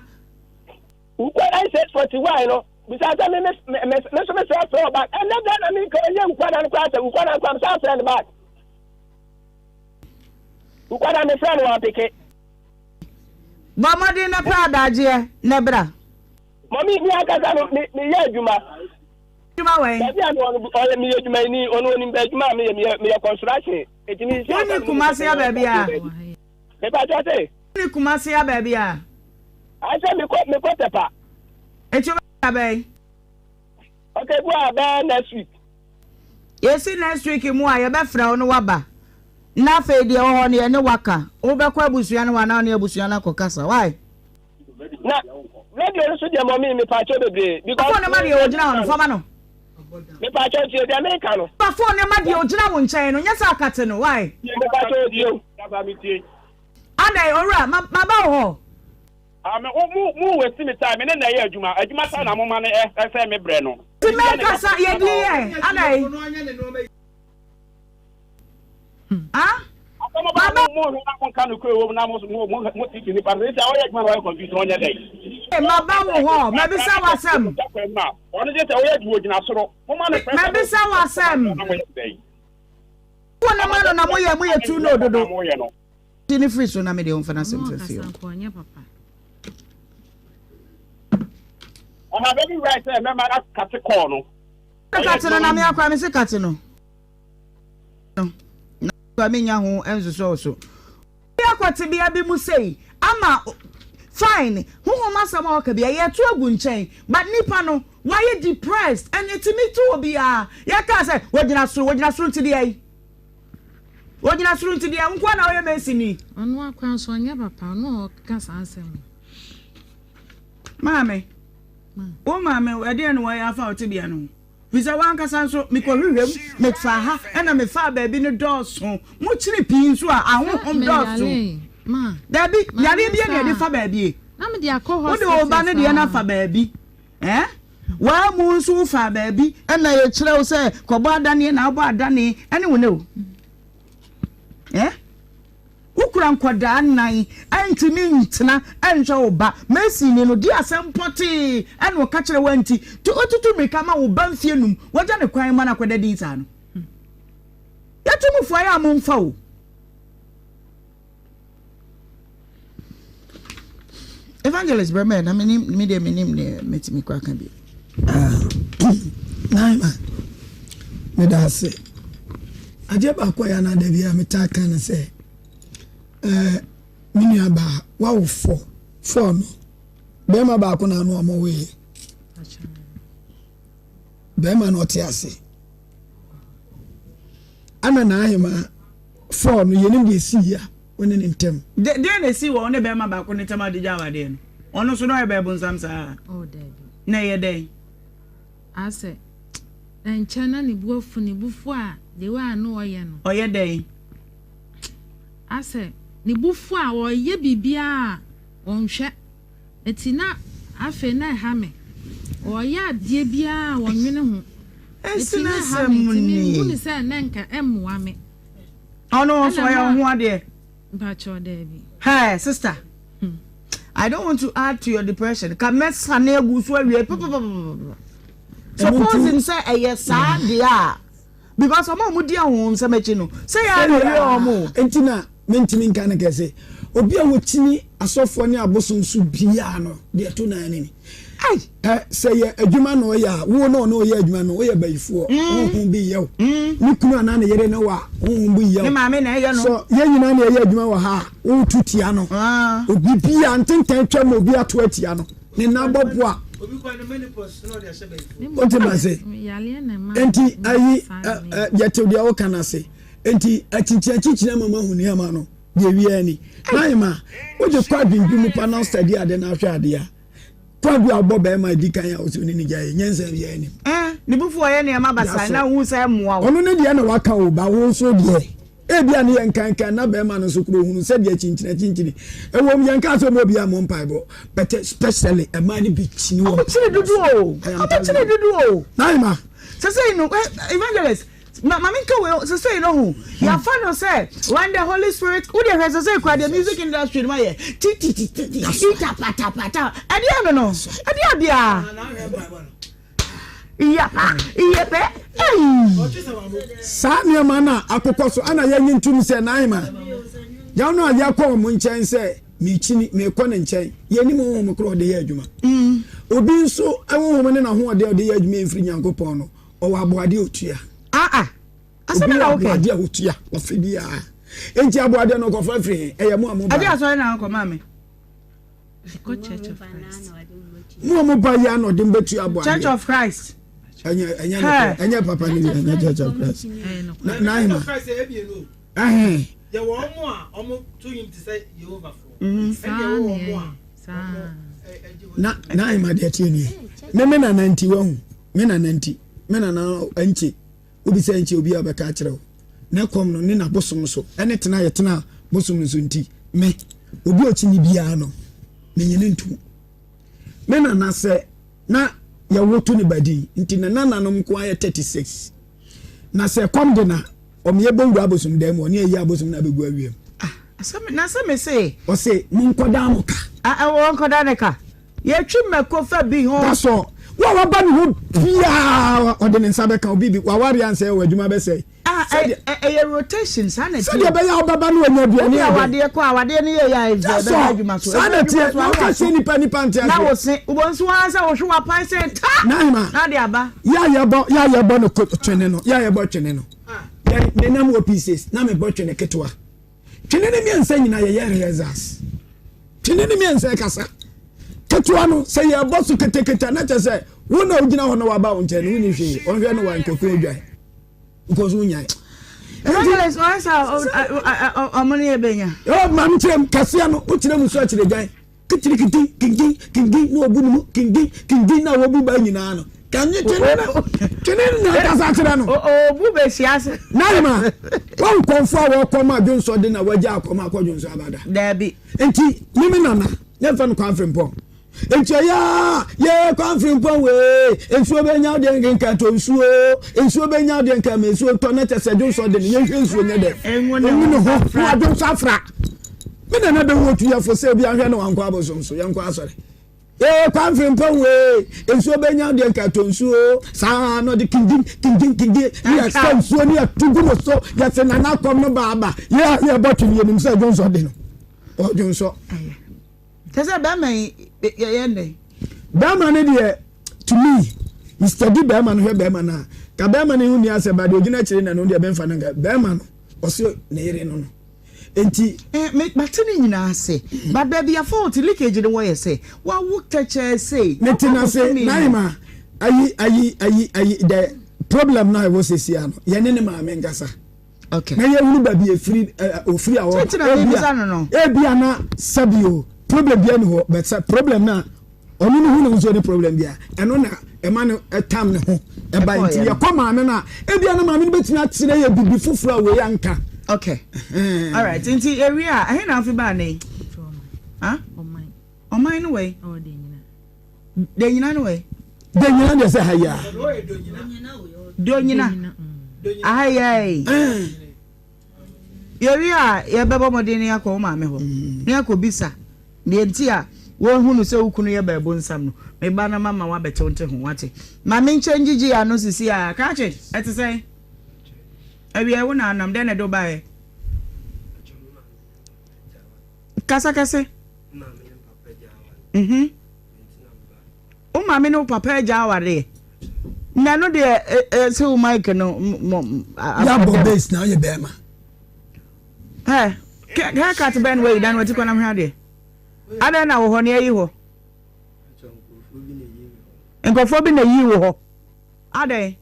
Wukuada 6:41 no bisa sɛ me me me me nso me sɛ frɛ ɔba ɛnɛ dɛ na me nka ɛnyɛ Wukuada no koraa sɛ Wukuada no koraa me sɛ frɛ no back. Wukuada me frɛ no wɔn peke. Bɔ mmɔden na pɛ adagyeɛ na bra. Mami, mi ankasa no, me meyɛ adwuma. Adwuma wɛn? Baabi a mewɔ no, ɔyɛ meyɛ adwumayɛni, ɔno onim adwuma a meyɛ, meyɛ meyɛ construction. Eti mi si Wonni Kumasi a baabi a? Mepa kyɛ se. Wonni Kumasi a baabi a? Asɛ mekɔ mekɔ Tɛpa. Eti wobɛba bɛn? Okay, bu a bɛyɛ next week. Yɛsi next week mu a yɛbɛfrɛ wo no waba. Na afei deɛ ɛwɔ hɔ no yɛne waka. Wobɛkɔ abusua no hɔ anaa wo ne abusua no akɔkasa. Why? Na radio no so deɛ mɔmi mepaakyɛw bebree. Because phone no ma deɛ ogyina hɔ no fa ma no. Mepaakyɛw tie deɛ meka no. Fa phone no ma deɛ ogyina wo nkyɛn no nyɛ sɛ akate no why. Mepaakyɛw tie o. Adɛn owura ma ma ba wo hɔ. Ah me wo mo mo waste me time me ne na ɛyɛ adwuma adwuma saa na mo ma no ɛsɛ me brɛ no. Ti mɛnkasa yɛ din yɛ adɛn. Ah? Asɛm ba mo mo hwɛ na mo nka no kure wɔ mu na mo mo mo mo titi nipa no sɛ ɔyɛ adwuma na ɔyɛ confuse na ɔnyɛ dɛ. Maba wo hɔ mabisa wo asɛm. Ɔno gye sɛ ɔyɛ adwuma ogyina soro. Mo ma no pressure. Mabisa wo asɛm. Wo ne ma no na mo yɛ mo yɛ tu no dodo. Ti ne firi so na me deɛ ɔmfa n'asɛm fɛ fie. Ɔha bɛbi right sɛ mɛma akate kɔɔ no. Kate no na me akora me se kate no. No na akora me nya ho nsosɔ so. Obi akɔ tebea bi mu sei ama fine honhom asɛm a ɔka bi ɛyɛ to agu nkyɛn but nipa no wayɛ depressed and etimi to obiara yɛka sɛ wɔgyina soro wɔgyina soro nti deɛ yi wɔgyina soro nti deɛ nkoa na ɔyɛ mɛnsi ni. Ɔno akora nso ɔnyɛ papa ɔno a ɔkeka saa nsɛm no. Maame. Wo maame, ɛdeɛn na wayɛ afa wo tebea no ho? Firi sɛ w'ankasa nso, mekɔhwehwɛ mu, mefaa ha, ɛna mefaa baabi no dɔɔso. Mokyere pii nso a, ahonhom dɔɔso. Dabi, yareɛ biara na yɛde fa baabi. Wode wo ba no deɛ no afa baabi. Eh? W'amu nso wofaa baabi, ɛna yɛkyerɛ wo sɛ kɔbɔ adaneɛ na wobɔ adane, ɛne wo ne o. Eh? Wokura nkwadaa nnan ntumi ntena nhwɛ wo ba. Masonni no, di asɛm pɔtee na ɔka kyerɛ wo anti to otutu mmirika ma wo ba mfie num wagya ne kwan ma no akɔda din saa no. Yɛto mo fo ayɛ a momfa o. Evangelist brɛ mɛ na menim me deɛ menim deɛ mɛtumi kɔ aka bi. Ah, Naima, meda ase. Adeɛ baako a yɛ anaa da bi a metaa ka no sɛ, eh, me nua baa, wawo fɔ, fɔɔ no. Bɛrima baako na ano ɔmo woeɛ. Bɛrima no ɔte ase. Ana n'ahema fɔɔ no yɛnim deɛ ɛsii a wo ne ne ntam. Deɛ na ɛsii wɔ wo ne bɛrima baako no ntam a wode gya awadeɛ no? Ɔno nso na ɔyɛ bɛɛbonsam saa? Oh, daabi. Na ɛyɛ dɛn? Asɛ, ɛnkyɛ na ne bo afu, ne bo fu a, the way a na ɔyɛ no. Ɔyɛ dɛn? Asɛ, ne bo fu a, ɔyɛ biribiara a, ɔnhwɛ. Enti na afei na ɛha me. Ɔyɛ adeɛ biara a ɔnwene ho. Enti na ɛha me, nti mehu no sɛ na nka ɛmmoa me. Ɔno nso ɔyɛ wo ho adeɛ? Mpakyɛw, daabi. Hey, sister. I don't want to add to your depression. Ka mɛsane agu so awie papapapapa. Supposing sɛ ɛyɛ saa deɛ a because ɔmo a ɔmo di ahonhomsɛm akyi no sɛ yɛ ara na ɛwie ɔmo. Nti na mentumi nka no kɛse. Obi a wɔkyini asɔfoɔ ne abosom so biara no deɛ ɛto nan ne ni. Ɛ sɛ yɛ adwuma na ɔyɛ a wo na ɔne ɔyɛ adwuma no woyɛ bayifoɔ honhom bi yɛ wo. Ne kunu anaa ne yere ne wo a honhom bi yɛ wo. Ne maame na ɛyɛ no. Sɛ yɛn nyinaa na yɛyɛ adwuma wɔ ha a wotu tia no. Obi biara ntentan twa ma obi ato atia no. Ne nan bɔboa. Wote ma se? Enti ayi yɛtew deɛ woka no ase. Enti akyinkyin akyinkyin ama mahu nneɛma no deɛ wia ni. Naima wode kɔ adwendwen mu pa na study ade na ahwɛ ade a. Kwadu a ɔbɔ bɛrima adi kan a ɔsɛ ɔne ne gyae nyansa biara nim. Eh, ne bo fu ɔyɛ nneɛma basaa na wohu sɛ ɛmmoa wo. Ɔno ne deɛ na waka o, ba wo nso deɛ ebia ne yɛ nkankan na bɛrima no nso koro ohunu sɛdeɛ kyinkyini akyinkyini. Ɛwom yɛn kaa sɛ ɔmo obiara mmɔ mpaebɔ but especially mmaa no bi kyini wɔn. Ɔmo kyini dodo o, ɔmo kyini dodo o. Naima. Sɛsɛyi no evangelist Ma ma menka wei o, sesei no ho, yɛafa no sɛ when the holy spirit, wo deɛ hwɛ sesei koraa deɛ music industry no ayɛ titititi, ita pata pata, ɛdeɛ no no, ɛdeɛ adeɛ a, iyapa, iyepɛ, ei. Saa nneɛma no a akokɔ so ana yɛnye ntom sɛ n'ahema yaw no a yɛkɔ wɔn nkyɛn sɛ mekyini mekɔ ne nkyɛn yɛnim honhom korɔ ɔde yɛ adwuma obi nso honhom ne n'ahoɔden a ɔde yɛ adwuma mfiri Nyankopɔn no Ɔwɔ aboadeɛ a ɔtua. Ah ah. Asɛm Obi na wɔ wokɛ. aboadeɛ a ɔtua ɔfe biara. Enti aboadeɛ no ɔkɔfa firi he? Ɛyɛ mo a moba. Ɛde asɔre na wokɔ maame. Ɛkɔ Church of Christ. Mo a moba yi a na ɔde mbɛtua aboadeɛ. Church of Christ. Ɛnyɛ ɛnyɛ nokorɛ ɛnyɛ papa no bi ɛnyɛ Church of Christ. Na n'ahema. Ɛhɛn. Yɛwɔ ɔmo a ɔmo to nnwom te sɛ Yehovah foɔ. Ɛna yɛwɔ ɔmo a Na n'ahema deɛ tie nie. Me me nana nti wahu. Me nana nti. Me nana nkye. Wobisa nkye obi a ɔbɛka akyerɛ wo. Ne kɔm no ne n'abosom so ɛne tena yɛtena bosom no so nti me obi a ɔkyi ne biara no menye no ntom. Me nana sɛ na yɛwoto ne ba din nti ne nananom nko ara yɛ 36. Na sɛ kɔm de na ɔmo yɛ bɛwura abosom dan mu ɔne ayi abosom no abɛgu awia mu. Ah, asɛm na sɛ me se. Ɔse monkɔdan mo ka. Ah, eh, wɔnkɔdan ne ka. Yɛtwi mako fa bi ho. That's all. Wo a waba ne hɔ biara ɔde ne nsa bɛka obi bi waware ansɛe w'adwuma bɛsɛe. Ah, ɛyɛ rotation saa na ɛteɛ. Sɛdeɛ ɛbɛyɛ a wobɛba no wanya aduane Wode ayɛ dɛn. awadeɛ kɔ awadeɛ no yɛ yɛ a ɛfɛ ɛbɛba adwuma so. Saa na ɛteɛ na woka kyerɛ nipa nipa nte aseɛ. Na wo se wobɔ nso ara sɛ wohwe wapan sɛ ta. Nahima na de aba. Yɛ a yɛbɔ yɛ a yɛbɔ no twene no yɛ a yɛbɔ twene no yɛ nenam wɔ pieces na mebɔ twene ketewa twene no mmiɛnsa nyinaa yɛyɛ rehearsals twene no mmiɛnsa ɛkasa ketewa no sɛ yɛbɔ so ketekete na kyɛ sɛ wo na wogyina hɔ na waba wo nkyɛn no wonni hwee ɔnhwɛ no wa nkɔkɔ odwan because wonyae Evangelist ɔyɛ sɛ ɔmo ne yɛ bɛnya. Ɔ maame kyerɛ mu kɛseɛ no wokyerɛ mu so akyerɛ gyan kitirikiti kinkin kinkin na obu ne mu kinkin kinkin na wobu ba nyinaa no kanye twene no twene no na akasa akyerɛ no. Obu bɛhyia ase. Naima wɔn kɔnfo a wɔkɔ ma dwonsɔ de na wɔagya akɔm akɔ dwonsɔ abada. Daabi. Nti mimi nana yɛmfa no kwan frimpɔn. Nti ɛyɛ a yɛ kwan frimpɔn wee nsuo bɛnya deɛ nka tɔ nsuo nsuo bɛnya deɛ nka ma nsuo tɔ na kyɛ sɛ dwonsɔ de no yɛhwɛ nsuo nyɛ dɛ engu ne ho na wadwonsɔ afra. Me nana bɛhu otuyɛfo sɛ obi ahwɛ no wankɔ abosom so yɛnkɔ asɔre. Ee kwan frimpɔn wee nsuo bɛnya deɛ nka tɔ nsuo saa na ɔde kingin kingin kingin ne yɛsɛ nsuo ne yɛto gu no so yɛsɛ nana akɔm no baaba yɛ a yɛbɔ twene yɛnim sɛ dwonsɔ de no ɔdwonsɔ. Kyɛ sɛ bɛrima yi yɛyɛ ndɛn? Bɛrima no deɛ to me me study bɛrima no hwɛ bɛrima no a ka bɛrima no ho ni asɛ ba deɛ ogyina akyire na no deɛ bɛmfa no nka bɛrima no ɔse ne yere no no. Enti. Eh, me, mate ne nyinaa ase. But baabi a fault leakage no wɔ yɛ sɛ, wawo tɛkyɛɛ sei. Mete no ase, Naima, ayi, ayi, ayi, ayi, the problem no a ɛwɔ sesia no, yɛne ne maame nkasa. Okay. Na yɛhunu baabi efiri, ɛ, ofiri a ɔba. Sɛ na mebisa no no. Ebia na sɛbi o, problem bia ni hɔ, but sɛ problem na ɔno no hu ne ho sɛ ɔne problem bia, ɛno na ɛma no ɛtam ne ho ɛba nti yɛkɔ maame no a, ebia na maame no bɛtumi akyerɛ yɛ bibi foforɔ a wei anka. Okay. All right. Nti ewie a, ɛhe na afi baa ne? Ha? Ɔman no wei? Danyina no wei? Danyina deɛ sɛ ha yi a. Donyina. Aha yi a yi. Yɛwie a yɛbɛbɔ mmɔden ne akɔ wo maame hɔ mm. ne akɔ bisa deɛ nti a wɔhunu sɛ wo kunu yɛ bɛɛbo nsam no meba na mama woabɛtew nte ho wate ma menkyɛ ngyigye ano sisi a krakye ɛte sɛn awia wo na anam dɛn na ɛde wo baeɛ kasa kɛse mhm wo maame ne wo papa agya awareɛ na ɛno deɛ ɛsɛ wo mic no yɛabɔ base na woyɛ bɛrima ɛ haircut bɛn na wayi dan wati kɔ nam hwɛ adeɛ adɛn na wɔ hɔ ne ayi hɔ nkurɔfoɔ bi na yi wɔ hɔ adɛn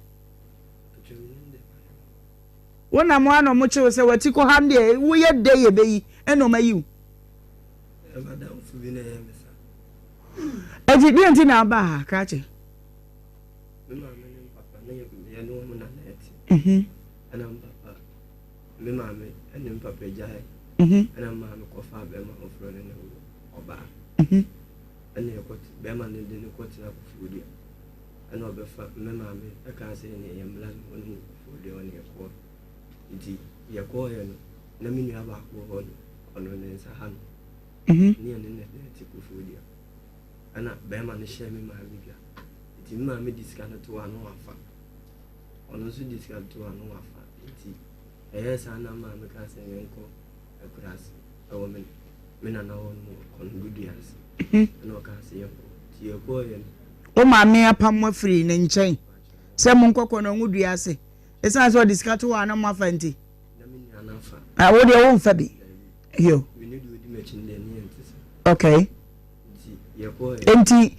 wo nam a na ɔmo kyew sɛ wati kɔ ha deɛ woyɛ dɛ yɛ bɛyi ɛna ɔmo ayi wo ɛti deɛ nti na aba ha krakye Me maame ne me papa ne yɛne wɔn na na ɛte. Ɛna me papa, me maame ne me papa gyae. Ɛna me maame kɔfaa bɛrima foforɔ ne ne wo ɔbaa. Ɛna yɛkɔ bɛrima no de no kɔtena Koforidua. Ɛna ɔbɛfa me maame ɛkaa sɛ ɛne yɛn mmla no ɔne mu Koforidua ɔne yɛkɔɔ. Nti yɛkɔɔeɛ no na me nua baako wɔ hɔ no ɔno ne nsa ha no. Ne yɛne no na ɛte Koforidua. Ɛna bɛrima no hyɛɛ me maame dwa. Nti me maame de sika no too ano wafa. Ɔno nso de sika no too ano wafa. Nti ɛyɛɛ saa na maame kaa sɛ yɛnkɔ akuraase ɛwɔ me me nana hɔ nom wɔ Kɔnɔgodua ase. Ɛna ɔkaa sɛ yɛnkɔ. Nti yɛkɔɔeɛ no. Wo maame apam mo afiri ne nkyɛn sɛ monkɔ Kɔnɔngodua ase ɛsiane sɛ ɔde sika to hɔ a na moafa nti? Na me nua no afa. Ah, wo deɛ womfa bi? Yo. Me ne deɛ ɔdi m'akyi no deɛ ne yɛnte saa. Okay. Nti yɛkɔɔeɛ. Nti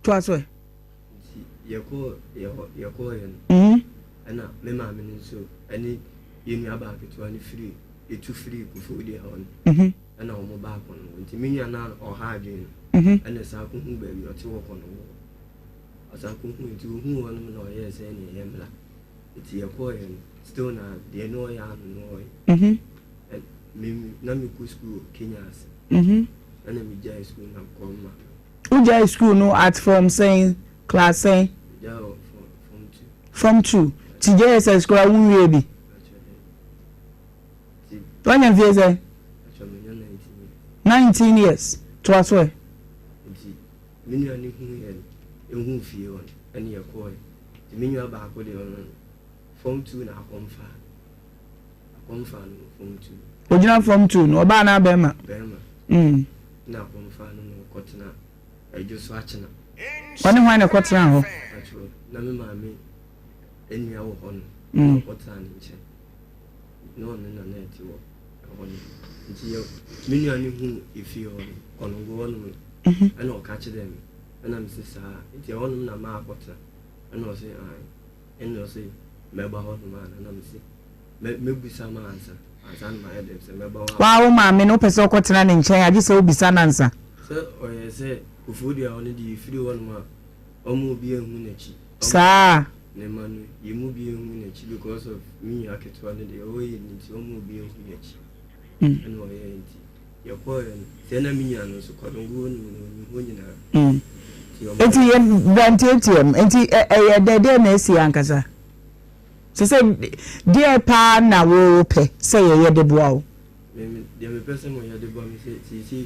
toa so ɛ. Nti yɛkɔɔ yɛhɔ yɛkɔɔeɛ no. Ɛna me maame no nso ɛne yɛn nua baa ketewa no firi etu firi Koforidua hɔ no. Ɛna wɔn baa Kɔnɔngo. Nti me nua no a ɔha adwene no. Ɛna san kɔhuu baabi ɔte wɔ Kɔnɔngo hɔ. Ɔsan kɔhuu nti ohuu hɔ nom na ɔyɛɛ sɛ ɛne ɛyɛ mmla. Nti yɛkɔɔeɛ no still na deɛ na ɔyɛ ano no ɔyɛ. Me na mekɔ sukuu wɔ Kenya ase. Ɛna megyae sukuu na mekɔɔ me maame hɔ. Wogyae sukuu no at from sɛn class sɛn? Megyae wɔ form form two. Form two. Ti JSS koraa wonwie bi? Wanya mfie sɛn? 19 years. Toa so ɛ. Nti me nua no hu yɛn ehuu fie hɔ no ɛne yɛkɔɔɛ. Nti me nua baako deɛ ɔno no form two na akɔmfaa no. Akɔmfaa no wɔ form 2. Ogyina form 2 no, ɔbaa anaa bɛrima? Bɛrima. Mm. Na akɔmfaa no na ɔkɔtena Adwo so akyena. Ɔne hwan na ɛkɔtena hɔ? Atwerɛ, na me maame nua wɔ hɔ no, na mm. ɔkɔtena ne nkyɛn. Na ɔno na na ɛte wɔ ɛhɔ no. Nti yɛ me nua no hu efie hɔ no, kɔnɔgo hɔ nom no, mhm. ɛna ɔka kyerɛɛ me. Ɛna me se saa, nti ɛhɔ nom na maakɔtena. Ɛna ɔse ae. Ɛna ɔse mɛba hɔ nom ana na mese mɛbisa no ansa ansa na mayɛ dɛm sɛ mɛba hɔ. Waa wo maame no wopɛ sɛ ɔkɔtena ne nkyɛn a gye sɛ wobisa no ansa. Sɛ ɔyɛ sɛ Kofoɔ dua hɔ no deɛ yɛfiri hɔ nom a ɔma obi anhu n'akyi. Saa. Ne mma no yɛn mu bi anhu n'akyi because of me nua ketewa no deɛ ɔyɛ ne nti ɔma obi anhu n'akyi. Ɛna ɔyɛ nti yɛkɔɔɛ no sɛ na me nua no nso kɔdongo hɔ nom no ɔnim hɔ nyinaa. Nti yɛ bra ntiatia mu nti ɛyɛ dɛ deɛ na esi ankasa sɛ sɛ deɛ paa na wo pɛ sɛ yɛyɛ de boa wo. Me deɛ mepɛ sɛ mo yɛ de boa me sɛ seesei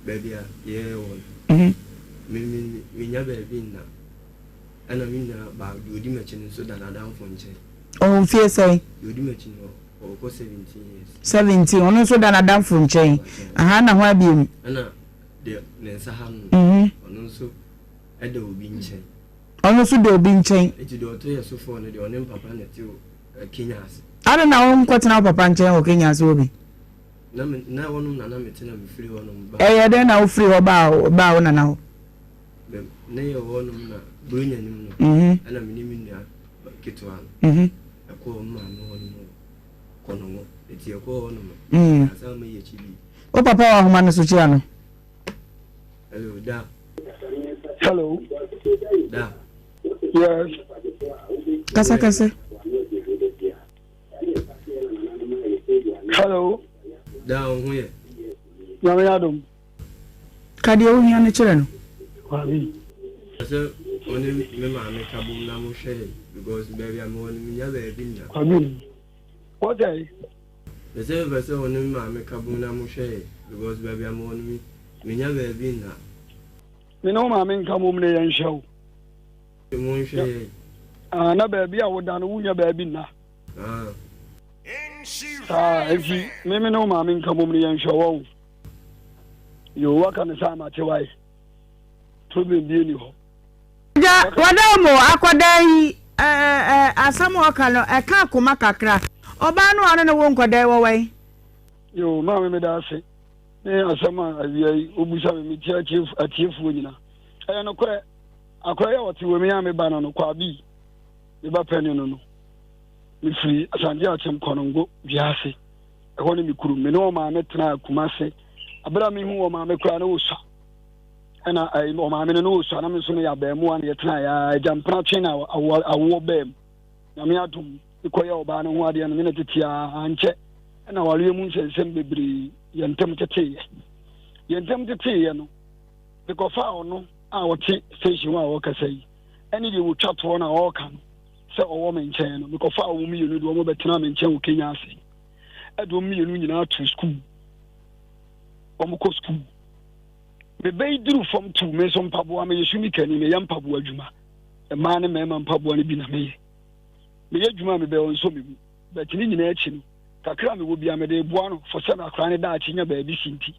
baabi a yɛwɔ no mhm. me me menya baabi nna ɛna me nua baa deɛ odi m'akyi no nso da n'adamfo nkyɛn. Ɔwɔ mfie sɛn? Deɛ odi m'akyi no ɔkɔ 17 years. 17 ɔno nso da n'adamfo nkyɛn aha na ho abiem. Ɛna deɛ ne nsa ha no, ɔno nso da obi nkyɛn. Ɔno nso da obi nkyɛn. Eti deɛ ɔtɔ yɛ sofoɔ no deɛ ɔne mpapa na ɛte Kenya ase. Adɛn na wonkɔtena wo papa nkyɛn wɔ Kenya ase hɔ bi? Na me na hɔnom na na mete na mefiri hɔnom baa. Ɛyɛ dɛn na wofiri hɔ baa baa wo nana hɔ? Bɛ na yɛwɔ hɔnom na Buronya no mu no, ɛna me ne me nua ketewa no ɛkɔɔ me maame hɔnom wɔ Kɔnɔngɔ. Eti yɛkɔɔ hɔnom no, yɛansan amma yɛn akyi bio. Wo papa wɔ ahoma no so kyia no. Hello, da. Hello. Da. Yes. Kasa kasa. Hello. Da wo ho yɛ. Nyame adom. Ka deɛ wohia no kyerɛ no. Kwame. Sɛ ɔne me maame ka bom na mo hwɛ because baabi a mewɔ no menya baabi nna. Kwame. What I? Mese mepɛ sɛ wo ne me maame ka bom na mohwɛ yɛn because baabi a mewɔ no mennya baabi nna. Me ne wo maame nka bom na yɛnhwɛ wo. Monhwɛ yɛn. Ah, na baabi a woda no wonya baabi nna. Ah. Saa, enti me me ne wo maame nka bom na yɛnhwɛ wo. Yo, waka ne saa mate wae. Problem bi ni hɔ. Agya, wada mo akɔdaa yi eh, asɛm a ɔka no ɛka akoma kakra. Ɔbaa no a ɔne ne wo nkɔdaa yi wɔwɔ yi? Yo, maame meda ase ne asɛm a awia yi wobusa me metie atiefoɔ nyina. Ɛyɛ nokorɛ, akora yi a ɔte wɔ mi a meba no no, Kwabi, me ba panin no no, mefiri Asante Akyem Kɔnongo wiase, ɛhɔ ne me kurom. Me ne ɔmaame tenaa Kumase. Abere a mehu ɔmaame koraa na ɔsua. Ɛna ɛyi ɔmaame no na ɔsua na me nso meyɛ abɛɛmoa na yɛtena yɛ agya mpena twe na awoɔ awoɔ bɛɛ mu. Nyame adom mekɔyɛ ɔbaa no ho adeɛ no me ne tete a ankyɛ ɛna awareɛ mu nsɛnsɛm bebree yɛn ntam teteeɛ. Yɛn ntam teteeɛ no mekɔfaa ɔno a ɔte station hɔ a ɔkasa yi ɛne deɛ wɔtwa toɔ no a ɔreka no sɛ ɔwɔ me nkyɛn no mekɔfaa wɔn mmienu de wɔn bɛtena me nkyɛn wɔ Kenya ase ɛde wɔn mmienu nyinaa to sukuu wɔn kɔ sukuu mebɛyi duru fam tu me nso mpaboa meyɛ sumikani meyɛ mpaboa adwuma mmaa ne mmarima mpaboa no bi na meyɛ meyɛ adwuma a mebɛyɛ ɔnsɔ me mu bɛte ne nyinaa akyi no kakra a mewɔ bia mede boa no fɔ sɛ akora ne daakye nya baabi si nti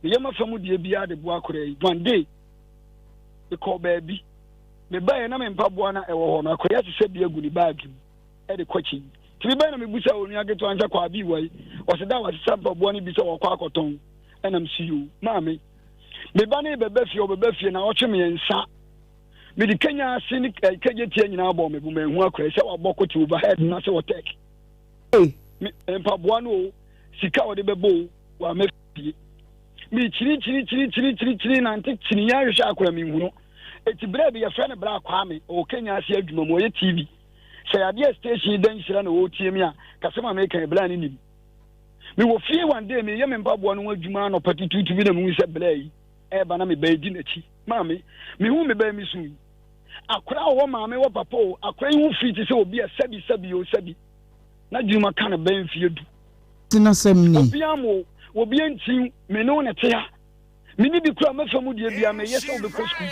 meyɛ mafa mu deɛ biara de boa akora yi. One day mekɔɔ baabi mebaeɛ na me mpaboa na ɛwɔ hɔ no akora yi asesɛ bi agu ne baage mu de kɔ akyi. Nti mebaeɛ na mebusa onua ketewa no sɛ Kwaabi wɔ yi? Ɔse da wasesa mpaboa no bi sɛ wɔkɔ akɔtɔn. Ɛna mese yoo maame me ba no bɛba fie ɔbɛba fie na ɔtwe mmiɛnsa mede kenya ase ne eh, kegye tia nyinaa bɔɔ me bo manhu akora yi sɛ wabɔ kote overhead na sɛ wɔtɛk mpaboa no o sika a wɔde bɛbɔ o wamɛ fie mekyirikyirikyirikyirikyiri nante kyini yɛ ahwehwɛ akora menhu no eti berɛ bi yɛfrɛ no bra Kwame ɔwɔ Kenya ase adwuma mu ɔyɛ TV sɛ yadeɛ station da nhyira na ɔretie mi a kasɛm a meka yɛ bra ne nim mewɔ fie one day meyɛ me mpaboa no ho adwuma anɔpa tutuutu bi na mehu sɛ bra yi ɛreba na mebɛɛ di n'akyi maame mehu mebɛɛ me su yi akora a ɔwɔ maame wɔ papa o akora yi ho firi te sɛ obi a sɛbi sɛbi o sɛbi na dwuma ka no bɛn mfie du N'asɛm ni. Obiara mo, obiara nti me ne wo na ɛte ha. Me ne bi kura mɛfa mu deɛ bia meyɛ sɛ wobɛkɔ sukuu.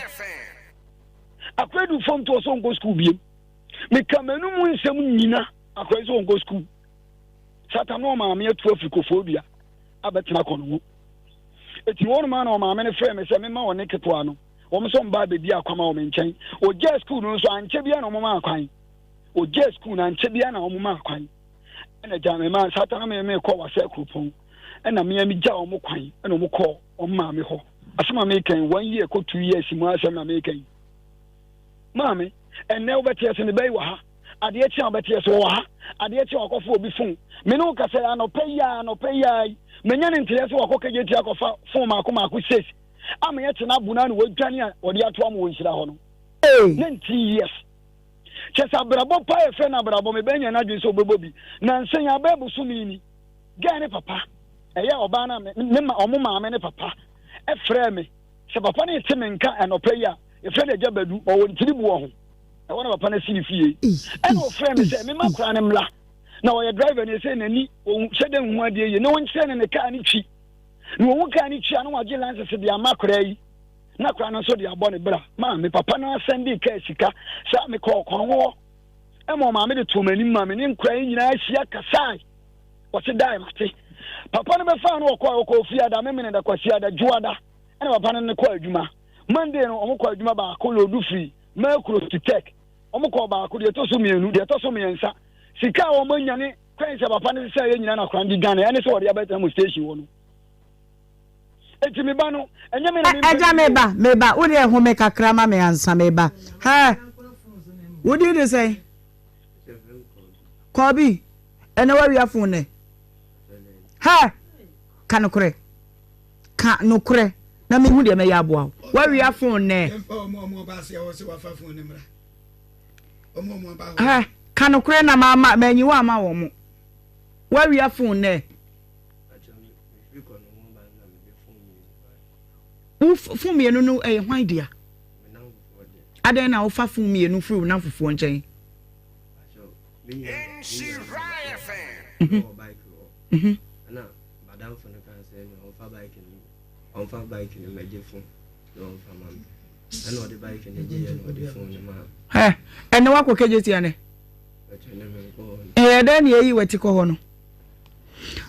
Akora du fam to ɔsɛ ɔnkɔ sukuu biem. Meka m'anum nsɛm nyina akora sɛ ɔnkɔ sukuu. Satan na ɔmaame atu afiri kofoɔ dua abɛtena kɔ no ho. Eti wɔn maa na ɔmaame no frɛ me sɛ mema ɔne ketewa no. Wɔn nso mbaa bɛdi akwama wɔ me nkyɛn. Ogyaa sukuu no nso ankyɛ bia na wɔn maa kwan. Ogyaa sukuu no ankyɛ bia na wɔn maa kwan. Ɛna gya me maa saa ta me me kɔ wasɛ kuropɔn ɛna me me gya wɔn kwan ɛna wɔn kɔ wɔn maame hɔ asɛm a meka one year kɔ 2 years mu asɛm na meka yi maame ɛnɛ wobɛte ase ne bɛyi wɔ ha adeɛ kye a wobɛte ase wɔ ha adeɛ kye a wakɔfo obi fon me ne wo kasa yi anɔpɛ yi a anɔpɛ yi a yi manya ne nteɛ sɛ wakɔ kagye ti akɔfa fon maako maako six ama yɛte no abona na wadwane a wɔde ato ama wɔ nhyira hɔ no 19 years Kyɛ sɛ abrabɔ pa yɛfrɛ no abrabɔ mebɛnya n'adwene sɛ ɔbɛbɔ bi nansa yi abɛɛ bosome ni gɛɛ ne papa ɛyɛ ɔbaa no ne ma ɔmo maame ne papa ɛfrɛ me sɛ papa no te me nka ɛnɔpɛ yi a yɛfrɛ no agya badu ɔwɔ ntiri boɔ ho ɛwɔ na papa no si ne fie ɛna ɔfrɛ me sɛ mema koraa no mmla na ɔyɛ driver ne sɛ n'ani hyɛ dɛ nhu adeɛ yie na ɔnkyerɛ ne ne kaa ne twi na ɔhu kaa ne twi a na wagye lances de ama koraa yi na koraa no nso de abɔ ne bra maa me papa no asɛnde kaa sika saa mekɔɔ kɔn hɔ ɛma ɔmaame de too m'anim ma me ne nkora yi nyinaa hyia kasae wɔte dae mate papa no bɛfaa no ɔkɔɔ ɔkɔɔ fie ada memene da kwasi ada dwoada ɛna papa no ne kɔɔ adwuma Monday no ɔmo kɔ adwuma baako loodu firi Mercury to Tech ɔmo kɔɔ baako deɛ ɛtɔ so mmienu deɛ ɛtɔ so mmiɛnsa sika a wɔn anya ne. Kwan sɛ papa no sesa yɛ nyina na akora no de dwane ɛne sɛ ɔde abɛtena mo station hɔ no. Eti me ba no, ɛnyɛ me na me Ɛgya me ba, me ba, wo deɛ home kakra ma me ansa me ba. Hɛ, wo din de sɛn? Kɔbi, ɛnɛ wawia fon nɛ. Hɛ, ka nokorɛ, ka nokorɛ na mehu deɛ mɛyɛ aboa wo. Wawia fon nɛ. Hɛ, ka nokorɛ na ma manyi wo ama wɔn mo. Wawia fon nɛ. Wo fon mmienu no ɛyɛ hwan dea? Adɛn na wofa fon mmienu firi wo namfofoɔ nkyɛn? Ɛnɛ wakɔ kegye tia nɛ? Ɛyɛ dɛn na yɛyi w'ati kɔ hɔ no?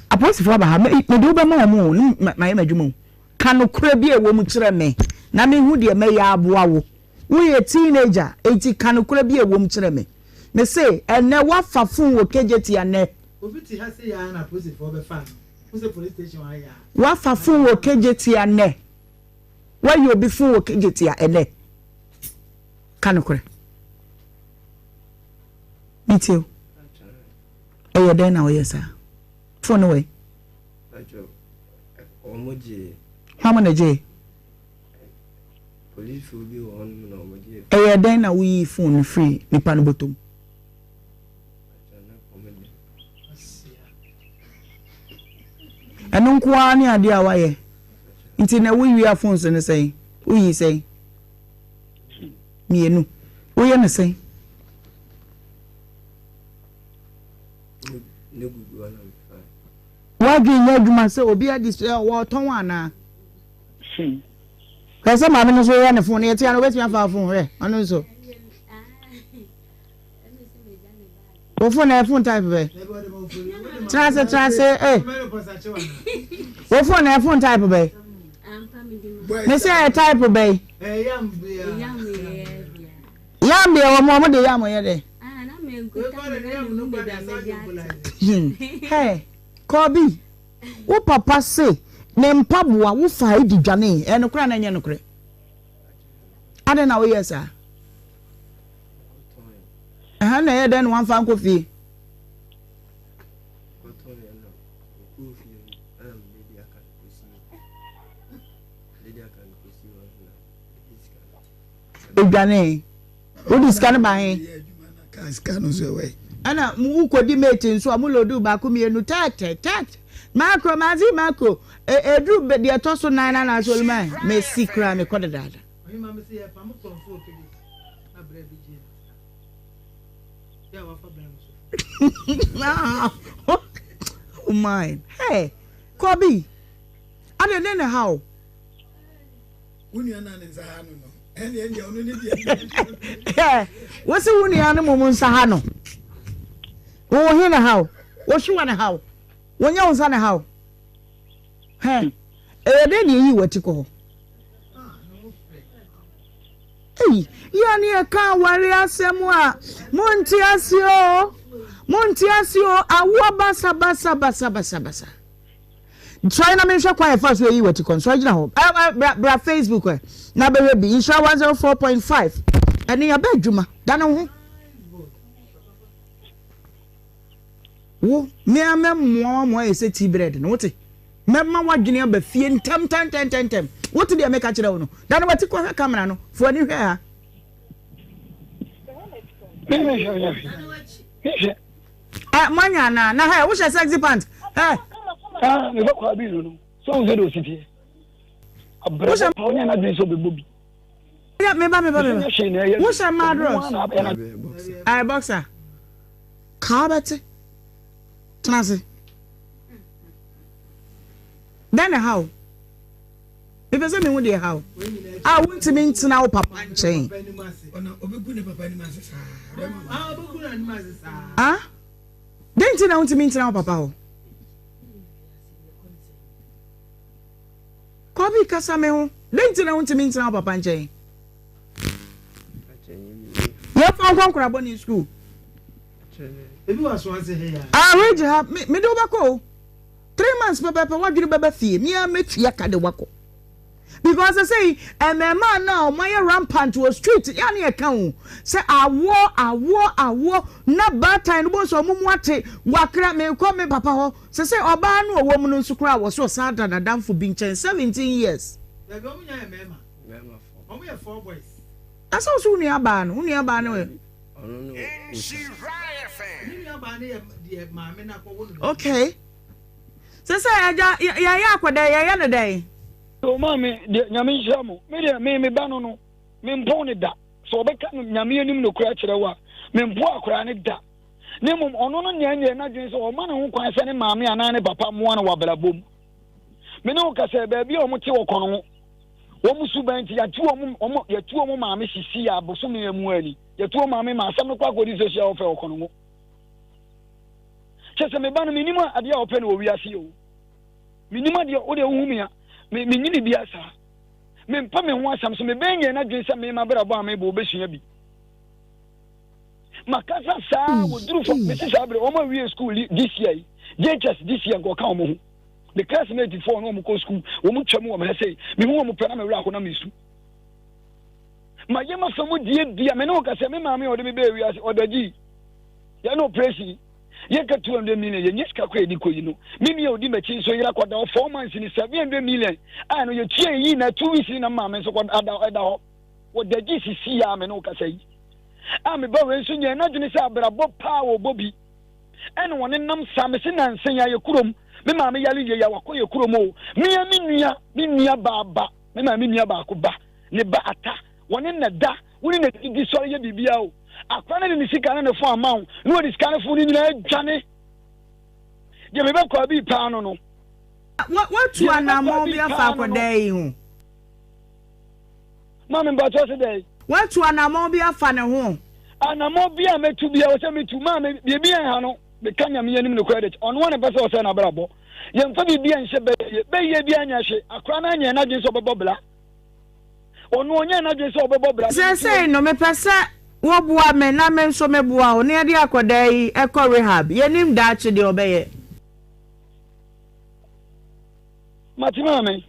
Apolisifoɔ aba ha, mede wo bɛma wɔn o, ne mayɛ m'adwuma o. Ka nokorɛ bi a ɛwɔ mu kyerɛ me na menhu deɛ mɛyɛ aboa wo. Woyɛ teenager, enti ka nokorɛ bi a ɛwɔ mu kyerɛ me. Mese, ɛnnɛ woafa phone wɔ Kejetia nnɛ. Obi te ha sei ara na apolisifoɔ bɛfaa no. Wohu sɛ police station ha yɛ a. Woafa phone wɔ Kejetia nnɛ. Woayi obi phone wɔ Kejetia ɛnnɛ. Ka nokorɛ. Metie wo. Ɛyɛ dɛn na ɔyɛ saa? Phone no wɔ he? Hwan na gyee? Ɛyɛ dɛn na woyii phone no firii nipa no bɔtɔ mu? Ɛno nko ara ne adeɛ a wayɛ. Nti na wowia phones no sɛn? Woyi sɛn? Mmienu. Woyɛ no sɛn? W'adwene nyɛ adwuma sɛ obi adi sɛ wɔtɔn anaa? Hwɛ sɛ maame no nso yɛ ne fon no yɛte ano obetumi afa fon hwɛ ɔno nso. Wo fon na fon type bɛ. Tena ase tena ase eh. Wo fon na fon type bɛ. Me sɛ type bɛ. Yam deɛ wɔn wɔn de yam yɛ dɛ. Hey, Kobi, wo papa se ne mpaboa wo fa di dwane, ɛyɛ nokorɛ anaa ɛnyɛ nokorɛ? Adɛn na woyɛ saa? Ɛha na ɛyɛ dɛn na wamfa nkɔ fie? Odwanee. Wode sika no ba he? Ɛna wokɔdi mate nso a mo lodu baako mmienu tɛtɛ tɛtɛ makro mazi makro ɛduru deɛ ɛtɔ so nan na anaasɛ oluma mesi koraa mekɔ dedaada. Oh my, hey, Kobe, ade ne ne how? Wo nua na ne nsa ha no no. Ɛne ɛne ɔno ne deɛ. Wosi wo nua no mom nsa ha no. Wo he na ha wo. Wo hwewa na ha wo. Wo nyɛ wo nsa na ha wo. Hɛ. Ɛyɛ dɛn na eyi w'ati kɔ hɔ? Ei, yɛ ne yɛka aware asɛm a, monte ase o. Monte ase o. Awoɔ basa basa basa basa basa. Sɔre na menhwɛ kwan a ɛfa so eyi w'ati kɔ. Sɔre gyina hɔ. Ɛ ɛ bra bra Facebook ɛ na bɛhwɛ bi. Nhyira 104.5. Ɛne yɛaba adwuma. Dane wo ho. Wo, me ara mɛmoa wo ama woayɛ sɛ tea bread no, wote? Mɛma w'adwene aba fie ntɛm ntɛntɛntɛntɛm. Wote deɛ meka kyerɛ wo no? Dane w'ati kɔhwɛ kamera no. Fa w'ani hwɛ ha. Mehwɛ. Ɛ moanya anaa? Na hɛ wohyɛ sexy pant hɛ. Ah mebɛ kɔ abi no no so wo sɛ de ositeɛ. Abrɛ pa onya na dwen sɛ obɛbɔ bi. Meba meba meba. Wohyɛ madros. Ɛyɛ boxer. Kaa bɛte. Tena ase. Dɛn na ɛha wo? Mepɛ sɛ mehu deɛ ɛha wo a wontumi ntena wo papa nkyɛn. Ah? Dɛn nti na wontumi ntena wo papa hɔ? Kɔbi kasa me ho. Dɛn nti na wontumi ntena wo papa nkyɛn? Yɛmfa nkɔ nkorabɔ ne sukuu. Ah, Ridge ha, me mede wo bɛkɔ o. 3 months pɛpɛpɛ w'adwene bɛba fie, me ara mɛtua ka de wakɔ. Because sɛsɛyi mmɛɛmaa no a wɔn ayɛ rampant wɔ street yɛ a ne yɛ ka o sɛ awoɔ awoɔ awoɔ na baatan no bɔ sɛ wɔn mu ate wakra mekɔ me papa hɔ sɛsɛ ɔbaa no ɔwɔ mu no nso koraa wɔ so ɔsan da n'adamfo bi nkyɛn 17 years. Dabi wɔn nyinaa yɛ mmarima. Wɔn yɛ four boys. Na sɛ ɔsɛ wo nua baa no wo nua baa no yɛ. Ɔno ne Osa. Ne nua baa no yɛ deɛ maame no akɔwo no. Okay. Sɛ sɛ agya yɛyɛ akɔdɛ yɛyɛ no dɛn. O maame deɛ nyame nhyira mo me deɛ me me ba no no me mpo ne da sɛ ɔbɛka no nyame anim nokorɛ akyerɛ wo a me mpo akwaraa ne da ne mmom ɔno no nea nyɛ n'adwene sɛ ɔma ne ho kwan sɛ ne maame anaa ne papa mmoa no wɔ abrabɔ mu me ne wo ka sɛ baabi a wɔn te wɔ kɔn ho wɔn suban nti yɛatu wɔn wɔn yɛtu wɔn maame sisi yɛ abosome mu ani yɛtu wɔn maame ma asɛm no kɔ akɔdi social welfare wɔ kɔn ho Kyɛ sɛ me ba no menim adeɛ a ɔpɛ no wɔ wiase o. Menim adeɛ wo deɛ wohu me a me menyini bia saa. Mempɛ me ho asɛm so mebɛn nyɛ n'adwene sɛ me mabrabɔ a mebɔ ɔbɛsua bi. Makasa saa wɔduru fam mesi saa berɛ wɔn awie school this year yi JHS this year nka ɔka wɔn ho. Me classmate foɔ no wɔn kɔ school wɔn twam wɔ me ha sei mehu wɔn pɛ na me werɛ aho na mesu. Mayɛ mafa mu die bia me ne wo kasa me maame a ɔde me bɛɛ wiase ɔdagyi. Yɛ no operation yi yɛ ka 200 million yɛ nyɛ sika kora yɛde kɔ yi no me nua odi m'akyi nso yera kɔda hɔ four months ni 700 million a no yɛtua yɛ yi na two weeks ni na maame nso kɔda ɛda hɔ wɔda gye sisi a me ne wo kasa yi a me ba wei nso nyɛ n'adwene sɛ abrabɔ paa wɔbɔ bi ɛna wɔne nam saa me se nansa yi ayɛ kurom me maame yale yie ya wakɔ yɛ kurom o mea me nua me nua baaba me maame nua baako ba ne ba ata wɔne na da Wo ne no didi sɔre yɛ biribiara o. Akora no de ne sika ne ne fon ama wo na wɔde sika ne fon no nyinaa adwane. Deɛ mebɛkɔ abi paa no no. Woatu anammɔn bi afa akwadaa yi ho? Maame mpakyɛ se dɛn? Woatu anammɔn bi afa ne ho? Anammɔn bi a mɛtu bi a wɔ sɛ metu maame biribi ɛnha no meka nyame anim nokorɛ de ɔno a na ɛpɛ sɛ ɔsɛ n'abrabɔ yɛmfa biribi a nhyɛ bɛyie bɛyie bi anyɛ hwe akora no anyɛ n'adwene sɛ ɔbɛbɔ bla Ɔno ɔnyɛɛ n'adwene sɛ ɔbɛbɔ bra. Seesei no, mepɛ sɛ woboa me na me nso meboa wo na yɛde akwadaa yi kɔ rehab. Yennim daakye deɛ ɔbɛyɛ. Mate maame.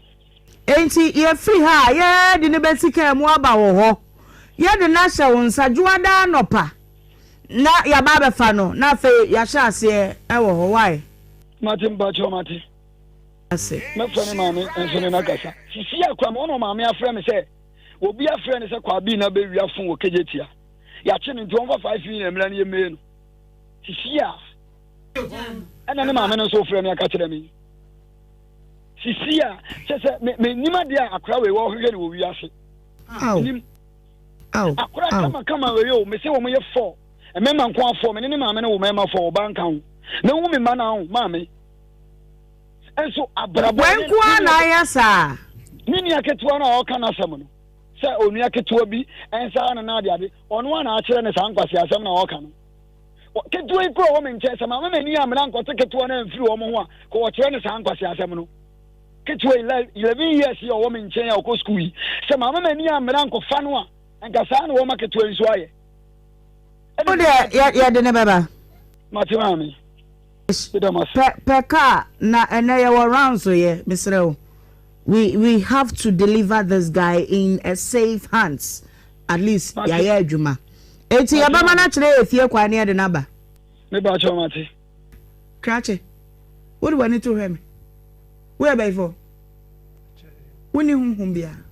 Enti yɛfiri ha a, yɛde no bɛsi kaa mu aba wo hɔ. Yɛde no ahyɛ wo nsa Dwoada anɔpa na yɛaba abɛfa no na afei yɛahyɛ aseɛ wɔ hɔ. Wai? Mate mpakyɛw mate. ase. Mɛfrɛ me maame nso ne no akasa. Sisi a koraa ɔna ɔmaame afrɛ me sɛ obi afrɛ no sɛ Kwabena na bɛwia fon wɔ Kejetia. Yɛakye no nti ɔmfa 5 million mmra no yɛmmee no. Sisi a ɛna ne maame no nso frɛ me aka kyerɛ me. Sisi a kyɛ sɛ menim adeɛ a akora wei wɔhwehwɛ no wɔ wiase. Menim. Akora kama kama wei o mese wɔn yɛ fɔ mmarima nko afɔ me ne ne maame no wo mmarima fɔ ɔbaa nka ho. Na wohu me mma no ho maame. nso abrabɔ Wei nko ara na ayɛ saa. Ne nua ketewa no a ɔka n'asɛm no sɛ onua ketewa bi nsa ano na ade ade ɔno a na akyerɛ ne saa nkwasi asɛm na ɔka no ketewa yi kura wɔ me nkyɛn sɛ maame m'ani amena nkɔte ketewa no amfiri wɔn ho a kɔ ɔkyerɛ ne saa nkwasi asɛm no ketewa yi 11 years yi ɔwɔ me nkyɛn a ɔkɔ sukuu yi sɛ maame m'ani amena nkɔfa no a nka saa na wɔma ketewa yi nso ayɛ. Wo deɛ yɛde ne bɛba. Mate maame. Pɛ pɛ car na ɛnɛ yɛwɔ rounds yɛ mesrɛ wo we we have to deliver this guy in a safe hands at least yɛayɛ adwuma eti yɛbɛma no akyerɛ yɛ fie kwan ne yɛde no aba. Me ba kyɛw mate. Krakye wode w'ani to hwɛ me woyɛ bɛyifo wonni honhom biara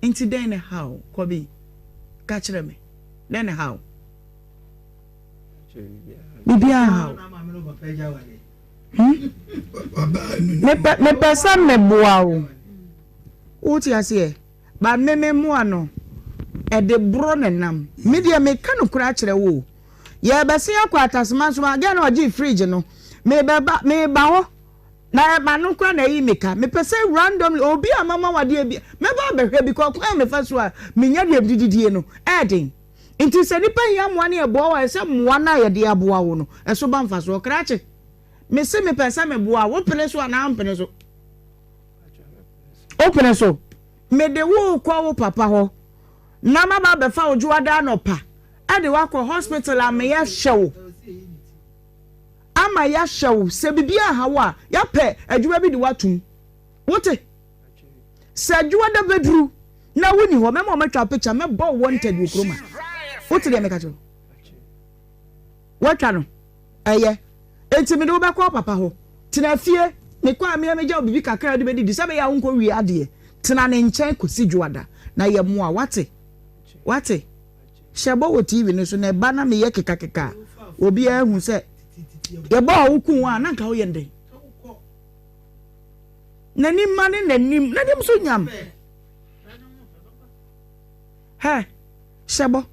nti dɛn ne haw kɔbi ka kyerɛ me dɛn ne haw. Biribiara nha wo. Hmm? Mepɛ mepɛ sɛ meboa wo. Wote aseɛ? Ba me me mmoa no, ɛde borɔ na nam. Me deɛ meka nokorɛ akyerɛ wo o. Yɛrebɛsen akɔ Atasema nso, girl no a ɔgyee fridge no, mebɛba meba hɔ. Na m'ano koraa na ayi me ka. Mepɛ sɛ randomly obi a mama wo adeɛ bi, mɛba abɛhwɛ because kwan a mefa so a menya deɛ mede didie no, ɛyɛ den. Nti sɛ nipa hia mmoa ne yɛboa wo a, ɛsɛ mmoa no a yɛde aboa wo no, ɛso ba mfasoɔ. Krakye, mese mepɛ sɛ meboa wo, wopene so anaa wompene so? Wopene so? Mede wo rekɔ wo papa hɔ na maba abɛfa wo dwoada anɔpa. de wo akɔ hospital ama yɛahwɛ wo. Ama yɛahwɛ wo. Sɛ biribi aha wo a, yɛapɛ adwuma bi de wo atom. Wote? Sɛ adwuma da bɛduru na wonni hɔ, mɛma wɔatwa picture, mɛbɔ wo wanted wɔ kurom ha. Wote deɛ meka kyerɛ wo? Woatwa no? Ɛyɛ. Enti mede wo bɛkɔ wo papa hɔ. Tena fie. Mekɔ a, me ara mɛgya wo biribi kakra a wode bɛdidi sɛ ɛbɛyɛ a wonkɔwie adeɛ. Tena ne nkyɛn kɔsi Dwoada na yɛmmoa wo. Woate? Woate? Hyɛ bɔ wɔ TV no so na ɛba na meyɛ kekakeka a, obiara ahu sɛ yɛbɔ a woku wo a, na anka woyɛ no dɛn? N'anim ma ne n'anim, n'anim so nyam. Hɛ, hyɛ bɔ.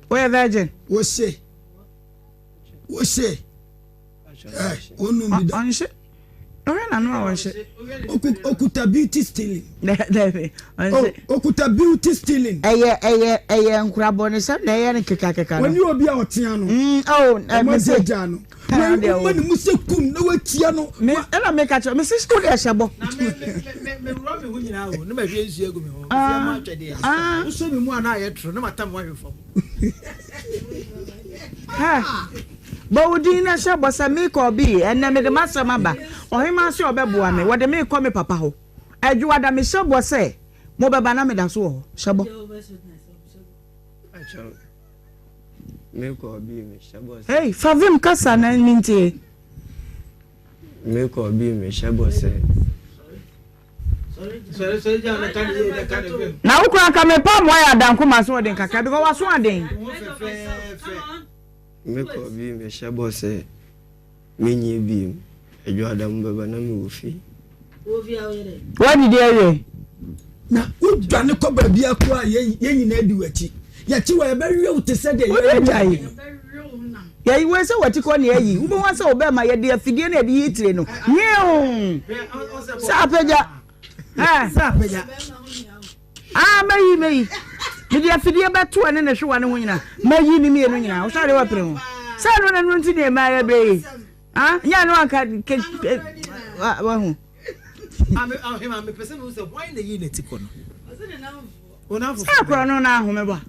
Woyɛ virgin. Wose. Wose. Ɛ onum bi da. Ɔnhye. Ɔhwɛ n'ano a ɔnhye. Okuta beauty stealing. Dɛbi ɔnhye. Okuta beauty stealing. Ɛyɛ ɛyɛ ɛyɛ nkorabɔnesɛm na ɛyɛ no kekakeka no. Wɔne obi a ɔtea no. Mm oh ɛ mese. Ɔmo agya no. Wei woma ne mu sɛ kum na watia no. Me ɛna meka kyerɛ mese wo deɛ hyɛ bɔ. Na me me me me wura me ho nyinaa o ne ma hwie nsuo agu me ho. Mese ɛmo atwɛdeɛ. Wosɔ me mu a na ayɛ toro ne ma tam wahwe fam. Hɛ! Bɔ wo din na hyɛ bɔ sɛ merekɔ bi, ɛnnɛ mede m'asɛm aba. Ɔhemmaa se ɔbɛboa me, wɔde me rekɔ me papa hɔ. Adwoada, mehyɛ bɔ sɛ mobɛba na meda so wɔ hɔ. Hyɛ bɔ. Hey, fa vim kasa na mentie. Mekɔ bi mehyɛ bɔ sɛ. Na wo kura nka mepa mmoa yɛ adanko ma so ɔden kakra because waso aden. Mekɔ bi mehyɛ bɔ sɛ menyɛ biem adwada mu bɛba na mewɔ fie. Wadidi awie. Na wodwane kɔ baabi akɔ a yɛn nyinaa di w'akyi. Yɛkyi wɔ yɛbɛwe wo te sɛ deɛ yɛwe no. Yɛyi wei sɛ wati kɔ ne ayi. Wobɛhu sɛ wobɛma yɛde afidie na yɛde yi tire no. Nyew! Sɛ apagya. Sɛ apagya. Ah, mɛyi mɛyi. Mede afidie bɛto ɛne ne hwewa ne ho nyinaa. Mɛyi ne mmienu nyinaa. Wosɛ adeɛ wapere ho. Sɛ ɛno na ɛno nti ne ɛma yɛ berɛ yi. Ah, nyɛ ɛno anka ke wahu. Ahema mepɛ sɛ mehu sɛ hwan na yii n'ati kɔ no. Sɛ korɔ no na ahome ba.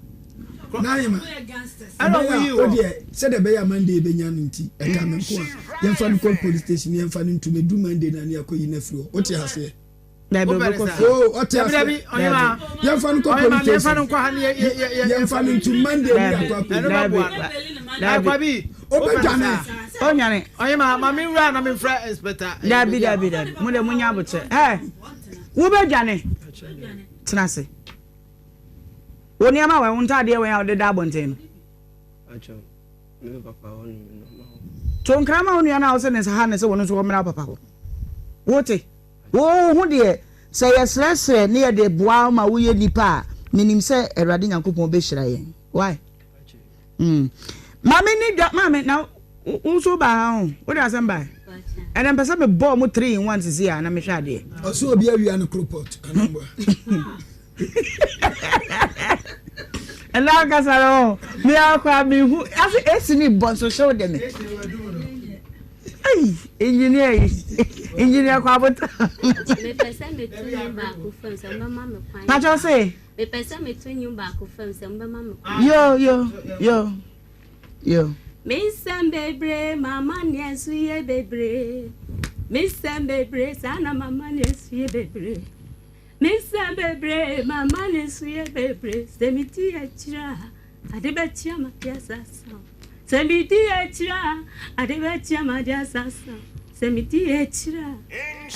N'ahema ɛbɛyɛ a o deɛ sɛdeɛ ɛbɛyɛ a Monday bɛnya no nti ɛka me nko a yɛmfa no kɔ police station yɛmfa no ntum ɛduru Monday na ne akɔyi no afiri hɔ wote aseɛ. Dabi ɔbɛkɔ fie. Oh, ɔte aseɛ. Yɛmfa no kɔ police station. Yɛmfa no ntum Monday ne akɔ akɔyi. Dabi dabi. Obɛdwane. Ɔnwane. Ɔhema ma me nwura na memfrɛ inspector. Dabi dabi dabi. Mo de mo nya abokyɛ. Ɛ wobɛdwane. Tena ase. Wo nneɛma wɛn, wo ntaadeɛ wɛn a wode da abɔnten no. To nkra ma wo nua no a wose ne nsa ha ne sɛ wɔno nso wɔmmra wo papa hɔ. Wote? Wo ho deɛ, sɛ yɛsrɛsrɛ ne yɛde boa wo ma woyɛ nipa a, menim sɛ Awurade Nyankopɔn bɛhyira yɛn. Why? Mm. Maame ni dwa maame na wo nso baa ha ho wode asɛm bae ɛnɛ mpɛ sɛ mebɔɔ mo 3 in 1 sisi a na mehwɛ adeɛ. Ɔsɛ obi awia no kropɔt anamboa. Ɛnɛ ankasa no me akora mehu ase esi ne bɔ nso hyew de me. Ei engineer yi engineer kwabota. Mepɛ sɛ meto nnwom baako fam sɛ mobɛma me kwan. Pakyɛ se. Mepɛ sɛ meto nnwom baako fam sɛ mobɛma me kwan. Yo yo yo yo. Me nsɛm bebree, m'amanneɛ nso yɛ bebree. Me nsɛm bebree, saa na m'amanneɛ nso yɛ bebree. Me nsɛm bebree, m'amanneɛ nso yɛ bebree. Sɛ medi akyire a, ade bɛkye ama de asasa. Sɛ medi akyire a, ade bɛkye ama de asasa. Sɛ medi akyire a.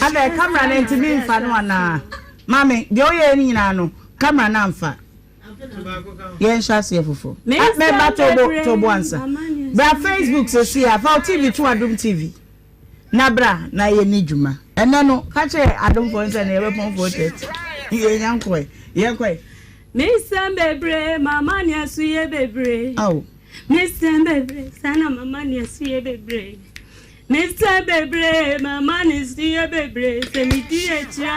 Adɛn, camera no ntumi mfa no anaa? Maame, deɛ woyɛɛ no nyinaa no, camera no amfa. Yɛnhyɛ aseɛ foforɔ. Mɛba tobo tobo ansa. Bra Facebook sɛsi a, fa wo TV to Adom TV. Na bra na yɛni dwuma. Ɛnɛ no, ka kyerɛ Adomfoɔ no sɛ na yɛbɛpɔn 4:30. Yɛnya nkɔe. Yɛnkɔe. Me nsɛm bebree, m'amanneɛ so yɛ bebree. Ao. Me nsɛm bebree, saa na m'amanneɛ so yɛ bebree. Me nsɛm bebree, m'amanneɛ bebree. Sɛ medi akyire a,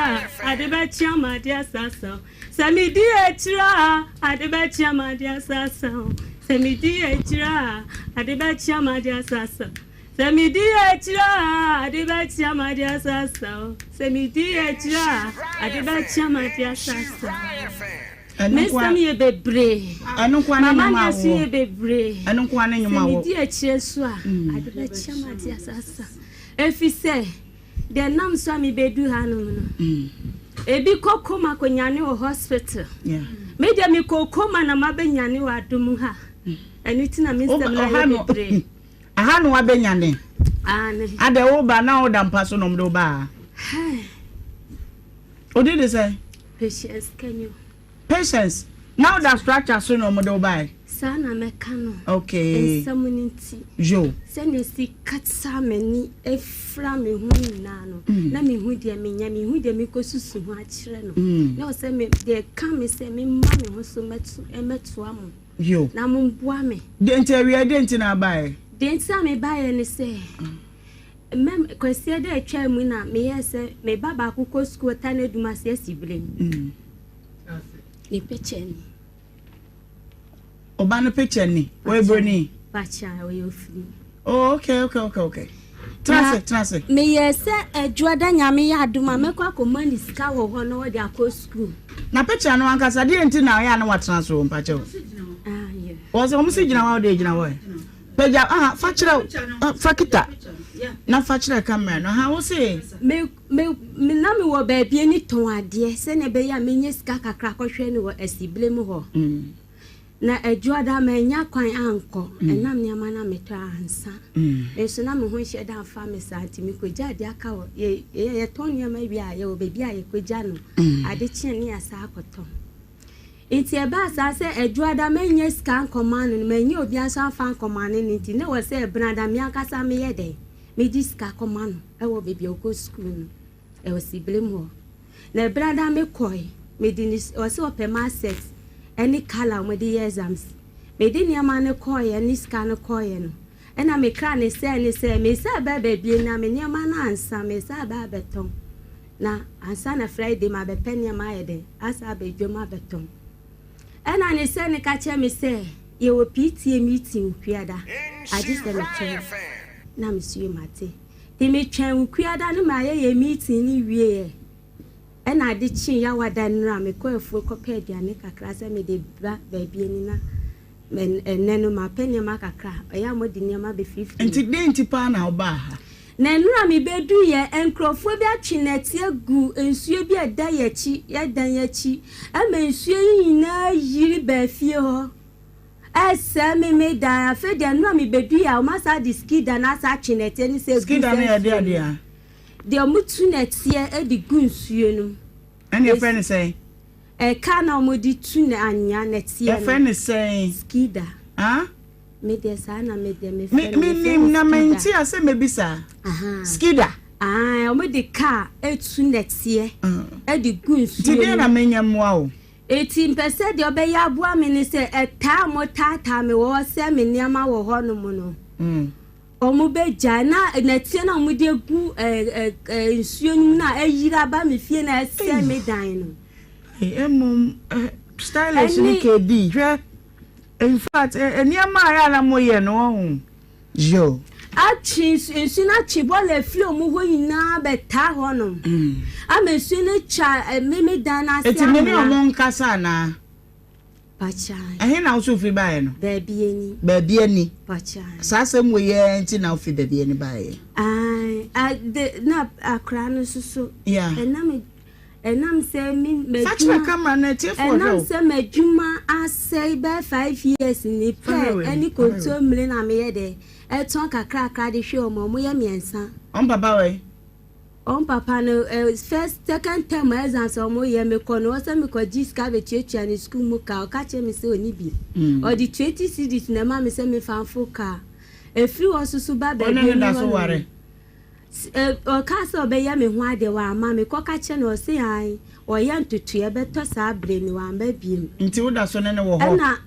ade bɛkye ama ade asasa. Sɛ medi akyire a, ade bɛkye ama ade asasa. Sɛ medi akyire a, ade bɛkye ama ade asasa. Sɛ medi akyire a, ade bɛkye ama ade asasa. Sɛ medi akyire a, ade bɛkye ama ade asasa. Me nsɛm yɛ bebree. M'amanneɛ nso yɛ bebree. Sɛ medi akyire nso a, ade bɛkyɛ ma ade asasa. Ɛfiri sɛ, deɛ ɛnam so a mebɛdu hanom no, ebi kɔ koma kɔnyane wɔ hospital. Me deɛ mekɔɔ koma na mabɛnyane wɔ adom ha. Ɛno nti na me nsɛm no ayɛ bebree. Aha na wabɛnyane? Aane. Adɛ woba na woda mpa so na wɔde wo baa ha? Wo din de sɛn? Patience Kenyo. Patience, na woda structure so na wɔde wo bae? Saa na mɛka no. Okay. Nsɛm no nti. Yo. Sɛnea esi kata m'ani fira me ho nyinaa no, mm. na mehu deɛ menyɛ, mehu deɛ mekɔsusu ho akyerɛ no. Mm. Na ɔsɛ me deɛ ka me sɛ memma me ho so mɛto mɛtoa mo. Yo. Na momboa me. Deɛ nti awia deɛ nti na abaeɛ? Deɛ nti a mebaeɛ ne sɛ. Mm. Mɛm, Kwasiada a ɛtwaa mu na meyɛɛ sɛ me ba baako kɔ sukuu ɔtaa n'adum ase asi berɛ mu. Mm. Ne picture ni. Ɔba no picture ni. Ɔyɛ broni. Bacha ɔyɛ ofiri. Oh okay okay okay okay. Tena ase tena ase. Meyɛɛ sɛ adwuada nyame yɛ adom a mɛkɔ akɔma ne sika wɔ hɔ na ɔde akɔ sukuu. Na picture no ankasa deɛ nti na ɔyɛ a na watena so mpakyɛw. Ah, yeah. Wɔn sɛ wɔn si gyina hɔ a wɔde gyina hɔ ɛ. Pagya aha fa kyerɛ fa kita na fa kyerɛ camera no aha wo se. Me me me na me wɔ baabi ani tɔn adeɛ sɛnea ɛbɛyɛ a menya sika kakra kɔhwɛ no wɔ asibile mu hɔ. Mm. Na adwuada manya kwan ankɔ mm. ɛnam nneɛma na metɔ ansa. Mm. Nso na me ho nhyɛ da mfa me saa nti mekɔgya adeɛ aka wɔ yɛ yɛtɔn nneɛma wie a yɛwɔ baabi a yɛkɔgya no. Mm. Ade kye ne yɛasa akɔtɔn. Enti ɛbaa saa sɛ Adwoada mannya sika ankɔma no no, mannya obiara nso amfa ankɔma no no nti, na ɛwɔ sɛ Ɛbenada me ankasa meyɛ dɛn? Megye sika kɔma no wɔ baabi a ɔkɔ sukuu no, ɛwɔ Sibilem hɔ. Na Ɛbenada mekɔe, mede ne, ɔsɛ ɔpɛ math set ne colour a wɔde yɛ exams. Mede nneɛma no kɔeɛ ne sika no kɔeɛ no, ɛna me kra ne sɛɛ ne sɛ, mesan ba baabi na me nneɛma no ansa, mesan ba abɛtɔn. Na ansa na Friday mabɛpɛ nneɛma ayɛ dɛn asan aba dwam abɛtɔn. Ɛna ne sɛ ne ka kyerɛ me sɛ yɛwɔ PTA meeting Wukuada agye sɛ metwɛn na me so yɛ mate. Nti metwɛn Wukuada no ma yɛyɛ meeting no wieɛ ɛna ade kyee Yawada nnora mekɔ afuo kɔpɛ aduane kakra sɛ mede ba baabi ani na ɛnɛ no mapɛ nneɛma kakra ɛyɛ a mode nneɛma bɛfirifiri. Nti dɛn nti paa na wobaa ha? Na nnora mibeduiɛ, nkurɔfoɔ bi atwe nnɛteɛ agu nsuo bi a ɛda yɛn akyi, yɛn dan akyi, ɛma nsuo yi nyinaa yiri baa fie hɔ, ɛresɛe me me dan. Afei deɛ nnora mibeduiɛ a, wɔasan de skida no asan atwe nnɛteɛ no sɛ agu Skida no saa yɛ nsuo deɛ no adeɛ mu. a? Deɛ wɔtu nnɛteɛ de gu nsuo no mu. Ɛne yɛfrɛ no sɛn? Ɛka na wɔde tu anwea nnɛteɛ no. Yɛfrɛ no sɛn? Skida. Ah? Me deɛ saa na me deɛ me fɛ no. Me nim na me nte ase me bisa. Skida. Ah, wɔn de kaa etu nɛteɛ ɛde gu nsuo. Ti deɛ na me nyɛ mmoa o. Eti mpɛ sɛ deɛ ɔbɛyɛ aboa me ne sɛ ɛtaa mo taataa me wɔ hɔ sɛ me nneɛma wɔ hɔ nom no. Wɔn bɛ gyae na nɛteɛ na wɔn de gu ɛɛ ɛɛ nsuo no mu na ɛyiri aba me fie na ɛsɛ me dan no. Emom stylish ne kedi hwɛ. In fact, nneɛma a ɛyɛ a na moyɛ no wahu. Yo. Atwe nsu no atwe bɔɔla afiri wɔn hɔ nyinaa bɛtaa hɔnom. Ama nsuo no atwa me me dan no ase Eti me ne amena. wɔn nkasa anaa? Pakyan. Ɛhe na wo nso wofiri baeɛ no? Baabi ani. Baabi ani. Pakyan. Saa asɛm wei ara nti na wofiri baabi ani baeɛ? Ae, ade na akwadaa no nso so. Yeah. Ɛnam Ɛnam sɛ me Fa kyerɛ m'adwuma camera no atiefoɔ hwɛ ɛnam o. sɛ m'adwuma asɛe bɛyɛ 5 years ni Fa hwɛ pɛ wei, ɛne fa hwɛ wei. kontommire na meyɛ dɛ ɛtɔn kakrakra de hwɛ wɔn wɔn yɛ mmiɛnsa. Wɔn papa wɔ he? Wɔn papa no eh, first second term exams a wɔn yɛ mekɔ no ɔsɛ mekɔ gye sika bɛtuatua ne sukuu mu ka ɔka kyerɛ me sɛ ɔni bi ɔde 20 cedis na ɛma me sɛ mefa mfo kaa ɛfiri hɔ soso ba Wo ne baabi no da ɛni so hɔ ware? nom. Ɔkaa sɛ ɔbɛyɛ me ho adeɛ, wamma. Mekɔka kyerɛɛ no, ɔse ae, ɔyɛ ntotoeɛ bɛtɔ saa berɛ no, wamma biom. Nti woda so ne no wɔ hɔ? Ɛna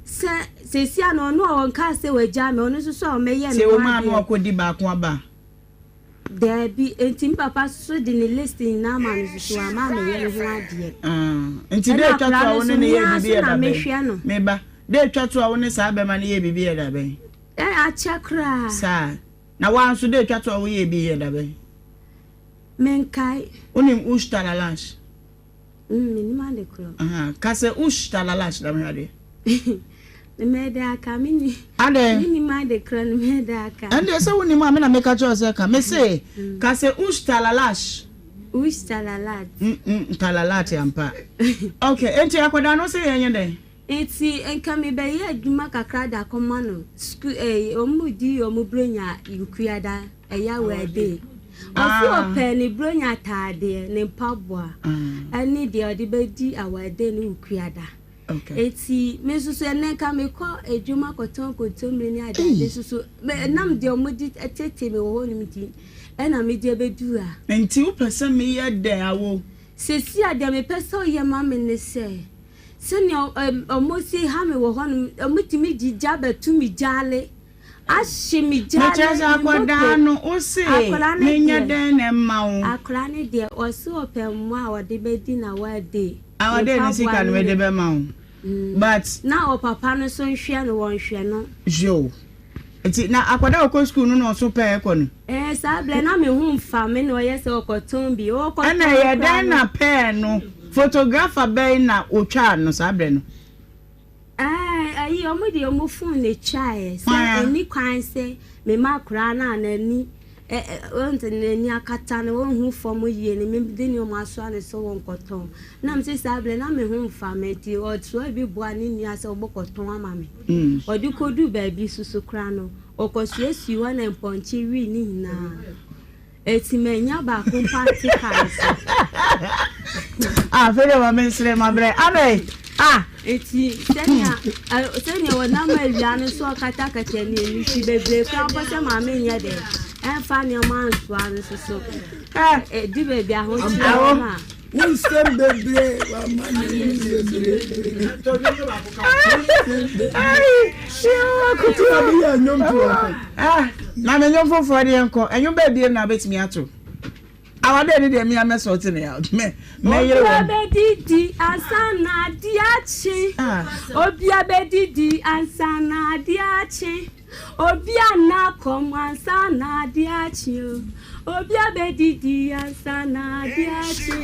sɛ seesei a no, ɔno a ɔnkaa sɛ wagyaa me, ɔno nso so a ɔmmɛyɛɛ Sɛ me ho wo maa no adeɛ. akɔdi baako aba a? Daabi, nti me papa nso de ne list nyinaa maa no nso so wamma ammɛyɛ me ho adeɛ. Ah, nti Ɛna da atwa to akwadaa a no wo ne nso, no me yɛɛ ara biribi nso yɛ na da bɛn? mehwɛ no. Me ba, da atwa to a wo ne saa bɛrima no yɛɛ biribi yɛ da bɛn? Ɛ, akyɛ koraa. Saa. Na woa nso da etwa to a woyɛɛ bi yɛ da bɛn? Menkae. Wonim Ushta Lalansh? Mm, menim ade korɔ. Ka sɛ ush talalash na mehwɛ adeɛ. Mɛda aka menni. Adɛn? Menim ade korɔ no mɛda aka. Ɛndeɛ sɛ wonim a me na meka kyerɛ wo sɛ ka. Mese ka sɛ ush talalash. Ush talalat. Mm mm talalat ampa. Okay, enti akwadaa no se yɛnyɛ dɛn? Enti nka mebɛyɛ adwuma kakra de akɔma no sukuu ɛyi wɔn di wɔn bronya Wukuada ɛyɛ awɛde. Ɔsi ɔpɛ ne bronya ataadeɛ ne mpaboa ɛne deɛ ɔde bɛdi awɛde ne Wukuada. Eti me nso so ɛnɛ nka mekɔ adwuma kɔtɔn kontommire ne ade ade nso so ɛnam deɛ wɔde tete me wɔ hɔ nom nti ɛna mede abɛduru ha. Nti wopɛ sɛ meyɛ dɛn awo? Seesei a deɛ mepɛ sɛ woyɛ ma me ne sɛ, sɛnea wɔsi ha me wɔ hɔ nom, wɔtumi de gya bɛto me gyaale. Ahye me gya Mekyerɛ sɛ ne moto. akwadaa no wo se Akwadaa no menyɛ deɛ dɛn na ɛmma wo? Akwadaa no deɛ ɔse ɔpɛ mmoa a ɔde bɛdi na wade Ah ne ɔde ne mpaboa sika no ne mede ne bɛma wo but. Na ɔpapa no nso nhwɛ no wɔnhwɛ no. Yoo nti na akwadaa a ɔkɔ school no na ɔso pɛɛ kɔ no? Ɛɛ saa berɛ na me ho nfa me na ɔyɛ sɛ ɔkɔtɔn bi ɔkɔtɔn Ɛna ɛyɛ koraa dɛn no. na pɛɛ no photographer bɛn na otwaa no saa berɛ no? Ɛɛ ayi ɔmo deɛ ɔmo phone na etwaeɛ sɛ Hwan a? ɛni kwan sɛ mema akwadaa no a n'ani ɛ ɛ ɔnte n'ani akata no ɔnhu fam yie no me de nneɛma asoa no sɛ ɔnkɔtɔn na me sɛ saa berɛ na me ho nfa me nti ɔsoa bi boa ne nua sɛ ɔbɛkɔtɔn ama me ɔde kɔduu baabi soso koraa no ɔkɔsuasui hɔ na mpɔnkye wii ne nyinaa. Eti manya baako mpo ante kaa no so. Ah, afei deɛ ma mensere mabrɛ. Adɛn? Ah! Eti sɛnea sɛnea wɔnam awia no so ɔkatakata ne ani si bebree koraa mpo sɛ maame nyɛ dɛ ɛmfa nneɛma nsoa no so so. Ɛdi baabi ahokyerɛ wɔ no a. Wo nsɛm bebree wama ne bebree. Kutu a bi yɛ nnwom to ɔkɔ. Ah, na me nnwom foforɔ deɛ nkɔ. Nnwom bɛɛ biem na wobɛtumi ato. Awadeɛ ne deɛ mea mɛsɔɔte ne out. Mɛ mɛyere wɔn. Obia bɛdidi ansa na adeɛ akye. Obia bɛdidi ansa na adeɛ akye. Obi anna kɔm ansa na ade akye o. Obi abɛdidi ansa na ade akye.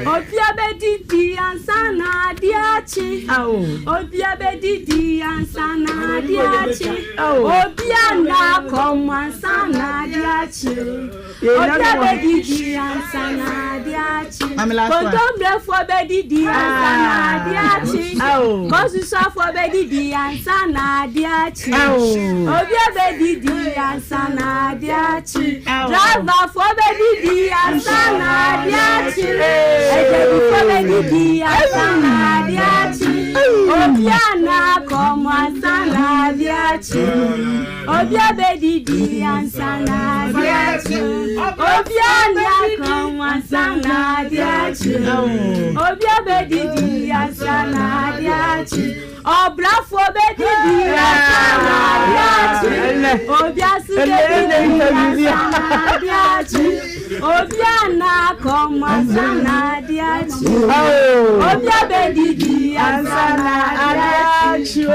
Obi abɛdidi ansa na ade akye. Obi abɛdidi ansa na ade akye. Obi anna kɔm ansa na ade akye o. Obi abɛdidi ansa na ade akye. Kontommirefoɔ bɛdidi ansa na ade akye. Kɔnsusuafoɔ bɛdidi ansa na ade akye. Obi abɛdidi ansa na ade akye. Driverfoɔ bɛdidi ansa na ade akye. Adwadifoɔ bɛdidi ansa na ade akye. Obi anna kɔm ansa na ade akye. Obi abedidi ansa na ade akye. Obi anya kɔn ansa na ade akye. Obi abedidi ansa na ade akye. Ɔbrafoɔ bedidi ansa na ade akye. Obi aso bedidi ansa na ade akye. Obi ana kɔn ansa na ade akye. Obi abedidi ansa na ade akye.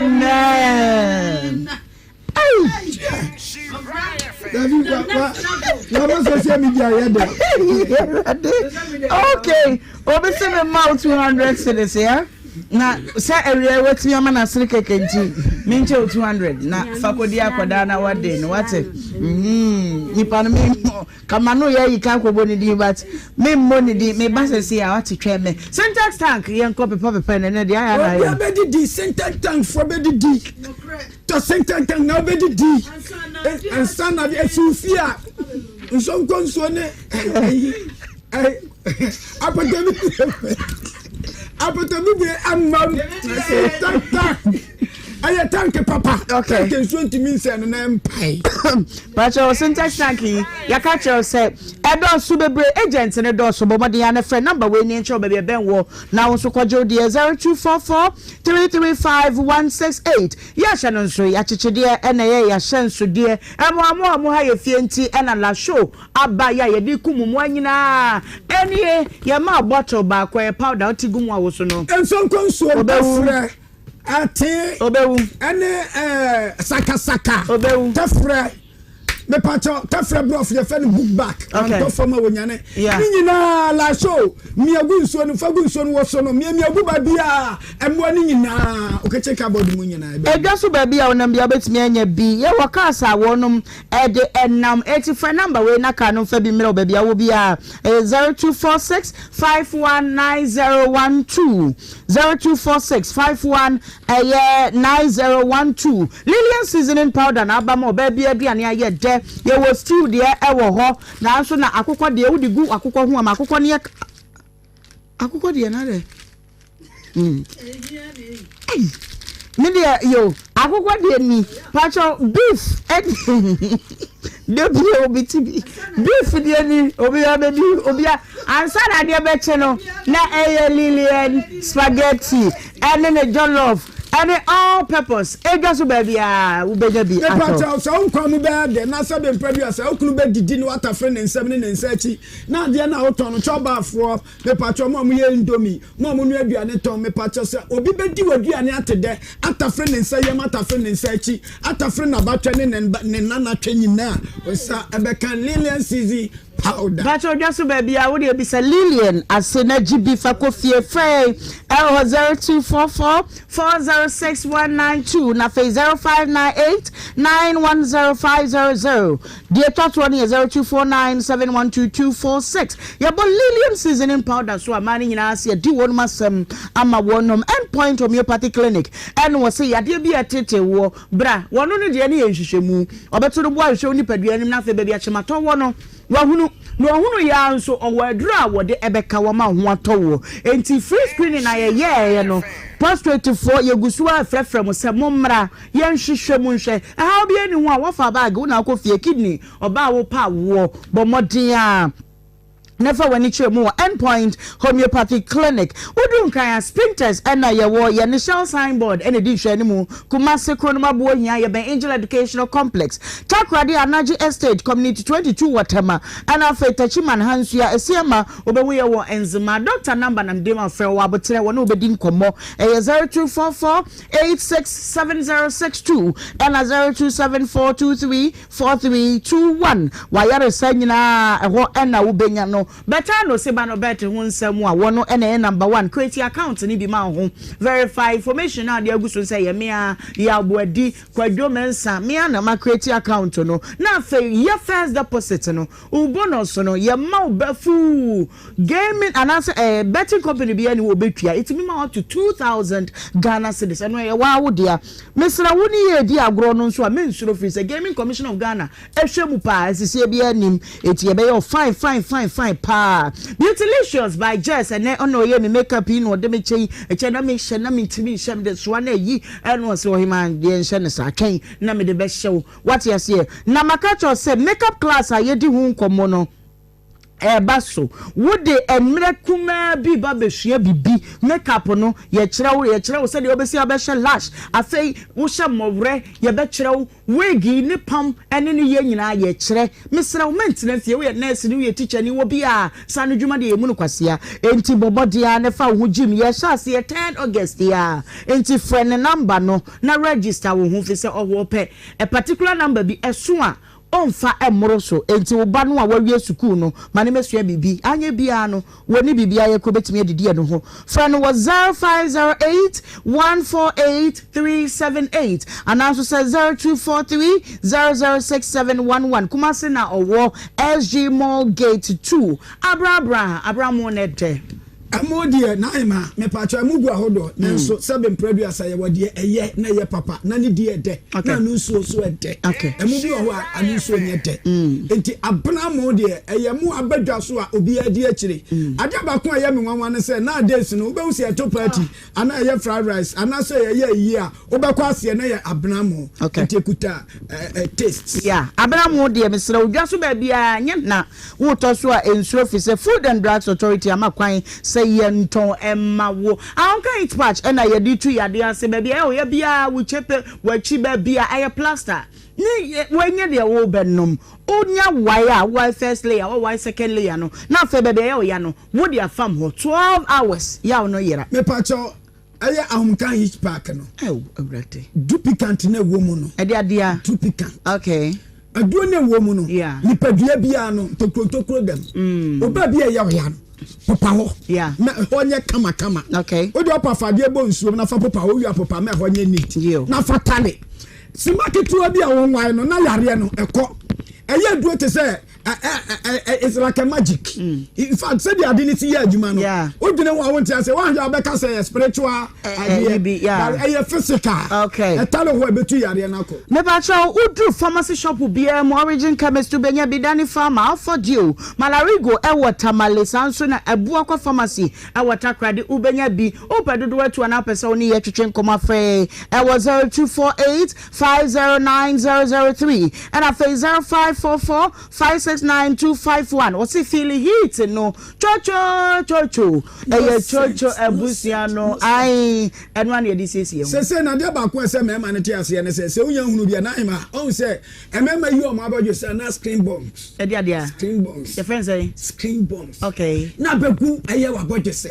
Amen. Dabi wa wa wa ma social media yɛ dɛ. Okay, obi sɛ me ma wo 200 cedis ya. Na sɛ awia watumi ama no asere kɛkɛ nti menkyɛ wo 200 na fa kɔdi akɔdaa na wade no wate. Mhm. Nipa no me Kama no yɛ yi ka kɔbɔ ne din but me mmɔ ne din me ba sɛsi a wate twɛn me syntax tank yɛn kɔ pepa pepa ɛnɛ nɛ deɛ ayɛ na ayɛ. Obi abɛdidi syntax tank foɔ bɛdidi tɔ syntax tank na wobɛdidi ansa na de esi fie a nsonko nsuo ne ɛyi apata bi apata bi de ama syntax tank. Ɛyɛ tank papa. Okay. Tank nsuo ntumi nsɛn no na ɛmpae. Pakyɛ Syntax tank yi yɛka kyerɛ wo sɛ ɛdɔɔso bebree agent no dɔɔso bɔ mmɔden ara na frɛ number wei ne nkyerɛ wo baabi ɛbɛn wɔ na wo nso kɔgye wo deɛ 0244 335 168 yɛahyɛ no nso yɛakyekyedeɛ ɛna ɛyɛ yɛahyɛnsodeɛ ɛmoamoa a mo ha yɛ fie nti ɛna la show aba yɛ a yɛde kum mmoa nyinaa ɛnie yɛmaa bottle baako ɛyɛ powder wote gu mu a wo so no Nsonko nsuo Obewu. ntɛfrɛ Atee Obewu. ɛne ɛɛ sakasaka. Obewu. Tɛfrɛ. Mepakyɛw, tɛfrɛ brɔfo yɛfrɛ no book back. Antɔ fam a wɔnyane. Ne nyinaa lasho, mia gu nsuo no, fa gu nsuo no wɔ so no, mia mia gu baabiara, mmoa no nyinaa, wo kitchen cupboard mu nyinaa. Edwa so baabi a wonam biara wobɛtumi anya bi. Yɛwɔ cars a wɔnom de nam. Enti frɛ number wei na car no mfa bi mmerɛ wo baabi a wowɔ biara. Ɛyɛ 0246 519012. 0246 51 Ɛyɛ 9012. Lilian seasoning powder na aba ma ɔbaa bi aduane ayɛ dɛ. Yɛwɔ stew deɛ ɛwɔ hɔ, nanso na akokɔ deɛ wode gu akokɔ ho a ma akokɔ no yɛ akokɔ deɛ na dɛ. Mm. Ei, me deɛ yo akokɔ deɛ ni pakyɛw beef ɛne da bi obi ti bi beef deɛ ni obi abɛdi obi a ansa na adeɛ bɛkye no na ɛyɛ Lilian spaghetti ɛne ne jollof ɛne all purpose edwa so baabi a wobɛnya bi atɔ. Mepakyɛw, sɛ wo nkwa mu bɛyɛ dɛ na sɛbe mpɛ bi a sɛ wo kunu bɛdidi na watafere ne nsam ne ne nsa akyi na adeɛ no a wotɔn no kyɔbaafoɔ mepakyɛw mo a moyɛ indomie mo a monoa aduane tɔn mepakyɛw sɛ obi bɛdi w'aduane ate dɛ atafere ne nsa yam atafere ne nsa akyi atafere n'abatwɛ ne ne nanatwɛ nyinaa wo nsa ɛbɛka Lilian Season powder. Pakyɛ odwa so baabi a wodeɛ bisa Lilian ase na gye bi fa kɔ fie frɛ ɛwɔ 0244 406 192 na afei 0598 910 500 deɛ ɛtwa toɔ no yɛ 0249 712 246 yɛbɔ Lilian seasoning powder so a mmaa no nyinaa ase adi wɔnom asɛm ama wɔnom End Point Homeopathy Clinic ɛna wɔse yadeɛ bi a ɛtetee woɔ Bra, wɔno no deɛ ne yɛ nhwehwɛmu. Ɔbɛto no bo ahwehwɛ wo nipadua no mu na afei baabi a kyematɔ wɔ no, wahunu. Na ɔhunu yɛ ara nso, ɔwɔ aduro a wɔde ɛbɛka wo ama wo ho atɔ woɔ. Enti free screening a yɛyɛɛeɛ no, prostratefoɔ, yɛgu so ara frɛfrɛ mo sɛ mommra, yɛnhwehwɛ mu nhwɛ. Ɛhaw biara nni ho a, woafa bag, wo na wokɔ fie, kidney, ɔbaa a wopɛ awoɔ, bɔ mmɔden ara. na fa w'ani kyerɛ mu wɔ End Point Homeopathy Clinic. Wodu Nkran a, Spintex na yɛwɔ, yɛne Shell signboard na ɛdi nhwɛanimu. Kumasi, Kronom Aboɔhia, yɛbɛn Angel Educational Complex. Takoradi, Anagye Estate, Community 22 wɔ Tema, ɛna afei Techiman, Hansua, Asiama, wobɛhu yɛ wɔ Nzema. Doctor number na mede ma, frɛ wɔ aboterɛ, wɔne wo bɛdi nkɔmmɔ. Ɛyɛ 0244 867062 ɛna 027423 4321 W'ayaresa nyinaa ɛhɔ na wobɛnya no. Bɛtaa no se ba no bɛte ho nsɛm a wɔno na ɛyɛ number one. Create account no bi ma wo ho. Verify information no a wode agu so no sɛ ɛyɛ me ara, Yaw Boadi, Kwadwo Mensah, me ara na ma create account no. Na afei yɛ first deposit no. Wo bonus no yɛma wo bɛ fuu. Gaming anaasɛ ɛɛ betting company biara ni hɔ ɔbɛtua. Ɛtumi ma wo up to 2000 Ghana cedis. Ɛno ɛyɛ waa wo dea. Mesrɛ wo ne yɛ redi agorɔ no nso a mensuro firi sɛ Gaming Commission of Ghana hwɛ mu paa nsisie biara nnim enti yɛbɛyɛ wo fine fine fine fine paa. Beautylicious by Jess ɛnɛ ɔna ɔyɛ me makeup yi na ɔde me kyɛ yi ɛkyɛ na mehyɛ na mentumi nhyɛ mede soa na ayi ɛna ɔse ɔhemaa deɛ nhyɛ no saa twɛn na mede bɛhyɛ wo wate aseɛ na maka kyerɛ wo sɛ makeup class a yɛdi ho nkɔmmɔ no Ɛreba so. Wode mmerɛ kumaa bi reba abɛsua biribi. Makeup no, yɛkyerɛ wo, yɛkyerɛ wo sɛdeɛ wobɛsi abɛhyɛ lash. Afei, wohyɛ mmɔwerɛ, yɛbɛkyerɛ wo. Wig ne pam ne ne yɛ nyinaa, yɛkyerɛ. Mesrɛ wo, mɛntena fie. Woyɛ nɛɛseni, woyɛ tikyani, wɔ biara, saa no dwuma deɛ yɛmmu no kwasea. Enti bɔ mmɔden ara na fa wo ho gyim. Yɛrehyɛ aseɛ third August yi ara. Enti frɛ ne number no na register wo ho, firi sɛ ɔwɔ pɛ a particular number bi, ɛso a, Ɔmfa mmoro so. Enti wo ba no a wawie sukuu no, ma no mmɛsua biribi. Anyɛ biara no, wɔnni biribi ayɛ koraa obetumi adidi ɛno ho. Frɛ no wɔ 0508 148 378 anaa nso sɛ 0243 006711. Kumasi na ɔwɔ, SG Mall Gate 2. Abrabra, abramo ne dɛ. Ɛmo deɛ Naima mepakyɛw ɛmo gu ahodoɔ nanso sɛbe mprɛ aduasa yɛwɔ deɛ ɛyɛ na ɛyɛ papa na ne di ɛdɛ na ano nsuo nso ɛdɛ ɛmo bi wɔ hɔ a ano nsuo nyɛ dɛ nti abena mo deɛ ɛyɛ mo aba dwa so a obiara di akyire adeɛ baako a ɛyɛ me nwanwa ne sɛ nowadays no wobɛhu sɛ yɛto party anaa ɛyɛ fried rice anaasɛ yɛyɛ ayie a Wobɛkɔ aseɛ na yɛ abena mo nti ekuta taste. Yeah abena mo deɛ mesrɛ wo dwa so baabiara nyɛ na wotɔ so a nsuro fisɛ food and drugs authority ama kwan sɛ yɛntɔn ɛma wo. Ahonka heat patch ɛna yɛde tu yadeɛ ase baabi a ɛyɛ wo ya biara wo kyepe wakyi baabi a ɛyɛ plaster ne wei nyɛ deɛ wobɛnom wonya wae a wowae first layer wowae second layer no na afei baabi a ɛyɛ wo ya no wode afam hɔ 12 hours yaw no yera. Mepakyɛw Ɛyɛ ahomka hitch park no. Ɛw Awurade. Duplicant na ɛwɔ mu no. Ɛde adea. Duplicant. Okay. Aduro no ɛwɔ mu no, nipadua biara no, ntokuro ntokuro dam. Ɔbaa bi a ɛyɛ ɔya no, popa hɔ na ɛhɔ nyɛ kamakama. Wode ɔpa fa adeɛ bɔ nsuom na fa popa hɔ, wowie a popa ma ɛhɔ nyɛ neat na fa tale. Sima ketewa bi a wonwae no na yareɛ no ɛkɔ. Ɛyɛ aduro te sɛ it's like a magic. Mm. In fact, sɛdeɛ ade no si yɛ adwuma no, wodwene ho a wonte ase, woanhwɛ a wobɛka sɛ ɛyɛ spiritual adeɛ, but ɛyɛ physical. Ɛtale hɔ a ɛbɛtu yareɛ no akɔ. Mepakyɛw, woduru pharmacy shop biara mu, Origin Chemist wobɛnya bi, Dani Pharma, Alpha Dio, Malarigo ɛwɔ Tamale, saa nso na Abuakwa Pharmacy ɛwɔ Takoradi wobɛnya bi. Wopɛ dodoɔ atu anaa wopɛ sɛ wo ne yɛ twetwe nkɔmmɔ afrɛ ɛwɔ 0248 509003 ɛna afei 0544 569251. Wɔse feel heat no chocho chocho, ɛyɛ chocho abusua no ae, ɛno ana yɛde siesie ho. Sese na adeɛ baako a ɛsɛ mmarima no te aseɛ ne sɛ, sɛ wonya hunu bi a, na ahema ɔhu sɛ mmarima yi wɔn abɔdwe sɛ na screen bombs. Ɛde adeɛ a? Screen bombs. Yɛfrɛ no sɛn? Screen bombs. Okay. Na abɛgu ɛyɛ w'abɔdwe sɛ.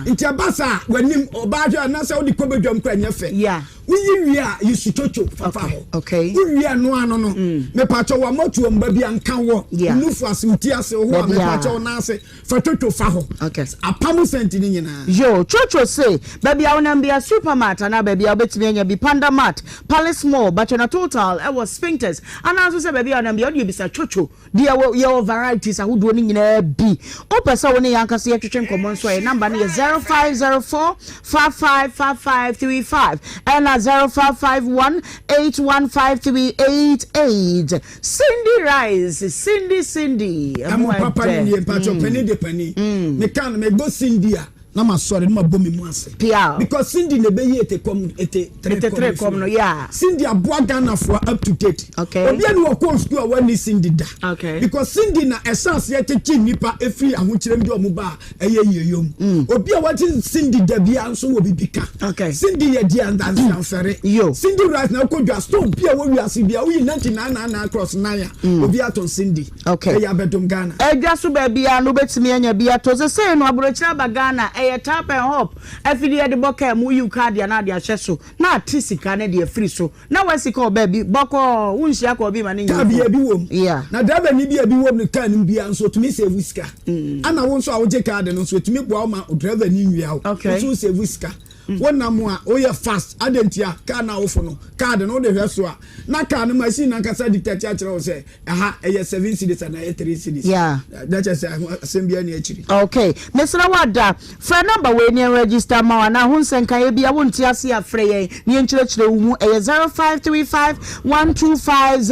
Nti ɛba saa w'anim ɔbaa hwɛ anaasɛ wode kɔ badwam kora nyɛ fɛ. Yeah. Woyi wie a, yi sukyokyo fa fa hɔ. Okay. Wowie ɛno ano no, mepakyɛw w'amɔtoa mu baabi a nka wɔ, wo nufu ase, wo ti ase, wo ho a mepakyɛw wo nan ase, fa twotwo fa hɔ. Okay. Apam sɛnti no nyinaa. Yo, twotwo se, baabi a wonam bia, Supermart anaa baabi a wobɛtumi anya bi, Panda Mart, Palace Mall, Bachona Total ɛwɔ Sphincters, anaa nso sɛ baabi a wonam bia, wode bisa twotwo. Deɛ wɔ yɛwɔ varieties ahodoɔ no nyinaa bi. Wopɛ sɛ wo ne yɛn ankasa yɛtwetwe nkɔmmɔ nso a, yɛn namba no yɛ 0504 555535 ɛna 0551 815388. Cindy Rice, Cindy Cindy, ɛmo papa no nie mpakyɛ panin de panin. Meka no mebɔ Cindy a na ma sɔre na ma bɔ me mu ase. Piaw. Because Cindy na ebe yi ete kɔm ete tere Ete tere kɔm no yeah. Cindy aboa Ghana foɔ up to date. Okay. Obi ani wɔ kɔɔ school a wani Cindy da. Okay. Because Cindy na ɛhyɛ aseɛ kyekye nnipa efiri ahokyerɛ mu de wɔn ba a ɛyɛ yieyɔ mu. Obi a wate Cindy da biara nso wɔ bibi ka. Okay. Cindy yɛ deɛ ndanseamfɛre. Yo. Cindy rice na wokɔ dwa store bi a wɔ wiase bi a woyi 99 nine nine cross nine a obi atɔn Cindy. Okay. Ɛyɛ abɛdom Ghana. Adwa so baabiara no wobɛtumi anya bi atɔ. Sesei no aburokyire aba Ghana, ɛyɛ tap and hop afidie yɛde bɔ kaa mu, woyi wo kaadi anaa de ahyɛ so na ate sika no de afiri so na woasi kɔɔ baabi bɔkɔɔ, wonhyia kɔɔ bi ma no nyɛ Kaa biara bi wom. Yeah. Na driver ni bi a ebi wom no kaa no mu biara nso otumi save sika. Ɛna wo nso a wogye kaadi no nso etumi boa wo ma driver ni nwia wo. Okay. Wo nso wo save sika. Wonam a woyɛ fast adɛn ntia? Kaa no a wofo no kaadi no wode hwɛ so a na kaa no machine no ankasa dictate akyerɛ wo sɛ Ɛha ɛyɛ 7 cedis anaa ɛyɛ 3 cedis. Yeah. Na kyerɛ sɛ ɛho asɛm biara nni akyiri. Okay. Mesrɛ wo ada, frɛ number wei na yɛn register ma wo anaa ho nsɛnkaeɛ bi a wonte aseɛ a frɛ yɛn na yɛnkyerɛkyerɛ wo mu. Ɛyɛ 0535 125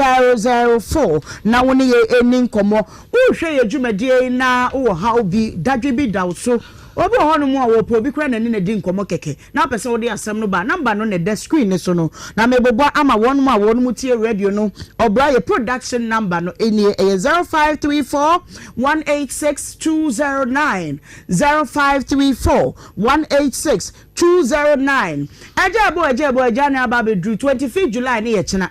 004 na wo ne yɛn ɛnni nkɔmmɔ. Worehwɛ yɛn dwumadie yi na wowɔ haw bi, dadwe bi da wo so. Obi wɔ hɔnom a wɔpɛ obi koraa na ne no adi nkɔmmɔ kɛkɛ. na wopɛ sɛ wode asɛm no ba a, number no na ɛda screen no so no, na mebobɔ ama wɔnom a wɔnom tie radio no, ɔbra yɛ production number no nie, ɛyɛ 0534 186 209, 0534 186 209. Agya ɛbo, agya ɛbo, agya ne aba abɛduru 25 July ne yɛ kyena.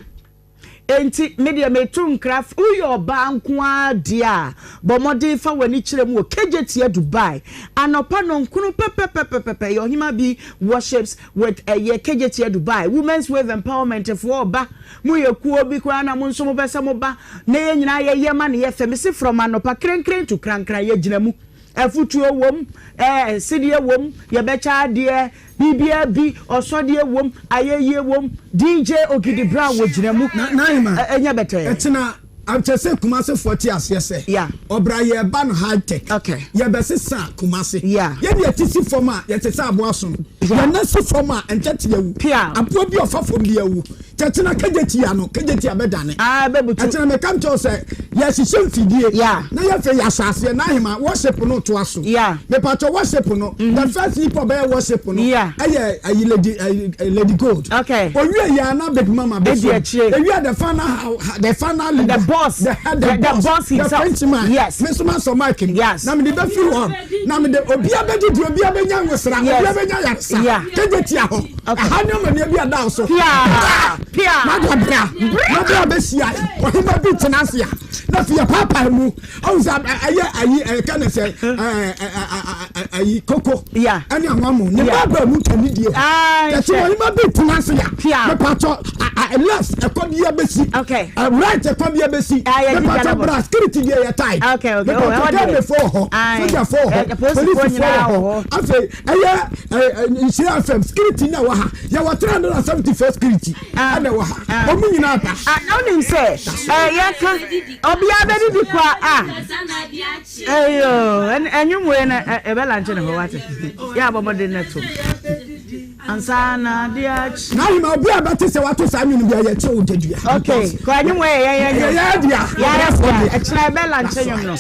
Enti me deɛ meto nkra, woyɛ ɔbaa nko ara deɛ a, bɔ mmɔden fa w'ani kyerɛ mu wɔ Kejetia Dubai. Anɔpa nɔnkono pɛpɛpɛpɛpɛ yɛ Ɔhema Bi worships with ɛyɛ Kejetia Dubai. Women's Wave Empowerment foɔ ɔba, moyɛ kuo bi koraa na mo nso mopɛ sɛ moba na yɛn nyinaa yɛyɛ ma no yɛ fɛ. Mese from anɔpa krenkren to krankran yɛgyina mu. Afutuo wom, ɛɛ sedeɛ wom, yɛbɛkyɛ adeɛ, Biribiara bi, ɔsɔdeɛ wom, ayɛyie wom, DJ Ogidi Brown wɔ gyina mu, Na Naima, ɛnyɛ bɛtɛɛ. ɛkyena kyerɛ sɛ Kumase foɔ te aseɛ sɛ Yeah. ɔbra yɛɛba no high tech, Okay. yɛbɛsesa Kumase. Yeah. Yɛn yɛte si fam a yɛte sɛ aboa sono, Pia. yɛn nan si fam a nkyɛte awu, Pia. aboa bi a ɔfa fam bi awu. Kyɛkyena kegyetia no, kegyetia bɛdane. Ah, ɛbɛbutu. Ɛkyena meka nkyerɛ wo sɛ yɛhyehyɛ mfidie. Yeah. Na yɛfei yɛahyɛ aseɛ na ahema worship no toa so. Yeah. Mepatwɔ worship no, the first nipa ɔbɛyɛ worship no. Yeah. Ɛyɛ ayi lady ayi lady gold. Okay. Owie yɛ ana big mama bɛ Edi akyire. Ewie the final the final leader. The boss. The head the, The- the boss. boss The himself. Frenchman. Yes. Me nso ma sɔ mic no. Yes. Na mede bɛfiri hɔ. Na mede obia bɛdidi obia bɛnya nwosra Yes. obia bɛnya yaresa. Yeah. Kegyetia hɔ. Ɛha ne amaneɛ bi a da wo so. Pia! Pia! Na deɛ bra, na bra bɛhyia ɔhema bi tena ase a, na afei yɛpaapae mu. Ɔhu sɛ ɛyɛ ayi ɛka ne sɛ ayi koko ɛne anwa mu. Ne baabaa mu ka ne die hɔ. Yɛte ɔhema bi tena ase a, mepatɔ Left ɛkɔ bi abɛsi. Okay. Right ɛkɔ bi abɛsi. Mepatɔ bra security deɛ yɛ tight. Okay okay. Mepatɔ oh, gɛmefo wɔ hɔ. Sojafoɔ wɔ hɔ. Polisifoɔ wɔ hɔ. Afei ɛyɛ Nhyira FM security na wɔ ha. Yɛwɔ 374 security ɛna wɔ ha. Wɔn nyinaa ba. Na wonim sɛ yɛka obiara bɛdidi kwa a. Eyo, ɛnwom wei na ɛbɛlankyɛ ne hɔ wate. Yɛ abɔ mmɔden na to. Ansa na ade akye. Na ahema obi a bɛte sɛ wato saa nwom bi a yɛkyɛ wo dadua. Okay, kɔ anwom wei yɛ yɛn nwom. Yɛ dea. Yɛ dea. Ɛkyerɛ ɛbɛlankyɛ nwom no.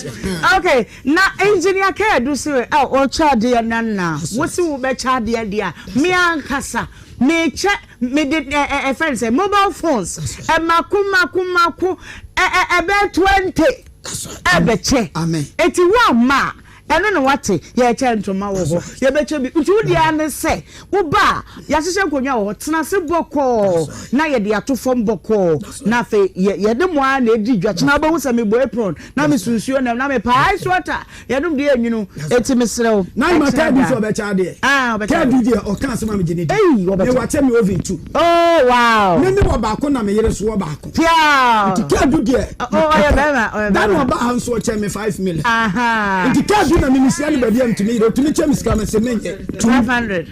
Okay, na engineer Kɛɛdu se ɛ ɔkyɛ adeɛ na na wosi wo bɛkyɛ adeɛ deɛ a me ankasa mekyɛ mede ɛ ɛ ɛfɛn sɛ mobile phones ɛmako mako mako ɛ ɛ ɛbɛyɛ 20. Ɛbɛkyɛ. Enti woamma a, ɛno na woate. Yɛrekyɛ ntoma wɔ hɔ, yɛbɛkyɛ bi. Nti wo deɛ ara ne sɛ, woba a, yɛahyehyɛ nkonnwa wɔ hɔ, tena ase bɔkɔɔ na yɛde ato fam bɔkɔɔ. Na afei yɛ, yɛne mo ara na ɛdi dwa. Kyena wobɛhu sɛ mebɔ apron, na meso nsuo nam, na mepaa ice water. Yɛnom deɛ ɛnwunu. Enti mesrɛ wo, Na ma ɛkyena Kadu da. sɛ ɔbɛkyɛ adeɛ. Ah, ɔbɛkyɛ Kadu adeɛ. deɛ ɔka asɛm a megye ne di. Ei, Me ɔbɛkyɛ. wakyɛ me oven tu. Oh, wow. Me me wɔ baako na me yere nso wɔ baako. Piaa. Nti Kadu deɛ. Oh, ɔyɛ bɛrima, ɔyɛ bɛrima. Da na ɔba ha nso ɔkyɛ me 5 million. Aha. Nti Kadu na me mehyia no baabi a metumi yere otumi kyɛ me sika me se menyɛ. 500.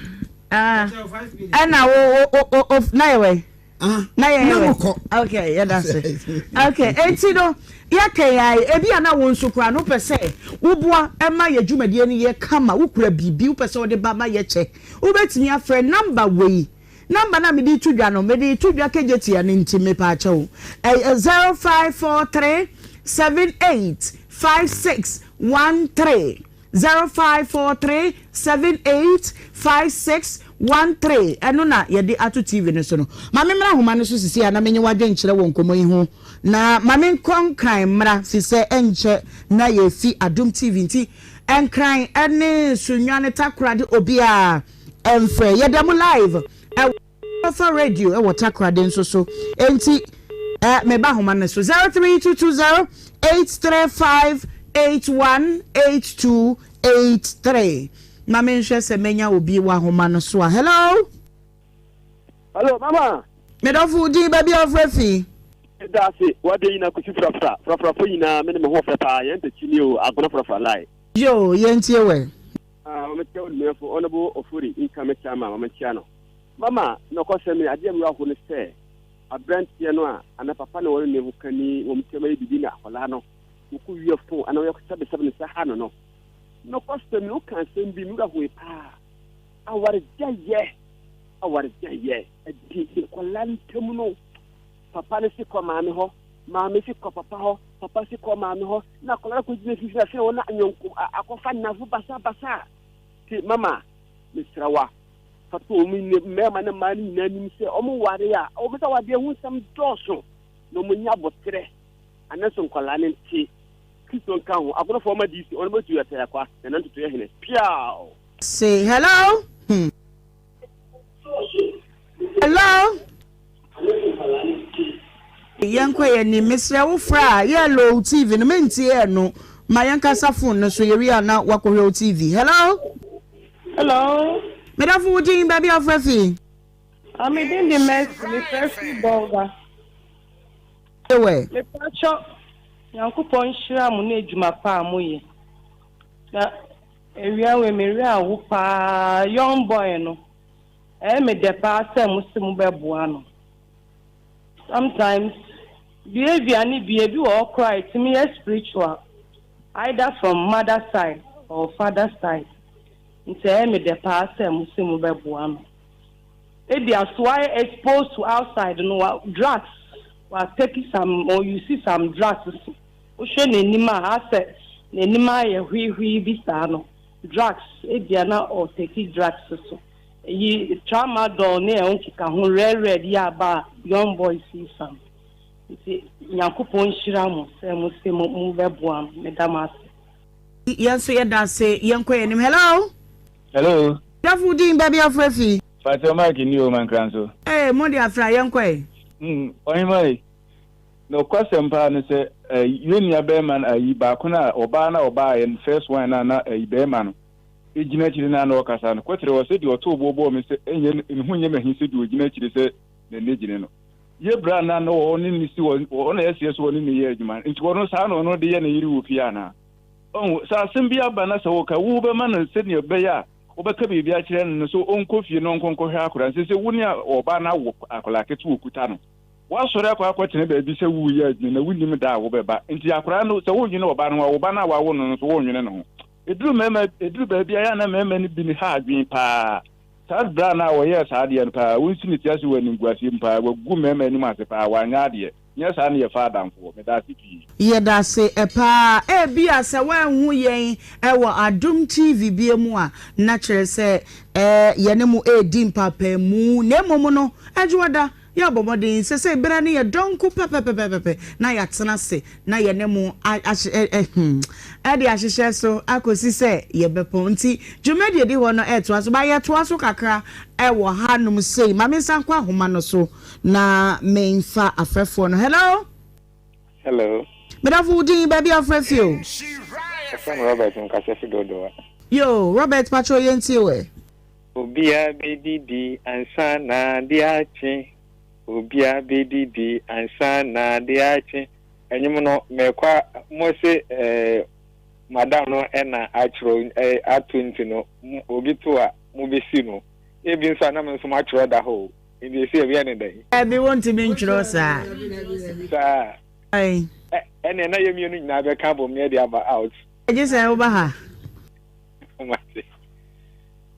Ah. Ɛna wo wo wo wo na yɛ wɛ. Ah. Na yɛ Na wɛ. mo kɔ. Okay, yɛda ase. Okay, enti no yɛka yɛ ebi a na wo nso koraa no wopɛ sɛ woboa ɛma yɛ dwumadie no yɛ kama, wokura biribi wopɛ sɛ wode ba ma yɛkyɛ. Wobɛtumi afrɛ number wei. Number no a mede reto dwa no, mede reto dwa kegyetia no nti mepaakyɛw. Ɛyɛ 0543 78 56 13. 0543 78 56 13. Ɛno na yɛde ato TV no so no. Ma me mmra ahoma no so sisi a na menye w'adwenkyerɛ wɔ nkɔmmɔ yi ho. Na ma me nkɔ Nkran mmra fi sɛ ɛnkyɛ na yɛrefi Adom TV nti Nkran ne Sunyani Takoradi obiara ɛmfrɛ. Yɛda mu live ɛwɔ Alpha Radio ɛwɔ Takoradi nso so. Enti eh, meba ahoma no so 03220 835 8182 83. Ma menhwɛ sɛ menya obi wɔ ahoma no so a. Hello? Hello, mama. Medɔfo wo din baabi a wofrɛ fi. Meda ase, w'adeɛ nyinaa kɔsi frafra, frafrafo nyinaa me ne me ho ɔfɛ paa, yɛn ntakyi ni o, agona frafra lai. Yoo, yɛntie wɛ. Ah, mama kyia onimɛfo, Honorable Ofori Nkame Chairman, mama kyia no. Mama, nɔkɔsɛm ni, adeɛ a mewura ho ne sɛ, aberanteɛ no a, anaa papa na wɔne ne ho kani, wɔn ntam ayɛ biribi na akwadaa no, wɔkɔ wia fon, anaa wɔyɛ sɛbesɛbe ne nsa ha no no. Nɔkɔsɛm ni, woka asɛm bi, mewura hoe paa. Awaregyaeɛ, awaregyaeɛ, ɛde nkwadaa ntam no, papa no si kɔ maame hɔ, maame si kɔ papa hɔ, papa si kɔ maame hɔ, na akwadaa no kɔgyina mfimfini afei wɔn anyɔnko akɔfa nnafo basabasa. Ti mama, mesrɛ wa, fa to wɔn mmarima ne mmaa no nyinaa anim sɛ wɔn ware a, wɔn sɛ wadeɛ ho nsɛm dɔɔso na wɔn nya aboterɛ, ananso nkwadaa no nte. Kristo nka ho, agonofoɔ ma DC, wɔn bɛtu yɛ tɛyɛkwa, na nantoto yɛ hene. Piaw! Say hello. Hello. Yɛnkɔ yɛn anim. Mesrɛ wo frɛ a yɛ low TV no mentie ɛno. Ma yɛnkasa phone no so yɛwie a na wakɔhwɛ wo TV. Hello. Hello. Medafo wo din baabi a wofrɛ fi. Ah, me din de Mercy, mefrɛ fi Bolga. Ewe. Mepakyɛ Nyankopɔn nhyira mo ne adwuma pa a moyɛ. Na Awia wei me werɛ aho paa young boy no ɛyɛ me dɛ paa sɛ mo se mo bɛ boa no sometimes behavior no bi ebi wɔ hɔ koraa ɛtumi yɛ spiritual either from mother side or father side nti ɛyɛ me dɛ paa sɛ mo se mo bɛ boa no ebia so wayɛ exposed to outside no wa drugs wa take some or you see some drugs so. Wohwɛ n'anim a asɛ n'anim ayɛ hwihwii bi saa no, drugs, ebia na ɔtake drugs so. Eyi tramadol ne ɛho nkekaho red red yi aba a young boys yi fa no. Nti Nyankopɔn nhyira mo sɛ mo se mo bɛboa no. Meda mo ase. Yɛn nso yɛda ase. Yɛnkɔ yɛn anim. Hello. Hello. Dɔfo wo din baabi a wofrɛ fi. Pakyɛw mic nni o mankra nso. Ee mo de afra yɛnkɔ ɛ. Hmm ɔhema yi Nokwasɛm paa ne sɛ, yɛn nua barima no, ayi, baako no a, ɔbaa no a ɔbaeɛ no, first one no a na, ayi, barima no gyina akyire no a na ɔrekasa no, kɔkyerɛ hɔ sɛ deɛ ɔtoo boɔ bɔɔ me sɛ ɛnyɛ, ne ho nyɛ m'ahi sɛ deɛ ɔgyina akyire sɛ n'ani gyene no. Yɛ bra na na ɔne ne si wɔ ɔna ɛseɛ so ɔne ne yɛ adwuma nti ɔno saa na ɔno de yɛ ne yere wɔ fie anaa? Ɔhu sɛ asɛm bi aba na sɛ wɔka wo bɛma no sɛdeɛ ɛbɛyɛ a wobɛka biribi akyerɛ no no sɛ ɔnkɔ fie na ɔnkɔ nkɔhwɛ akwadaa no. Sɛ sɛ wo ne ɔbaa no awo akwadaa ketewa ɔkuta no, woasɔre akɔ akɔtena baabi sɛ woreyɛ adwuma na wonnim da a wobɛba. Nti akwadaa no, sɛ wonnwene ɔbaa no ho a, wo ba no a woawo no no nso wonnwene ne ho. Ɛduru mmarima, ɛduru baabi a ɛyɛ a na mmarima no bi no ha adwene paa. Saa bra no a ɔyɛɛ saa adeɛ no paa, wonsi ne ti ase wɔ animguaseɛ mu paa, wagu mmarima anim ase paa, wanyɛ adeɛ. Nyɛ saa ne yɛfa adamfoɔ. Medaase pii. Yɛdase paa. Ebia sɛ woanhu yɛn wɔ Adom TV bia mu a, na kyerɛ sɛ yɛne mo redi mpaapaemu. Na mmom no, Adwoada, yɛabɔ mmɔden sɛ sɛ berɛ no yɛ dɔnko pɛpɛpɛpɛpɛ na yɛatena ase na yɛne mo de ahyehyɛ so akɔsi sɛ yɛbɛpɔn. Nti dwumadie di hɔ no ɛretoa so, but yɛtoa so kakra wɔ hanom sei. Ma mensan nkɔ ahoma no so. Na me nfa afrɛfoɔ no. Hello. Hello. Medafo wo din baabi a wofrɛ fi o. Yɛfrɛ me Robert mekasa fi Dodowa. Yoo Robert patrɔ yɛn tie wo ɛ. Obia bɛdidi ansa na ade akye Obia bɛdidi ansa na ade akye Ɛnwom no mekɔ a mo se eh, madam no na atwerɛ eh, ato nti no obi to a mobɛsi no Ebi nso a na me nso matwerɛ da hɔ o Nti esi ɛbɛyɛ ne dɛn? Dabi wontumi ntwerɛ saa. Saa. Ɛ ɛnneɛ na yɛn mmienu nyinaa bɛka abom na yɛde aba out. Gye sɛ woba ha. Mate.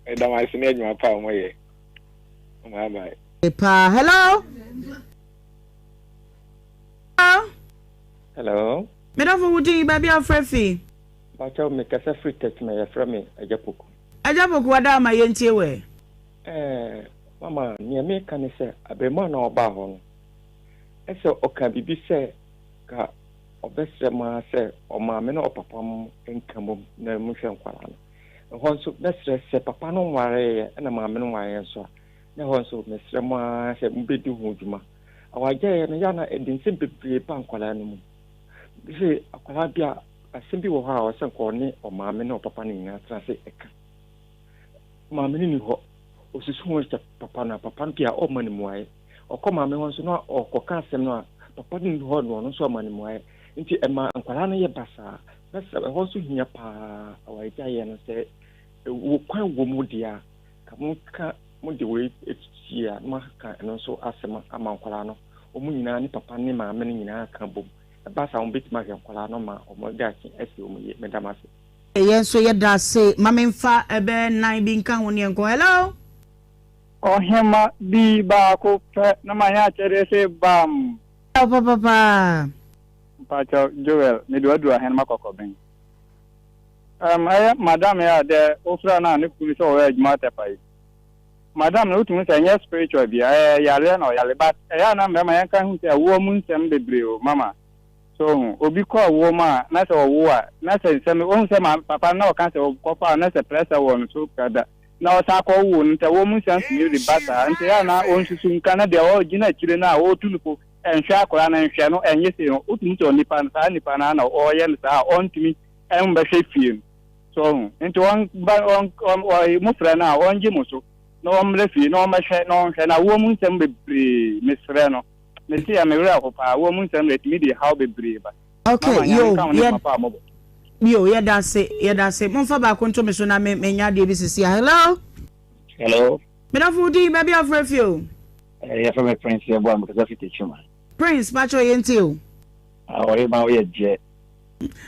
Meda mo ase ne adwuma pa a moyɛ. Bye bye. Paa. Hello. Hello. Hello. Medɔfo wo din baabi a wofrɛ fi. Mpakyɛw mekasa firi Techiman yɛfrɛ me Agya Poku. Agya Poku wada ama yɛntie wo ɛ. Ɛɛ, mama, nea meka ne sɛ, abarimaa no a ɔbaa hɔ no, ɛsɛ ɔka biribi sɛ ka ɔbɛsrɛ mo ara sɛ ɔmaame ne ɔpapa mo nka mmom na monhwɛ nkwadaa no. Ɛhɔ nso, mɛsrɛ sɛ papa no nwareeɛ ɛna maame no nwareeɛ nso a, na ɛhɔ nso mesrɛ mo ara sɛ mobɛdi ho dwuma. Awaregyaeɛ no, yɛ a na ɛde nsɛm bebree ba nkwadaa no mu. Sɛ akwadaa bi a, asɛm bi wɔ hɔ a ɔsɛ nka ɔne ɔmaame ne ɔpapa no nyinaa tena ase ɛka. Maame no nni hɔ. Osusu ho sɛ papa no a, papa no bi a ɔmma no mmuaeɛ. Ɔkɔ maame hɔ nso na ɔkɔka asɛm no a, papa no nni hɔ na ɔno nso ama no mmuaeɛ. Nti ɛma nkwadaa no yɛ basaa. Mɛsrɛ wo, ɛhɔ nso hia paa awaregyaeɛ no sɛ ɛwɔ kwan wɔ mu deɛ a, ka monka mode wei sie a na moaka ɛno nso asɛm ama nkwadaa no. Wɔn nyinaa ne papa ne maame no nyinaa ka bom. Ɛba saa a wɔbɛtumi ahwɛ nkwadaa no ma wɔn daakye asi wɔn yie. Meda mo ase. Yɛn nso yɛda ase. Ma menfa ɛbɛ nan bi nka ho ne yɛnkɔ. Hello. Ɔhema bi baako pɛ na mayɛ akyɛdeɛ se bam. Ɛwɔ papapaa. Mpakyɛw Joel mede wo aduru ahen makɔkɔben. Erm ɛyɛ madam yi a dɛ wofrɛ no a ne kunu sɛ ɔyɛ adwuma atɛpa yi. Madam no wotumi hu sɛ ɛnyɛ spiritual bi ɛyɛ yareɛ na ɔyare but ɛyɛ a na mmarima yɛnka hu sɛ ɛwoɔ mu nsɛm bebree o mama. So wohu? Obi kɔ awoɔ mu a, na sɛ ɔwo a, na sɛ nsɛm, wohu sɛ maame, papa no na ɔka sɛ ɔkɔfa a, na sɛ pressure wɔ no so dada, na ɔsan kɔ wo no, nti ɛwoɔ mu nsɛm tumi de ba saa. Nti ɛyɛ a na ɔnsusu nka na deɛ ɔgyina akyire no a ɔretu no fo, nhwɛ akwadaa no, nhwɛ no, ɛnyɛ sei no, wotumi sɛ onipa no, saa nipa no ara na ɔreyɛ no saa a, ɔntumi mbɛhwɛ fie no. So wohu? Nti ɔnba, ɔn, ɔn, ɔy, mofrɛ no a, ɔngye mo so, na ɔmmra fie, na ɔmmɛhwɛ, na ɔnhwɛ. Na awoɔ mu nsɛm bebree, mesrɛ no. Me se yɛ me werɛ ho paa wɔ mu nsɛm na ɛtumi de haw bebree ba. Okay, Mama, Nyame yo, nka wo ne yɛ, dwuma pa a mobɔ. yo, yɛda ase, yɛda ase. Momfa baako nto me so na me, menya adeɛ bi sisi a. Hello? Hello. Medafo wo din, baabi a wofrɛ fi o. Eh, yɛfrɛ me Prince Yɛboa, mekasa fi Tekyima. Prince, pakyɛ yɛntie o. Ah, ɔyɛ ma woyɛ gyɛ.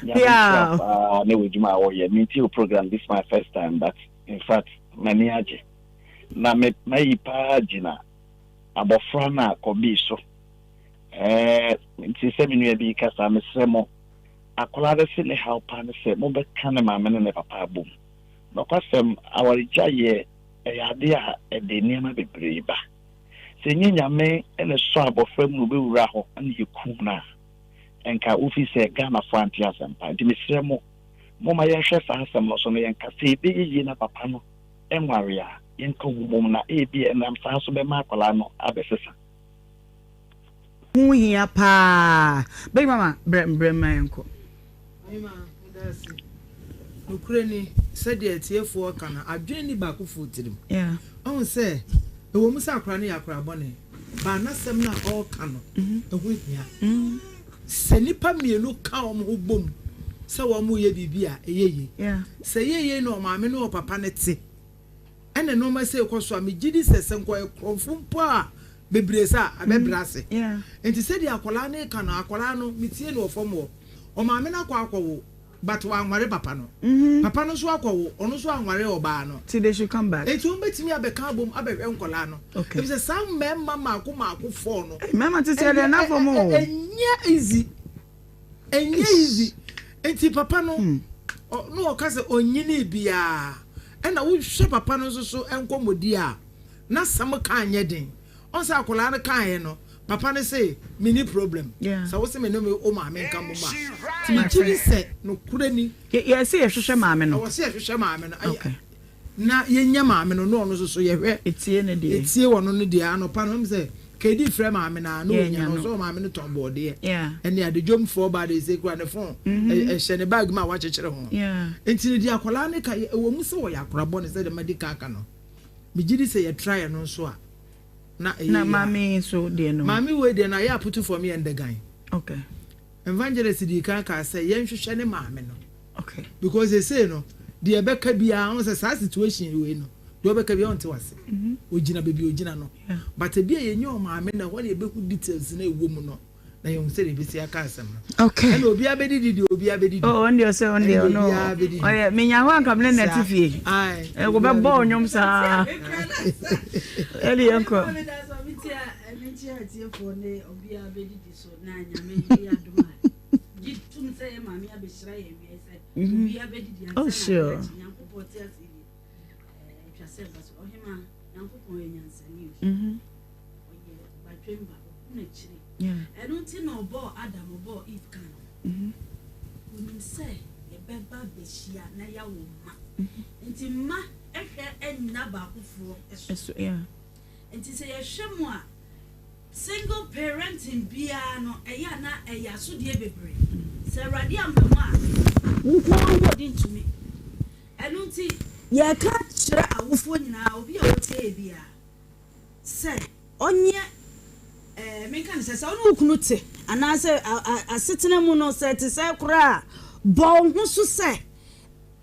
Nyame nhyira paa ne w'adwuma a wɔyɛ. Mentie wo program, this is my first time, but in fact, m'ani agye. Na me, mayi paa gyina abɔfra no a kɔbii so. Ɛɛ, nti sɛ me nua bi kasa, mesrɛ mo, akwadaa no se ne haw paa ne sɛ mobɛka ne maame ne ne papa abom. Nɔkwasɛm, awaregyaeɛ ɛyɛ adeɛ a ɛde nneɛma bebree ba. Sɛ ɛnyɛ Nyame na ɛsɔ abɔfra mu na ɔbɛwura hɔ na yɛkum no a, nka wofi sɛ Ghanafoɔ ante asɛmpa. Nti mesrɛ mo, momma yɛnhwɛ saa asɛm no so na yɛnka sɛ ɛbɛyɛ yie na papa no nware a, yɛnka wɔn mmom na ebia ɛnam saa so bɛma akwadaa no abɛsesa. Ho hia paa. Big mama brɛ brɛ ma yɛnkɔ. Mema meda ase. Nokorɛ ni, sɛdeɛ atiefoɔ reka no, adwene nni baakofoɔ tirim. Ɔhu sɛ, ɛwɔ mu sɛ akwadaa no yɛ akwadaa bɔne. Baa n'asɛm no a ɔreka no, ɛho hia. Sɛ nnipa mmienu ka wɔn ho bom sɛ wɔreyɛ biribi a, ɛyɛ yie. Sɛ ɛyɛ yie na ɔmaame ne ɔpapa no te, ɛna nneɛma sei kɔ so a, megye di sɛ sɛ nka ɔyɛ korɔmfo mpo a, bebree saa a, ɛbɛbrɛ ase. Nti sɛdeɛ akwadaa no reka no, akwadaa no, metie no wɔ fam hɔ, ɔmaame no akɔ akɔwo. But wanware papa no. Papa no nso akɔwo, ɔno nso anware ɔbaa no. Nti they should come back. Nti wɔn bɛtumi abɛka abom abɛhwɛ nkwadaa no. Okay. Efisɛ saa mmarima mmaako mmaako four no. Ei, mmarima tete yɛ deɛ n'afɔ mu o. Ɛnyɛ easy. Ɛnyɛ easy. Nti papa no, na ɔka sɛ ɔnyinii biara. Ɛna wohwɛ papa no nso so nkɔmmɔdi a, n'asɛm ka nyɛ den. Ɔn sɛ akwadaa no kaeɛ no, papa no se menni problem. Sɛ wo se me ne wo maame nka mmom a. Nti megye di sɛ nokorɛ ni. Yɛ se yɛhwehwɛ maame no. Ɛwɔ sɛ yɛhwehwɛ maame no. Okay. Na yɛnya maame no na ɔno nso so yɛhwɛ. Etie ne deɛ. Etie ɔno no deɛ. Anɔpa no, ɔnim sɛ KD frɛ maame no a na ɔnya no. Ɔsɛ maame no tɔn bɔɔdeɛ. Ɛne ade. Dwomfoɔ baa de sɛ kura ne phone. Ɛhyɛ ne bag mu a wakyekyere ho. Nti no deɛ akwadaa no ka, ɛwɔ mu sɛ ɔyɛ akwadaa bɔne sɛdeɛ madi kan aka no. Megye di sɛ yɛ try ɛno nso a na ɛyɛ Na yie a. maame yi nso deɛ no. Maame wei deɛ no ayɛ aputu fam yɛ ndɛgan. Okay. Evangelist dii kan kaa sɛ yɛnhwehwɛ ne maame no. Okay. Because seesei no deɛ ɛbɛka biara ɔn sɛ saa situation wei no deɛ ɔbɛka biara ɔnte wase. Ogyina baabi a ogyina no. But ebi a yɛnya ɔmaame no ɛhɔ na yɛbɛhu details no a ɛwɔ mu no. na yɛhu sɛdeɛ ɛbɛsi aka asɛm no. Okay. Ɛna obiara bɛdidi deɛ obiara bɛdidi. Oh, ɔno deɛ ɔsɛ ɔno deɛ ɔno ɔyɛ menya hɔ anka mene na ɛte fie. Wɔbɛbɔ ɔnwom saa. Ɛde yɛn kɔ. Oh sure. Mm-hmm. Ɔyɛ badwemba, ɔhu n'akyiri. Ɛno nti na ɔbɔɔ Adam, ɔbɔɔ Eve ka no. Onim sɛ yɛbɛba abɛhyia na yɛawo mma. Nti mma hwɛ nna baakofoɔ so. Nti sɛ yɛhwɛ mu a, single parenting biara no, ɛyɛ a na ɛyɛ asodie bebree. Sɛ Awurade amma mu a, wo nko ara wo de ntumi. Ɛno nti yɛreka akyerɛ awofoɔ nyinaa, obi a ɔtie yɛ biara, sɛ ɔnyɛ ɛɛ menka no sɛ, sɛ wo ne wo kunu te anaasɛ asetena mu no sɛ ɛte sɛɛ koraa a, bɔ wo ho so sɛ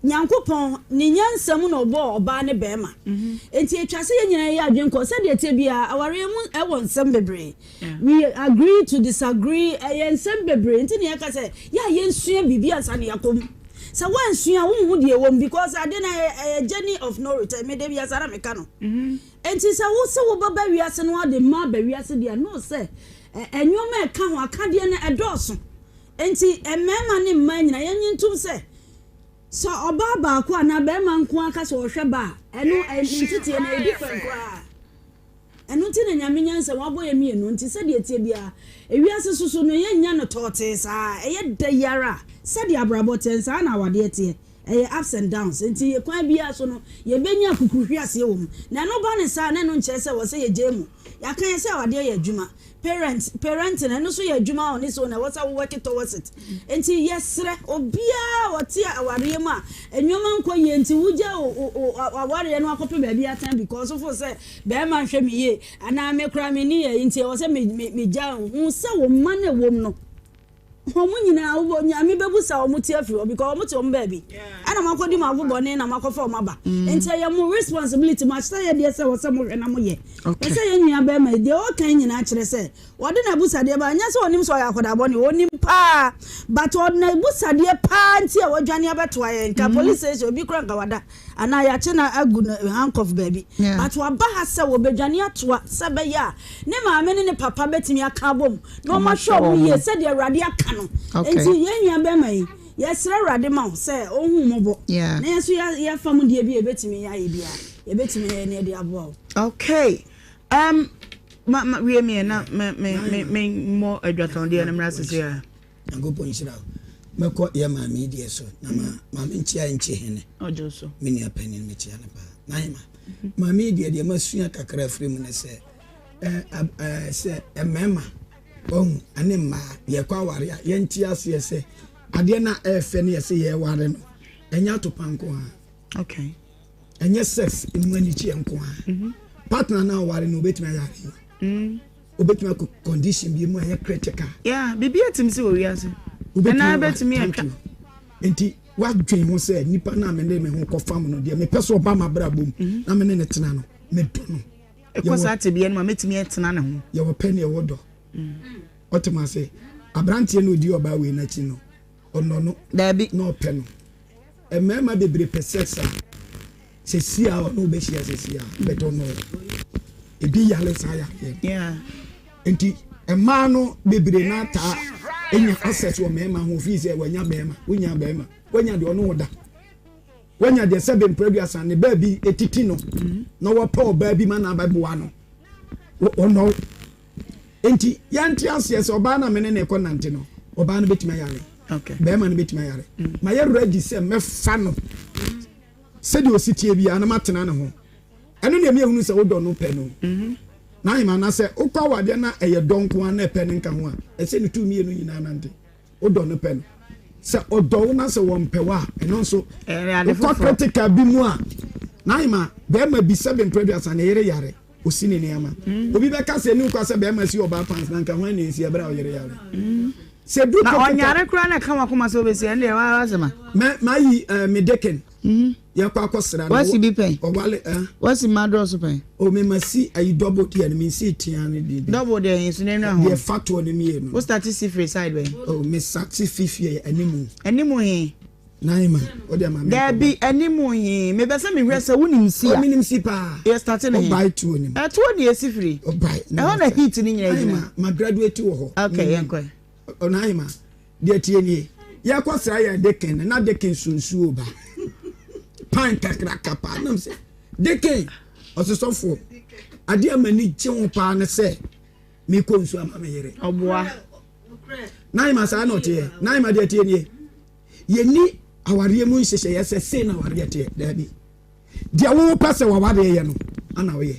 Nyankopɔn ne nyansa mu na ɔbɔɔ ɔbaa ne barima. Enti etwa sɛ yɛn nyinaa yɛ adwene kɔ. Sɛdeɛ ɛteɛ biara, awareɛ mu ɛwɔ nsɛm bebree. We agree to disagree, ɛyɛ nsɛm bebree. Nti na yɛka sɛ yɛ a yɛnsua biribi ansa na yɛakɔ mu. Sɛ woansua a, wonhu deɛ ɛwɔ mu because ade no ɛyɛ journey of no return. Me da biara saa na meka no. Enti sɛ wo se wobɛba wiase na wɔde mma aba wiase deɛ a, know sɛ nnoɔma a ɛka ho, akadeɛ no ɛdɔɔso. Enti mmarima ne mmaa nyinaa yɛnnye ntom sɛ, sɛ ɔbaa baako anaa barima nko ara ka sɛ ɔhwɛ ba a, ɛno ne nteteɛ no ɛyɛ different koraa. Ɛno nti na Nyame nyansa mu abɔ yɛn mmienu nti sɛdeɛ ɛteɛ biara, ewiase so so no yɛnnya no tɔɔtee saa, ɛyɛ da yi ara a, sɛdeɛ abrabɔ teɛ no saa ara na awadeɛ teɛ. Ɛyɛ ups and downs, enti kwan biara so no, yɛbɛnya akukuruhweaseɛ wɔ mu. Na ɛno ba no saa a, na ɛno nkyerɛ sɛ ɛwɔ sɛ yɛgyae mu. Yɛaka yɛn sɛ awadeɛ yɛ adwuma. Parents, parenting, ɛno nso yɛ adwuma on its own, ɛwɔ sɛ wo work towards it. Enti yɛsrɛ obiara a ɔte awareɛ mu a nneɛma nkɔ yie nti wogya wo wo awareɛ no akɔpɛ baabi atena because wofo sɛ barima nhwɛ me yie anaa me koraa menni yɛ nti ɛwɔ sɛ me me megya hu sɛ wo mma no ɛwɔ mu no Wɔn nyinaa wobɔ Nyame bɛbusa wɔn ti afiri hɔ because wɔn te wɔn baabi ɛna mo akɔdi mo ago bɔne na mo akɔfa wɔn aba mm. nti ɛyɛ mo responsibility mo ahyɛ yɛ deɛ sɛ wɔ sɛ mo hwɛ na mo yɛ ɛsɛ yɛn nua bɛrima yi deɛ ɔka nyinaa kyerɛ sɛ wɔde n'abusadeɛ ba nyɛ sɛ ɔnim sɛ ɔyɛ akɔda bɔne ɔnim paa but ɔde n'abusadeɛ paa nti a wɔadwane abɛtoa yɛn nka mm. police station obi kura nka wada Anaa yɛakye no agu no handcuff baabi. But waba ha sɛ wɔbɛdwane atoa sɛ ɛbɛyɛ a ne maame ne ne papa bɛtumi aka abom na wɔahwɛ wɔn yie sɛdeɛ Awurade aka no. Enti yɛn nua bɛrima yi, yɛsrɛ Awurade ma wo sɛ ɔnhu wo mmɔbɔ. Na yɛn nso yɛfa mu deɛ bi a yɛbɛtumi ayɛ biara, yɛbɛtumi ayɛ na yɛde aboa wo. Okay. Um, ma, ma, wie miɛ na me, me, me, me mmɔ adwatɔndeɛ no mmra sisi a. Nyankopɔn nhyira wo. Mɛkɔ yɛ maame yi deɛ so na ma maame nkyia nkye hene. Ɔgye so. Me nua panin mekyia no paa. N'ahema. Maame yi deɛ deɛ masua kakra afiri mu ne sɛ ɛɛ sɛ mmarima wahu ɛne mmaa yɛkɔ aware a yɛnte aseɛ sɛ adeɛ no a ɛɛfɛ no yɛsɛ yɛware no ɛnyɛ atopa nko ara. Okay. Ɛnyɛ sex emu anigyeɛ nko ara. Mm-hmm. Partner no a ɔware no obetumi ayɛ adeɛ. Mm. Obetumi akɔ condition bi mu a ɛyɛ critical. Yeah, biribi atim si wɔ wiase. Ɛna bɛtumi atwa. Nti wadwen ho sɛ nipa no a me ne me ho kɔfam no deɛ mepɛ sɛ ɔba m'abrabɔ mu mhm. na me ne ne tena no medɔ no. Ɛkɔ saa tebea no ma mɛtumi atena ne ho. Yɛwɔ pɛ ne ɛwɔ dɔ. Mm. Ɔte mo ase aberanteɛ no ɔdi ɔbaa wei n'akyi no ɔnɔ no. Daabi. Na ɔpɛ no. Mmarima bebree pɛ sex a sɛsi a ɔne wobɛhyia sɛsi a bɛtɔ no ebi yale saa yareɛ no nti mmaa no bebree no ataa nya access wɔ mmarima ho fii sɛ wanya barima wonya barima wanya deɛ ɔne wo da wanya deɛ sɛ bɛmpere aduasa ne baabi etiti no mm-hmm. na wɔpɛ ɔbaa bi ma na abɛboa no ɔnɔ Enti yɛnte aseɛ sɛ ɔbaa no a me ne no rekɔ nante no, ɔbaa no bɛtumi ayare, barima no bɛtumi ayare. Mm. Mayɛ ready sɛ mɛfa no sɛdeɛ ɔsi tie biara na matena ne ho. Ɛno deɛ meyɛhunu sɛ wodɔ no pɛ no. Mm-hmm. Na ahema na sɛ wokɔ awadeɛ na ɛyɛ dɔ nko ara na ɛpɛ no nka ho a, ɛsɛ ne tu mmienu nyinaa nante. Wodɔ no pɛ no. Sɛ ɔdɔ wo na sɛ wɔmpɛ wo a, ɛno nso wokɔ critical bi mu a, na ahema bɛrima bi sɛbe mprɛ aduasa ne yere yare. Osi ne nneɛma. Obi bɛka sɛ ɛni nkwa sɛ bɛrima si ɔbaa pants na nka hwan na esi ɛberɛ a ɔyere yare. Sɛ du Na ɔnyare koraa na ɛka wakoma sɛ obesi ɛnde ɛwɔ asɛm a. Mɛ mayi ɛɛ me deken. Yɛkɔ akɔsra no. Wasi bi pɛn. Ɔwale ɛɛ. Wasi mma dɔɔso pɛn. O me ma si ayi double deɛ no me nsi tia no deɛ bi. Double deɛ nso n'anu ahom. Deɛ fa toɔ no mmienu. Wo start si firi side bɛn. O me start fi fie animu. Animu he. Naima, o deɛ ma me. Dabi, anim he, mepɛ sɛ mehwɛ sɛ wonim si a. O menim si paa. Yɛ starte ne he? Ɔbae tuo nim. Ɛtoɔ ne yɛsi firi. Ɔbae. Ɛhɔ na heat ne nyinaa gyina. Naima, ma graduate wɔ hɔ. Okay, yɛn kɔ. Naima, deɛ tie nie. Yɛkɔ sra yɛ Dikin, na Dikin so nsuo ba. Pan kakraka paa. Nam sɛ, Dikin, ɔsesɔfoɔ, adeɛ a m'ani gye ho paa ne sɛ, mekɔ nsuo ama me yere. Ɔboa. Naima saa na ɔteɛ. Naima deɛ tie nie. Yɛnni awareɛ mu nhyehyɛeɛ sɛ sei na awareɛ teɛ. Daabi. Deɛ wopɛ sɛ w'awareɛ yɛ no ana woyɛ.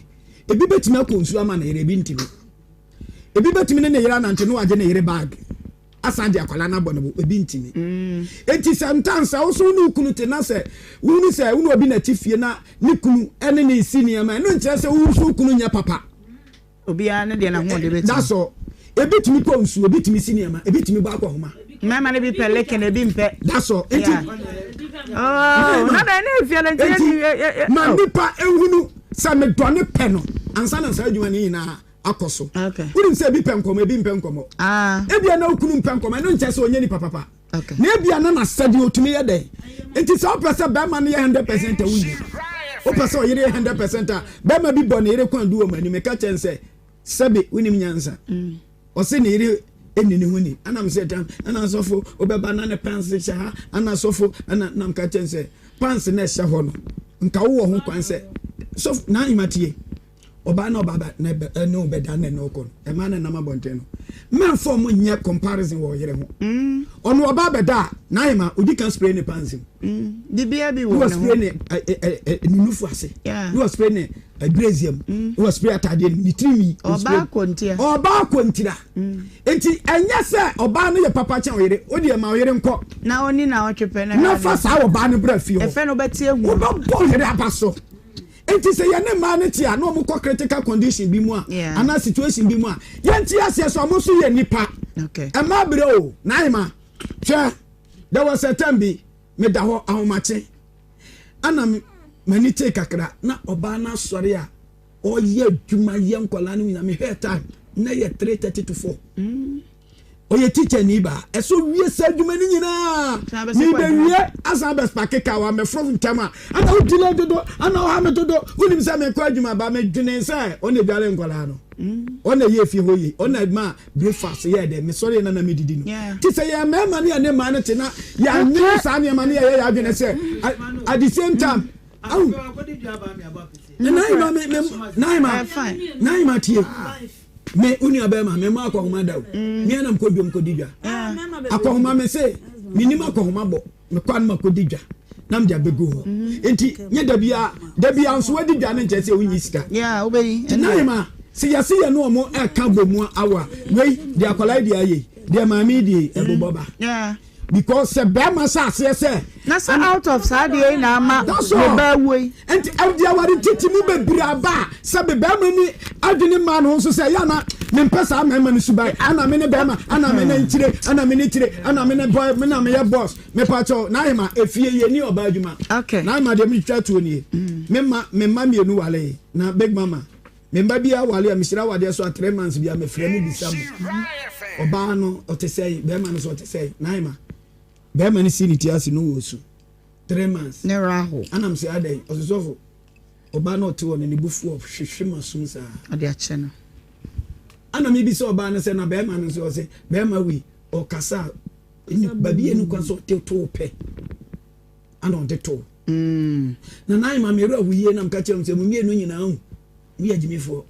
Ebi bɛtumi akɔ nsuo ama ne yere, ebi ntumi. Ebi bɛtumi ne ne yere anante na wagye ne yere bag asan de akwadaa no abɔ ne bo, ebi ntumi. Mm. Enti sɛ ntansa wo so wo ne wo kunu te na sɛ wohunu sɛ wo ne obi na te fie na ne kunu ne ne si nneɛma, ɛno nkyerɛ sɛ wo nso wo kunu nyɛ papa. Obiara ne deɛ n'ahoɔden bɛtumi. That's all. Ebi tumi kɔ nsuo, ebi tumi si nneɛma, ebi tumi bɔ akɔhoma. Mmarima no bi pɛ leken, ebi mpɛ. That's all. Nti. Oh, na na ɛne efie no nti. Nti ma oh. nipa ehunu sɛ medɔ ne pɛ no ansa na saa adwuma no nyinaa akɔ so. Wonim sɛ ebi pɛ nkɔmɔ, ebi mpɛ nkɔmɔ. Ah. Ebia na okunu mpɛ nkɔmɔ, ɛno nkyɛ sɛ ɔnyɛ nipa papa. Na ebia na n'asɛdeɛ ɔtumi yɛ dɛn? Nti sɛ wopɛ sɛ bɛrima no yɛ 100 percent a wonya. Wopɛ sɛ ɔyere yɛ 100 percent a, bɛrima bi bɔ ne yere kwan du wɔ m'anim, meka kyerɛ no sɛ, sɛbe wonim nyansa. Ɔse ne yere ɛnni ne ho ni. Ɛna mesɛ tam, ɛna asɔfo wobɛba na ne pants hyɛ ha, ɛna asɔfo, ɛna na meka kyerɛ no sɛ, pants na ɛhyɛ hɔ no, nka wowɔ ho kwan sɛ, sɔfo, na ahema tie. Ɔbaa na ɔbaa ba na ɛbɛ ɛne wo bɛda na ɛne wo kɔ no ɛmaa na nam abɔnten no mɛnfa ɔmo nyɛ comparison wɔ ɔyere ho mm. ɔno ɔbaa bɛda a n'ayɛ ma odi kan spray ne pants mu mm. bibia bi wɔ ne ho spray ne ɛ ɛ ɛ ne nufu ase ne wɔ spray ne brazier mu mm. ne wɔ spray ataadeɛ no ne tirinwi ɔbaa kɔntira ɔbaa kɔntira nti ɛnyɛ sɛ ɔbaa no yɛ papa kyɛn ɔyere o deɛ ma ɔyere nkɔ na ɔni na ɔtwe pɛ na fa saa ɔbaa no bra fie hɔ ɛfɛ no bɛte ehu wobɛbɔ ɔyere aba so. Enti sɛ yɛne mmaa no te a na wɔkɔ critical condition bi mu a anaa situation bi mu a, yɛnte aseɛ sɛ wɔn nso yɛ nnipa. Mmaa brɛ o, Naima, hwɛ, there was a time bi, meda hɔ ahomakye, ɛna m'ani tee kakra na ɔbaa no asɔre a ɔyɛ adwuma yɛ nkwadaa no nyinaa, mehwɛɛ time, na yɛ 3:30 to 4. Mm. Ɔyɛ teacher ni baa. Ɛsɛ owie saa adwuma no nyinaa. Mebɛwie asan abɛ sparke car wa mɛforo ntɛm a. Ana wo delay dodo, ana ɔha me dodo. Wonim sɛ mekɔ adwuma ba medwene sɛ ɔna edware nkwadaa no. Ɔna ɛyɛ efie hɔ yie. Ɔna ɛma breakfast yɛ dɛ. Mesɔre yɛ na na medidi no. Ti sɛ yɛn mmarima ne yɛne mmaa no te na yɛanwene saa nneɛma no yɛyɛ yɛn adwene sɛ at the same time. Awu. Naima me me Naima Naima tie. Me wo nua bɛrima me mmɔ akɔhoma da o. Mm. Me anam kɔ dwom kɔdi dwa. Ah. Akɔhoma me se menim akɔhoma bɔ mekɔ anam akɔdi dwa na mede abɛgu hɔ. Mm-hmm. Nti nyɛ da bia da bia nso wadi dwa no nkyɛ sɛ wonyi sika. Nti na yɛma sɛ yɛse yɛ ne ɔmo ɛka bɔ mu awa wei deɛ akwadaa yi deɛ ayɛ yi deɛ maame yi deɛ ɛbobɔ ba. Because sɛ bɛrima hyɛ aseɛ sɛ. Na sɛ out of saa deɛ yi na ama ne ba awuo yi. Nti ɛde aware titi mu bebree aba a sɛ be bɛrima ni adwene mmaa ne ho nso sɛ ɛyɛ ana. Mempɛ saa mmarima no suban. Ana me ne bɛrima, ana me ne nkyire, ana me ne tire, ana me ne boy, me na meyɛ boss. Mepakyɛw, Naima, efie yɛ ni ɔbaa adwuma. Okay. Naima deɛ metwitwa tuo nie. Me mma, me mma mmienu walee. Na Big Mama, me mma biara wale a, mehyira awadeɛ so a three months biara mefrɛ mo bisa mo. Ɔbaa no ɔte sɛn, bɛrima no nso ɔte sɛn. Naima, bɛrima no si ne ti ase no wɔ su. 3 months. Ne werɛ ahow. Ɛna mese adɛn? Ɔse sɔfo, ɔbaa no ɔte hɔ no ne bo fu ɔhwehwe m'asom saa. Ɔde akyɛ no. Ɛna mebisa ɔbaa no sɛ na bɛrima no nso ɔse bɛrima wei ɔkasa a baabi yɛ no kwan sɛ ɔde to pɛ ana ɔde to. Na nan ma me werɛ ho yie na meka kyerɛ m sɛ mo mmienu nyinaa hu moyɛ agyimifoɔ.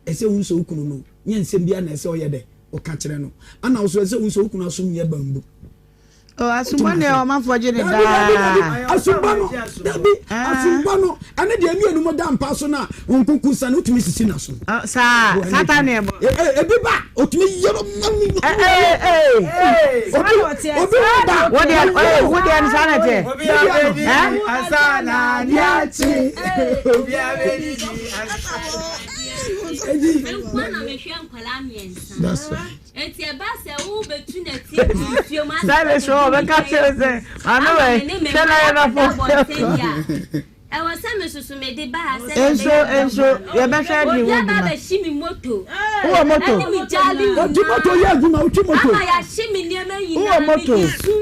Ɛsɛ wohu sɛ wo kunu no nyɛ nsɛm biara na ɛsɛ ɔyɛ dɛ ɔka kyerɛ no. Ana wo so ɛsɛ wohu sɛ wo kunu asom nyɛ bambu. Oh, asomba deɛ ɔmanfoɔ gye ne daa. Asomba no, dabi, asomba no, ɛne deɛ mmienu mo da mpa so na nkuku sa no, wotumi sisi na so. Ah, saa, satan ne ɛbɔ. Ebi ba, otumi yɛrɛ Obi, obi wo ba. Wo deɛ, ee, wo deɛ no saa na ɛteɛ. Obi abedi ansa na ade akye. Obi abedi ansa. Nkoa na mehwɛ nkwadaa mmiɛnsa. That's right. Enti ɛba sɛ wobetu nɛteɛ gu nsuo mu Saa de so ɔbɛka kyerɛ sɛ maame ama wɛ me ne me hwɛ mma na yɛ na akɔda fo. abɔnten deɛ a, ɛwɔ sɛ mesoso mede ba ha sɛdeɛ Nso ɛbɛyɛ a nso mɛboa no. yɛbɛhwɛ de Obi wo aba dwuma. abɛhye me moto Wowɔ moto? ɛne me gyaale Ɔtwi moto nyinaa yɛ adwuma, ɔtwi moto. ama yɛahye me nneɛma Wowɔ nyinaa moto? mede su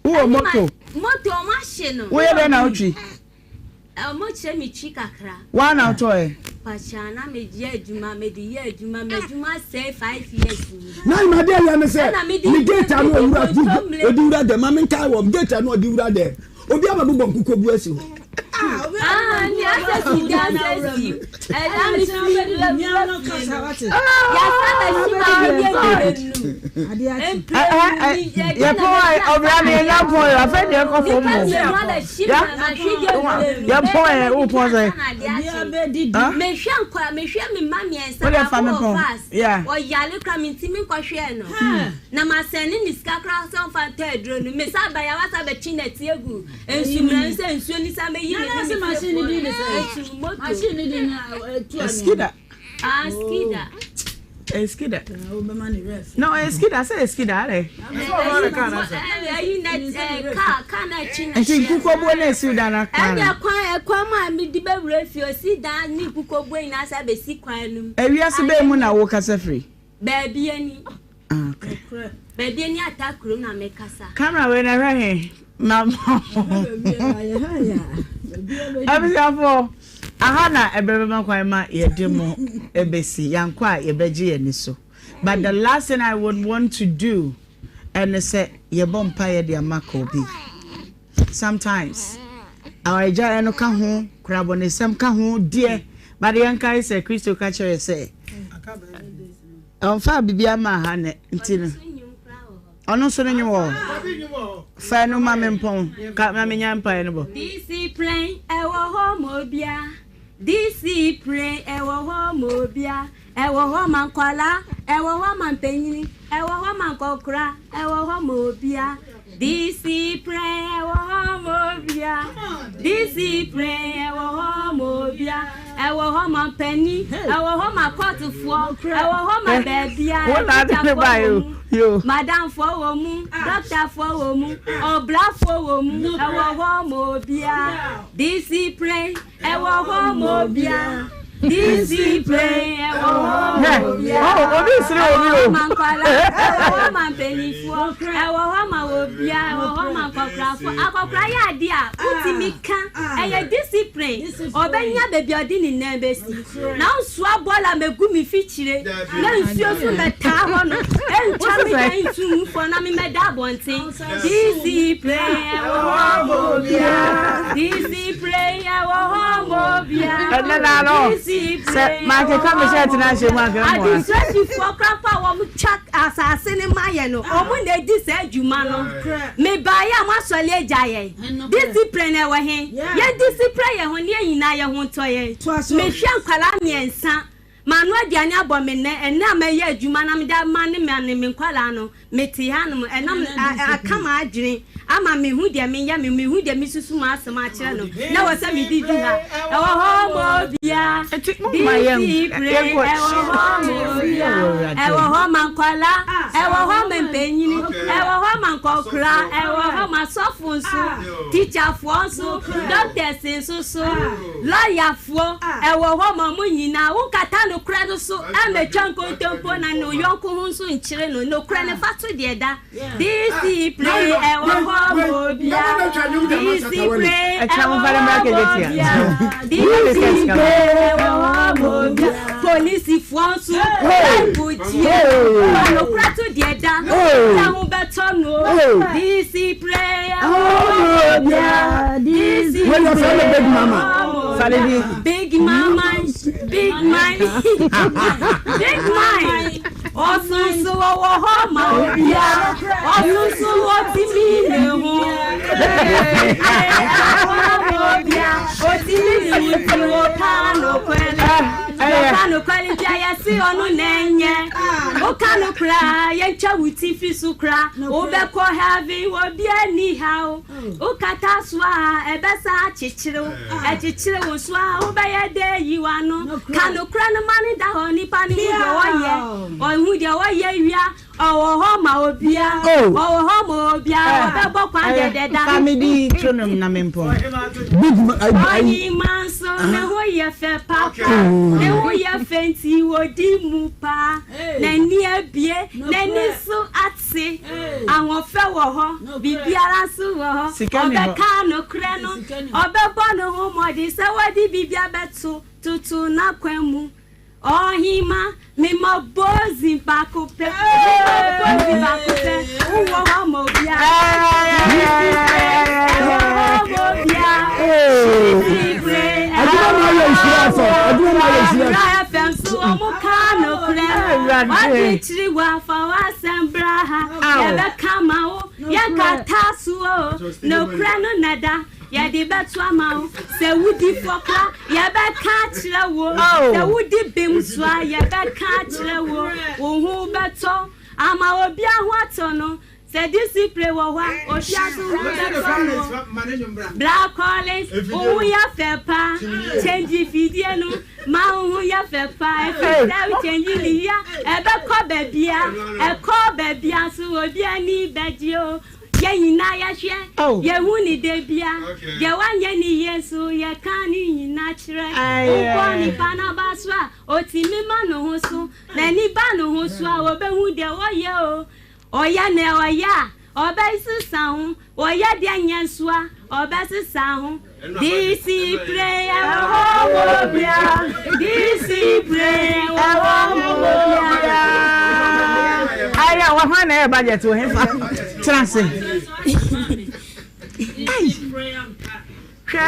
Wowɔ ɛne ma moto? moto ɔmo ahye no. Woyɛ dɛn na wotwi? Ɔmo kyerɛ me twi kakra. Woa na wotɔɔ ɛ? Pakyɛ na me yɛ adwuma me de yɛ adwuma m'adwuma asɛe 5 years ni. Na ima deɛ yɛ ne sɛ Ɛna me de ne gate ano me de owura kontomire. odi wura dɛm maame nkae wɔm gate ano ɔde wura dɛm obi aba bobɔ nkokɔ bu asi hɔ. Ah, ni asɛ si di asɛ si ɛda mi fi wura wura fie no yasa bɛ si ma mi yɛ mi bɛ nu mpire ni yɛ Yɛ pɔn a ɔbra ne yɛ pɔn yɛ afɛ deɛ kɔ fam nipa o. mmienu abɛhye Ya mi ma hwe deɛ mmienu yɛ pɔn yɛ wo pɔn sɛ. mehwɛ nkwa mehwɛ me mma mmiɛnsa Wo deɛ fa me baako wɔ pɔn. fast Yeah. ɔyale kora me ntumi nkɔhwɛɛ no na masɛne ne sika kora sɛ ɔmfa ntɔ aduro no mesa aba yɛ wasa bɛtwe nɛte agu nsumina no sɛ nsuo ni sa mɛyi me ne me fiefoɔ no nsu moto Skida. Ah, skida. Skida. No, skida sɛ skida alɛ. Nti nkukuobuo na esi dan na kwan. Ɛna kwan ɛkwan mu a mede bɛwura fie osi dan ne nkukuobuo nyinaa sɛ bɛsi kwan no mu. Ewiase bɛɛ mu na wo kasa firi. Baabi ani. Ah, okay. Baabi ani ata kurom na mekasa. Camera wei na ɛhwɛ he na abusuafoɔ aha na ɛbrɛ bɛma kwan ma yɛde mo ɛbɛsi yankɔ a yɛbɛgye yɛn ani so but the last thing I would want to do ɛne sɛ yɛbɔ mpaeɛ de ama Kobe sometimes awaregyaeɛ no ka ho korabɔnesɛm ka ho deɛ but yɛnkae sɛ Kristo ka kyerɛ sɛ ɔmfa biribi ama ha nɛ nti no ɔno nso no nwom wɔ hɔ fa no ma me mpɔn ka ma menya mpaeɛ no bɔ. Discipline ɛwɔ hɔ ma obia. Discipline ɛwɔ hɔ ma obia. Ɛwɔ hɔ ma nkɔla, ɛwɔ hɔ ma mpanyini, ɛwɔ hɔ ma nkɔkora, ɛwɔ hɔ ma obia. Discipline ɛwɔ hɔ ma obia. Discipline ɛwɔ hɔ ma obia. Ɛwɔ hɔ ma mpanyin, ɛwɔ hɔ ma kɔɔtofoɔ, ɛwɔ hɔ ma baabia. Wo na ade ne ba yi o. Yo. Madamfoɔ wɔ mu, dɔktafoɔ wɔ mu, ɔbrafoɔ wɔ mu, ɛwɔ hɔ ma obia. Discipline ɛwɔ hɔ ma obia. Discipline ɛwɔ hɔ ma obia. Oh, obi sere obi o. Ɛwɔ hɔ ma nkwadaa, ɛwɔ hɔ ma mpanimfoɔ, ɛwɔ hɔ ma obia, ɛwɔ hɔ ma nkɔkorafoɔ. Akɔkora yɛ adeɛ a wotumi ka, ɛyɛ discipline. Ɔbɛnya baabi a ɔde ne nan bɛsi. Na nsoa bɔɔla mɛgu me fikyire na nsuo so mɛtaa hɔ no ɛntwa me dan ntu mu fɔ na memɛda abɔnten. Discipline ɛwɔ hɔ ma obia. Discipline ɛwɔ hɔ ma obia. Ɛnɛ na no sɛ mankeka me hyɛ tena ahyɛ mu anka mmoa. Administrationfoɔ koraa mpo a wɔtwa asase no ma yɛn no, wɔn na edi saa adwuma no. Mebaeɛ a moasɔre agya yɛn. Discipline ɛwɔ he? Yɛn discipline yɛn ho ne yɛn nyinaa yɛn ho ntɔ yɛn. Mehwɛ nkwadaa mmiɛnsa. Manoa aduane abɔ me nnɛ, ɛnnɛ a mɛyɛ adwuma na mede ama ne me ne me nkwadaa no, mete hanom, ɛnam aka m'adwene ama mehu deɛ menyɛ me, mehu deɛ mesusu m'asɛm akyerɛ no, na ɛwɔ sɛ mede du ha. Ɛwɔ hɔ ma obia, discipline, ɛwɔ hɔ ma obia, ɛwɔ hɔ ma nkwadaa, ɛwɔ hɔ ma mpanyini, ɛwɔ hɔ ma nkɔkora, ɛwɔ hɔ ma asɔfo nso, tikyafoɔ nso, doctors nso so. Lɔyafoɔ, ɛwɔ hɔ ma mo nyinaa. Wonkata nokorɛ no so mmɛtwa nkontompo na ne yɔnko ho nso nkyere no. Nokorɛ no, fa to deɛ ɛda. Discipline, ɛwɔ hɔ ma obiara. Discipline, ɛwɔ hɔ ma obiara. Discipline, ɛwɔ hɔ ma obiara. Polisifoɔ nso, Bible tie. Fa nokorɛ to deɛ ɛda. Sɛ ho bɛtɔ no. Discipline, ɛwɔ hɔ ma obiara. Wei yɛ fɛ no big mama. Big mama, big man, big man. Ɔsunsun wɔ hɔ ma obia. Ɔsunsun otimi ne ho. Ɛwɔ ma obia. Otimi ne ho ti wɔ ka no kwɛlɛ. Wɔka no kwɛlɛ nti ayɛ si ɔno na ɛnyɛ. Woka no koraa yɛntwa wo ti fi so koraa. Wobɛkɔ heaven wɔ bia ni ha o. Wokata so a, ɛbɛsan akyekyere wo. Ɛkyekyere wo nso a, wobɛyɛ dɛ ayi w'ano. Ka nokorɛ no ma no da hɔ. Nipa no hu deɛ ɔyɛ. Ɔhu deɛ ɔyɛ wie a, ɔwɔ hɔ ma obiara. Ɔwɔ hɔ ma obiara. Ɔbɛbɔ kwan dɛdɛda. Fa me din to no na mempɔn. Ɔhemmaa nso, ne ho yɛ fɛ papa. Ne ho yɛ fɛ nti, ɔdi mu paa. N'ani abue, n'ani nso ate. Se, ahoɔfɛ wɔ hɔ, biribiara nso wɔ hɔ. Ɔbɛka nokorɛ no, ɔbɛbɔ ne ho mmɔden sɛ wɔde biribi abɛto toto n'akwan mu. Ɔhemma, mema bozin baako pɛ, mema bozin baako pɛ, wowɔ hɔ ma obiara. Ɛwɔ hɔ ma obiara. Adwuma FM so wɔn ka nokorɛ. W'adwene kyiri wo a, fa w'asɛm bra ha. Yɛbɛka ama wo, yɛnkata so o. Nokorɛ no na ɛda, yɛde bɛto ama wo. Sɛ wodi fɔ kora, yɛbɛka akyerɛ wo. Sɛ wodi bem nso a, yɛbɛka akyerɛ wo. Wo ho bɛtɔ ama obiara ho atɔ no. Sɛ discipline wɔ hɔ a, obia so ho bɛtɔ no. Bra Collins, wo ho yɛ fɛ paa. Change fidie no ma wo ho yɛ fɛ paa. Ɛfiri sɛ wo change ne yie a, ɛbɛkɔ baabia. Ɛkɔ baabia nso obi ani bɛgye o. Yɛn nyinaa yɛhwɛ, yɛhu ne da bia. Deɛ wanyɛ ne yie nso, yɛka ne nyinaa kyerɛ. Wobɔ nipa no aba so a, ɔtumi ma ne ho so. N'ani ba ne ho so a, ɔbɛhu deɛ ɔyɛ o. Ɔyɛ nea ɔyɛ a, ɔbɛsesa ho. Ɔyɛ deɛ nyɛ nso a, ɔbɛsesa ho. Discipline ɛwɔ hɔ ma obia. Discipline ɛwɔ hɔ ma obia. Ayɛ wɔ hwan na ɛyɛ budget wɔ hefa tena ase. Ai hwɛ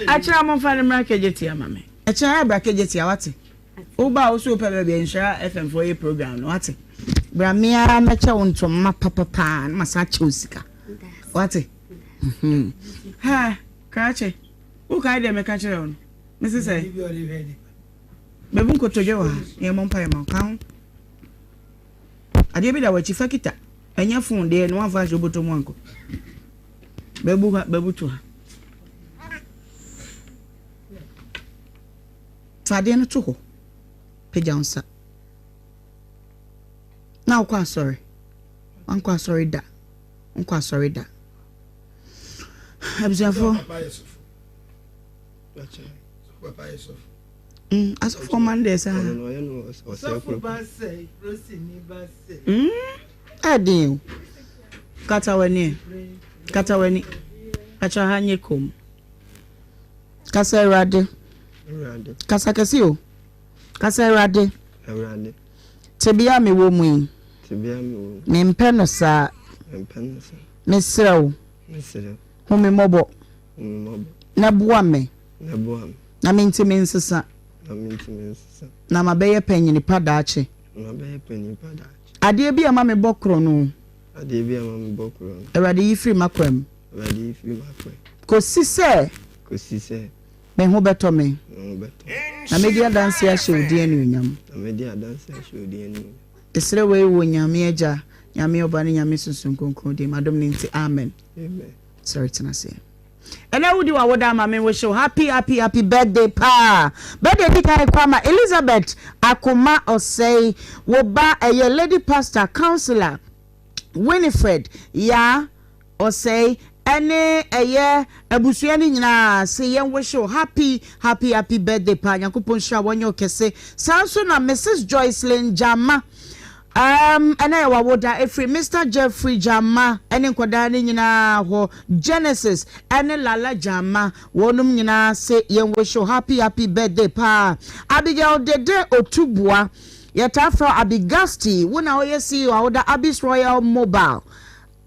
akyerɛ mo mfa no mmra kegye tia ma me. Ɛkyerɛ ayɛ bra kegye tia wate. Wo ba a wo so wopɛ baabi a Nhyira FM foɔ yɛ program no wate. Bra me ara mɛkyɛ wo ntoma papapaa na masan akyɛ wo sika. Wate? Mhm. Ha, krakye. Wo kae deɛ meka kyerɛ wo no. Mese sɛ. Bɛbu nkotodwe wɔ ha. Na yɛmmɔ mpaeɛ ma wo. Ka ho. Adeɛ bi da w'akyi fa kita. Ɛnyɛ phone deɛ no wamfa ahyɛ wobɔtɔ mu ankɔ. Bɛbu ha, bɛbu to ha. Fa adeɛ no to hɔ. Pagya wo nsa. Na wokɔ asɔre. Wankɔ asɔre da. Wonkɔ asɔre da. Abusuafoɔ. Mm, asɔfoɔ man deɛ saa. Mm, ɛden o. Kata w'ani. Kata w'ani. Akyɛ ha nyɛ kom. Kasa Awurade. Kasa kɛse o. Kasa Awurade. Tebea a mewɔ mu yi. Mempɛ no saa. Mesrɛ wo. Hu me mmɔbɔ. Na boa me. Na mentumi nsesa. Na mabɛyɛ panyin pa daakye. Adeɛ bi a ɛma mebɔ korɔno. Awurade yi firi m'akwan mu. Awurade yi firi m'akwan. Kɔsi sɛ. Kɔsi sɛ. Me ho bɛtɔ me. Na mɛdi adanseɛ ahyɛ wo din anuonyam. Mesrɛ wei wɔ Nyame Agya, Nyame Ɔba ne Nyame Sunsum Kronkron din mu, adom no nti, amen. Sɔre tena aseɛ. Ɛnɛ wodi w'awoda ama me wish wo happy happy happy birthday paa. Birthday di kan kɔ ama Elizabeth Akoma Osei, wo ba ɛyɛ Lady Pastor Councillor Winifred Yaa Ɔsɛe ɛne ɛyɛ abusua no nyinaa se yɛn wish wo happy happy happy birthday paa Nyankopɔn nhyira wo ɔnyɛ wo kɛse saa nso na Mrs Joycelyn Gyama um ɛnɛ yɛ wawoda ɛfiri Mister Jeffrey Gyama ɛne nkɔdaa no nyinaa hɔ Genesis ɛne Lala Gyama wɔnom nyinaa se yɛn wish wo happy happy birthday paa Abigail Dede Otuboa yɛtaa frɛ wo Abigasti wo na woyɛ CEO a woda Abis Royal Mobile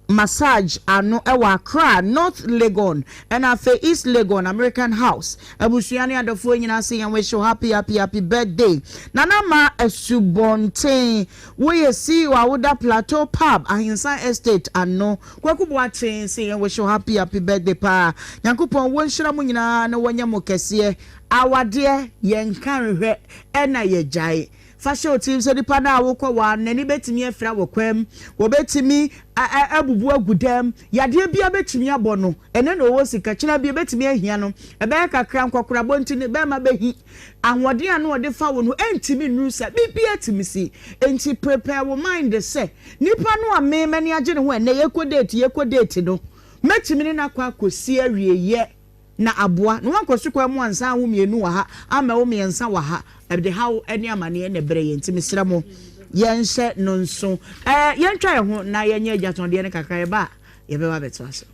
Massage ano wɔ Accra, North Legon ɛna afei East Legon, American House. Abusua ne adɔfoɔ nyinaa se yɛn wish wo happy happy happy birthday. Nana Ama Asubɔnten, woyɛ CEO a woda Plateau Pub, Ahensan Estate ano. Kwaku Boakye se yɛn wish wo happy happy birthday paa. Nyankopɔn wɔnhyira mo nyinaa na wɔnyɛ mo kɛseɛ. Awadeɛ yɛnka nhwɛ ɛna yɛgyae. Fa hyɛ wo tirim sɛ nipa no a wokɔware no, n'ani bɛtumi afira wɔ kwan mu, wɔbɛtumi abubu agu dam, yadeɛ biara bɛtumi abɔ no, ɛnnɛ na ɔwɔ sika, kyena bi ɛbɛtumi ahia no, ɛbɛyɛ kakra, nkɔkorabɔ nti ne bɛrima bɛhi, ahoɔden a na ɔde fa wo no ɛntumi nnuru saa, biribiara tumi si. Enti prepare wo mind sɛ, nipa no a me m'ani agye ne ho ɛnnɛ, yɛkɔ date, yɛkɔ date no, mɛtumi ne no akɔ akɔsi awieeɛ. Na aboa, na woankɔ sukwan mu ansa awo mienu wɔ ha, ammɛwo miɛnsa wɔ ha, ɛde haw ne amaneɛ na ɛbrɛ yɛn, nti mesrɛ mo yɛnhyɛ no nso. Ɛɛ, yɛntwa yɛn ho na yɛnyɛ agyatɔndeɛ no kakra, yɛba a yɛbɛba abɛtoa so.